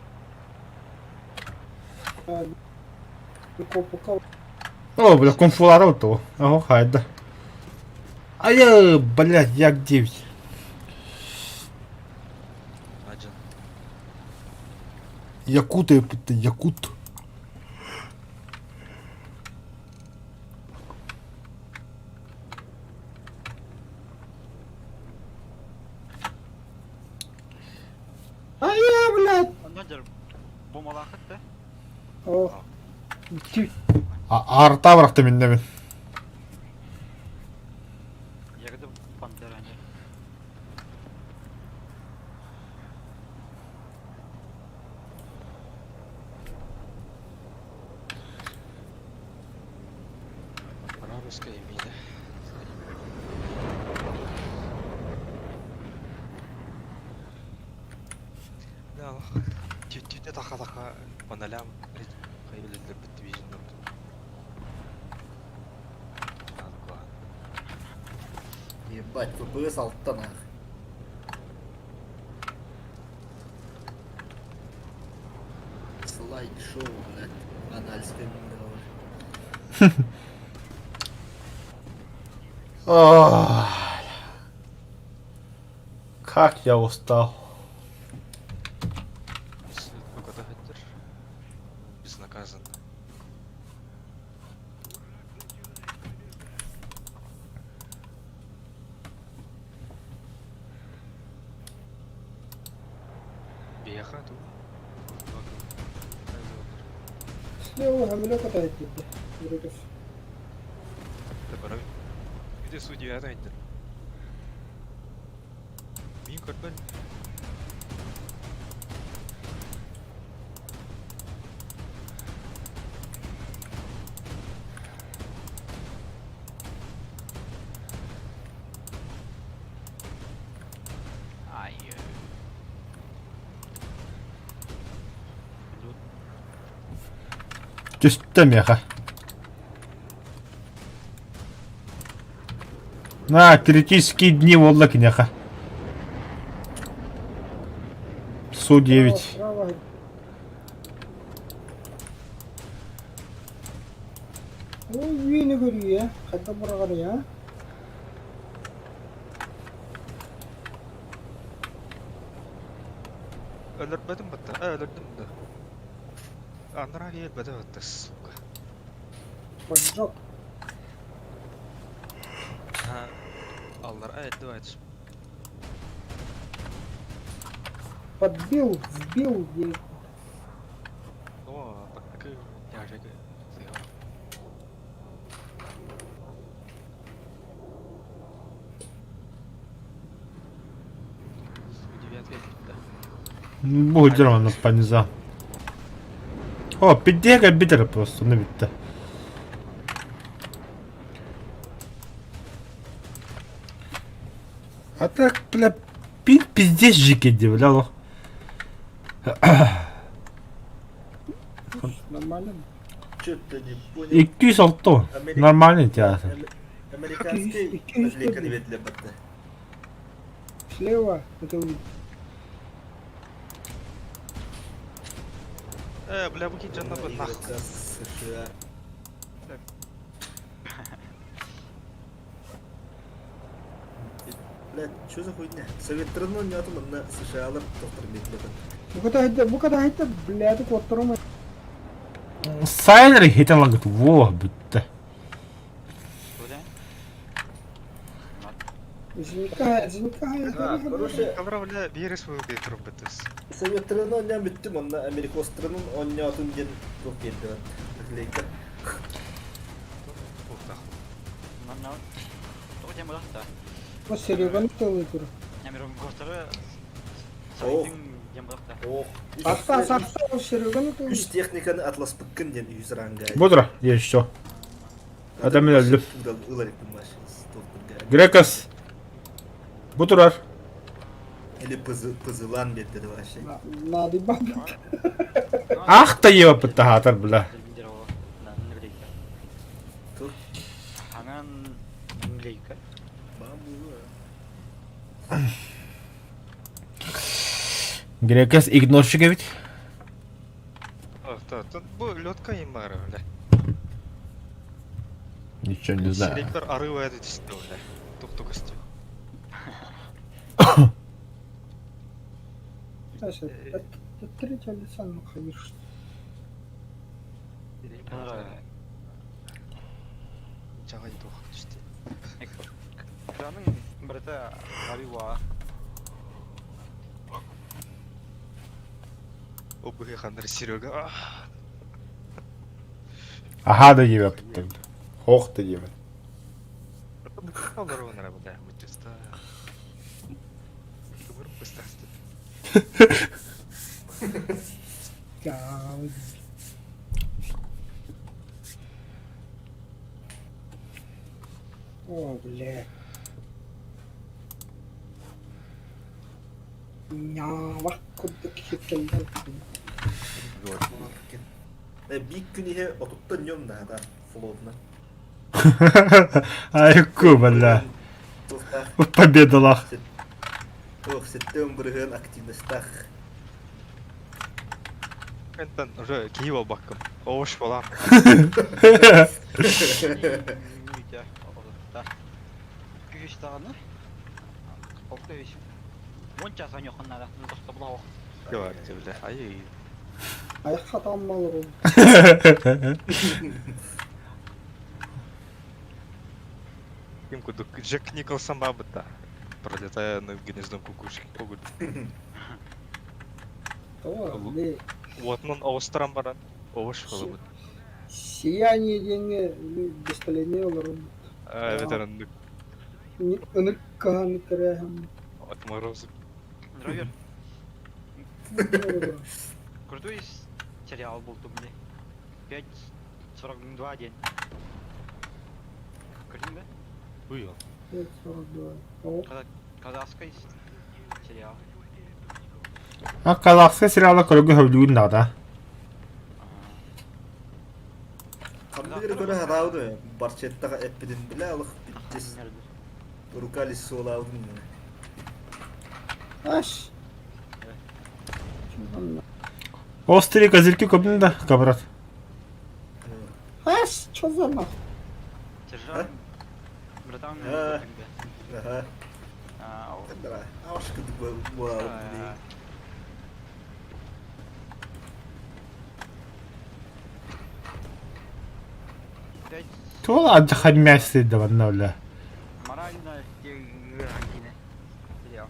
О, бля, кунфулара вот того. Ого, хайда. Ай, блядь, як 9. Аджан. Якут, это якут. А я, блядь! Онно дьэр бомалаахыт да. О, ти А, арта бырахты миннемин. Ягоды пантера не. Арабская миля. Да, түтүтэ таха-таха паналям хайбилеллер бит Ебать, ФПС алтан ах. Слайд-шоу, блядь. Анальская мина. Ох, Как я устал. Безнаказанно. Беха тут. слева гамлёка тайт дии. Вроде. Где судья райдер? Мин көрбөн. Ай. Түстэ меха. На, критические дни волла кинеха. Су-9. Справа. Ой, үйіне көрүй, ә? Қайда бұрғаны, ә? Өлөрбөтүм батта. А, өлөрдүм да. Анара келбеде батта, сука. Поджог. Ha. Аллар ай, давай. Подбил, сбил. ей. О, баккы яжеге. Бу дерман паниза. О, пидега битер просто, ну битте. А так, бля, пиздец жики, бля, лох. Нормально. Что-то не понял. 206. Нормальный театр. Американский наклейка для батта. Слева, это Э, бля, бу киджанна бы нах. США. Бля, что за хуйня? Советтарын ойнатым, онна США-лар тохтор бетлебет. Бу ката хитте, блядь, куоттарым. Сайнер хитен лагыт, во, бүтті. Короче, Калра, бля, биэрес буолук турбутус. Советтарын ойнан бүттүм, онна Америкостарын ойнатым ден туох бердибет. Наклейка. Сереганы тылы тур. Ох. Сақта, сақта, Сереганы тылы. Үш техниканы атласпыккын ден үз ранга. Бодра, еще. Адам өлдүм. Ыларик Грекос. Бу турар. Или пызылан берди вообще. Надо баб. Ах та ебапыт тахатар, бля. Грекос игнорщик ведь. Бу лётка им бар, бля. Ничего не знаю. Селектор арыва это түсті, бля. Тук-тук өсті. Это третье лица, ну, конечно. Жаңа тух түсті. Обы хандар Серега. Аха да ебапыт. Хох да ебат. Алар онара, бля, мытыста. Кыбыр пыстасты. О, бля. Нявах курдук хиттеллер. Бик күн ihe отуттан нем да, флотна. Айку, бля. Победалах. Ох, сеттен бірген активностах. Энтон уже киіп баккым. Ош болам. Бля, ай. Аяқ хатаммалы болды. Ким кудук Джек Николсон бабыта. Пролетая над гнездом кукушки. Огуд. Уотнан оостаран баран. Ош болабыт. Сияние деньги беспаление олар. Ветеран Ынырк каһаны кірәһем. отморозок. Крутой сериал был тут, блин. 5.42 день. Көрдің бе? Уйол. 5.42. Казахский сериал. А казахский сериалы көргө хөблүүн надо. Қандыр көрі харауды, барчеттаға әппеден біле алық биттес. Рукались солаудың. Аш. Острые козырьки көбүн да, кабрат. Аш, чё за нах? Сержант. Братан, Ага. Ашкы була. Тула адхамясы да ванна, бля. Морально сериал.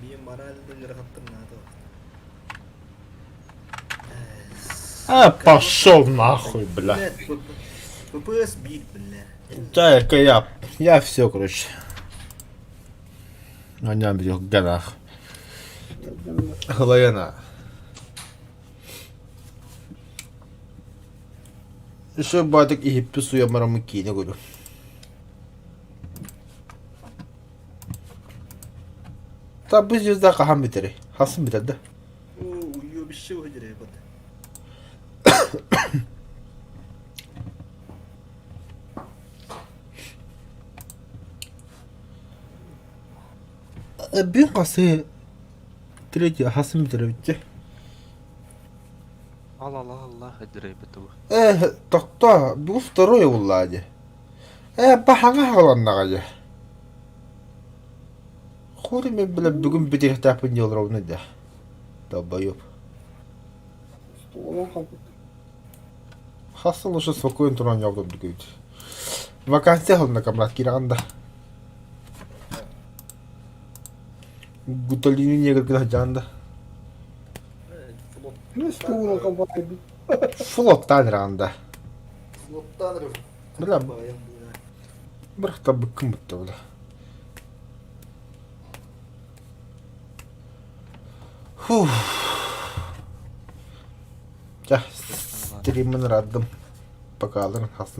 Мен морально жарақаттым надо. А, пошел нахуй, бля. ППС бит, бля. Да, я все, короче. Аня бил горах. Халаяна. Еще батык и пису я марамы кине говорю. Та бу звезда хаһан бүтэрий? Хасын бүтэр да? Уебище выдерет. Бин хасы третий хасын бүтэрэ бүтте. Ал алла алла өдөрөйбүт бу. Э, тохто, бу второй уллаа дии. Э, баһаҥа хааланнаҕа дии. Хули мен бile бүгүн бүтүөхтээхпин дии олоробун да. Долбоеб. Столон халбыт. Хас сыл уже спокойно туран оонньообутум күүт. Вакансия хылна камрат киирэн да. Гуталини негр сылдьан да. Ну, столон халбыт. Флоттан иранда. Флоттан Бля, бырахта быккын бутта бля. Фух. Ча, стриммин раддым. Покаларын хасын.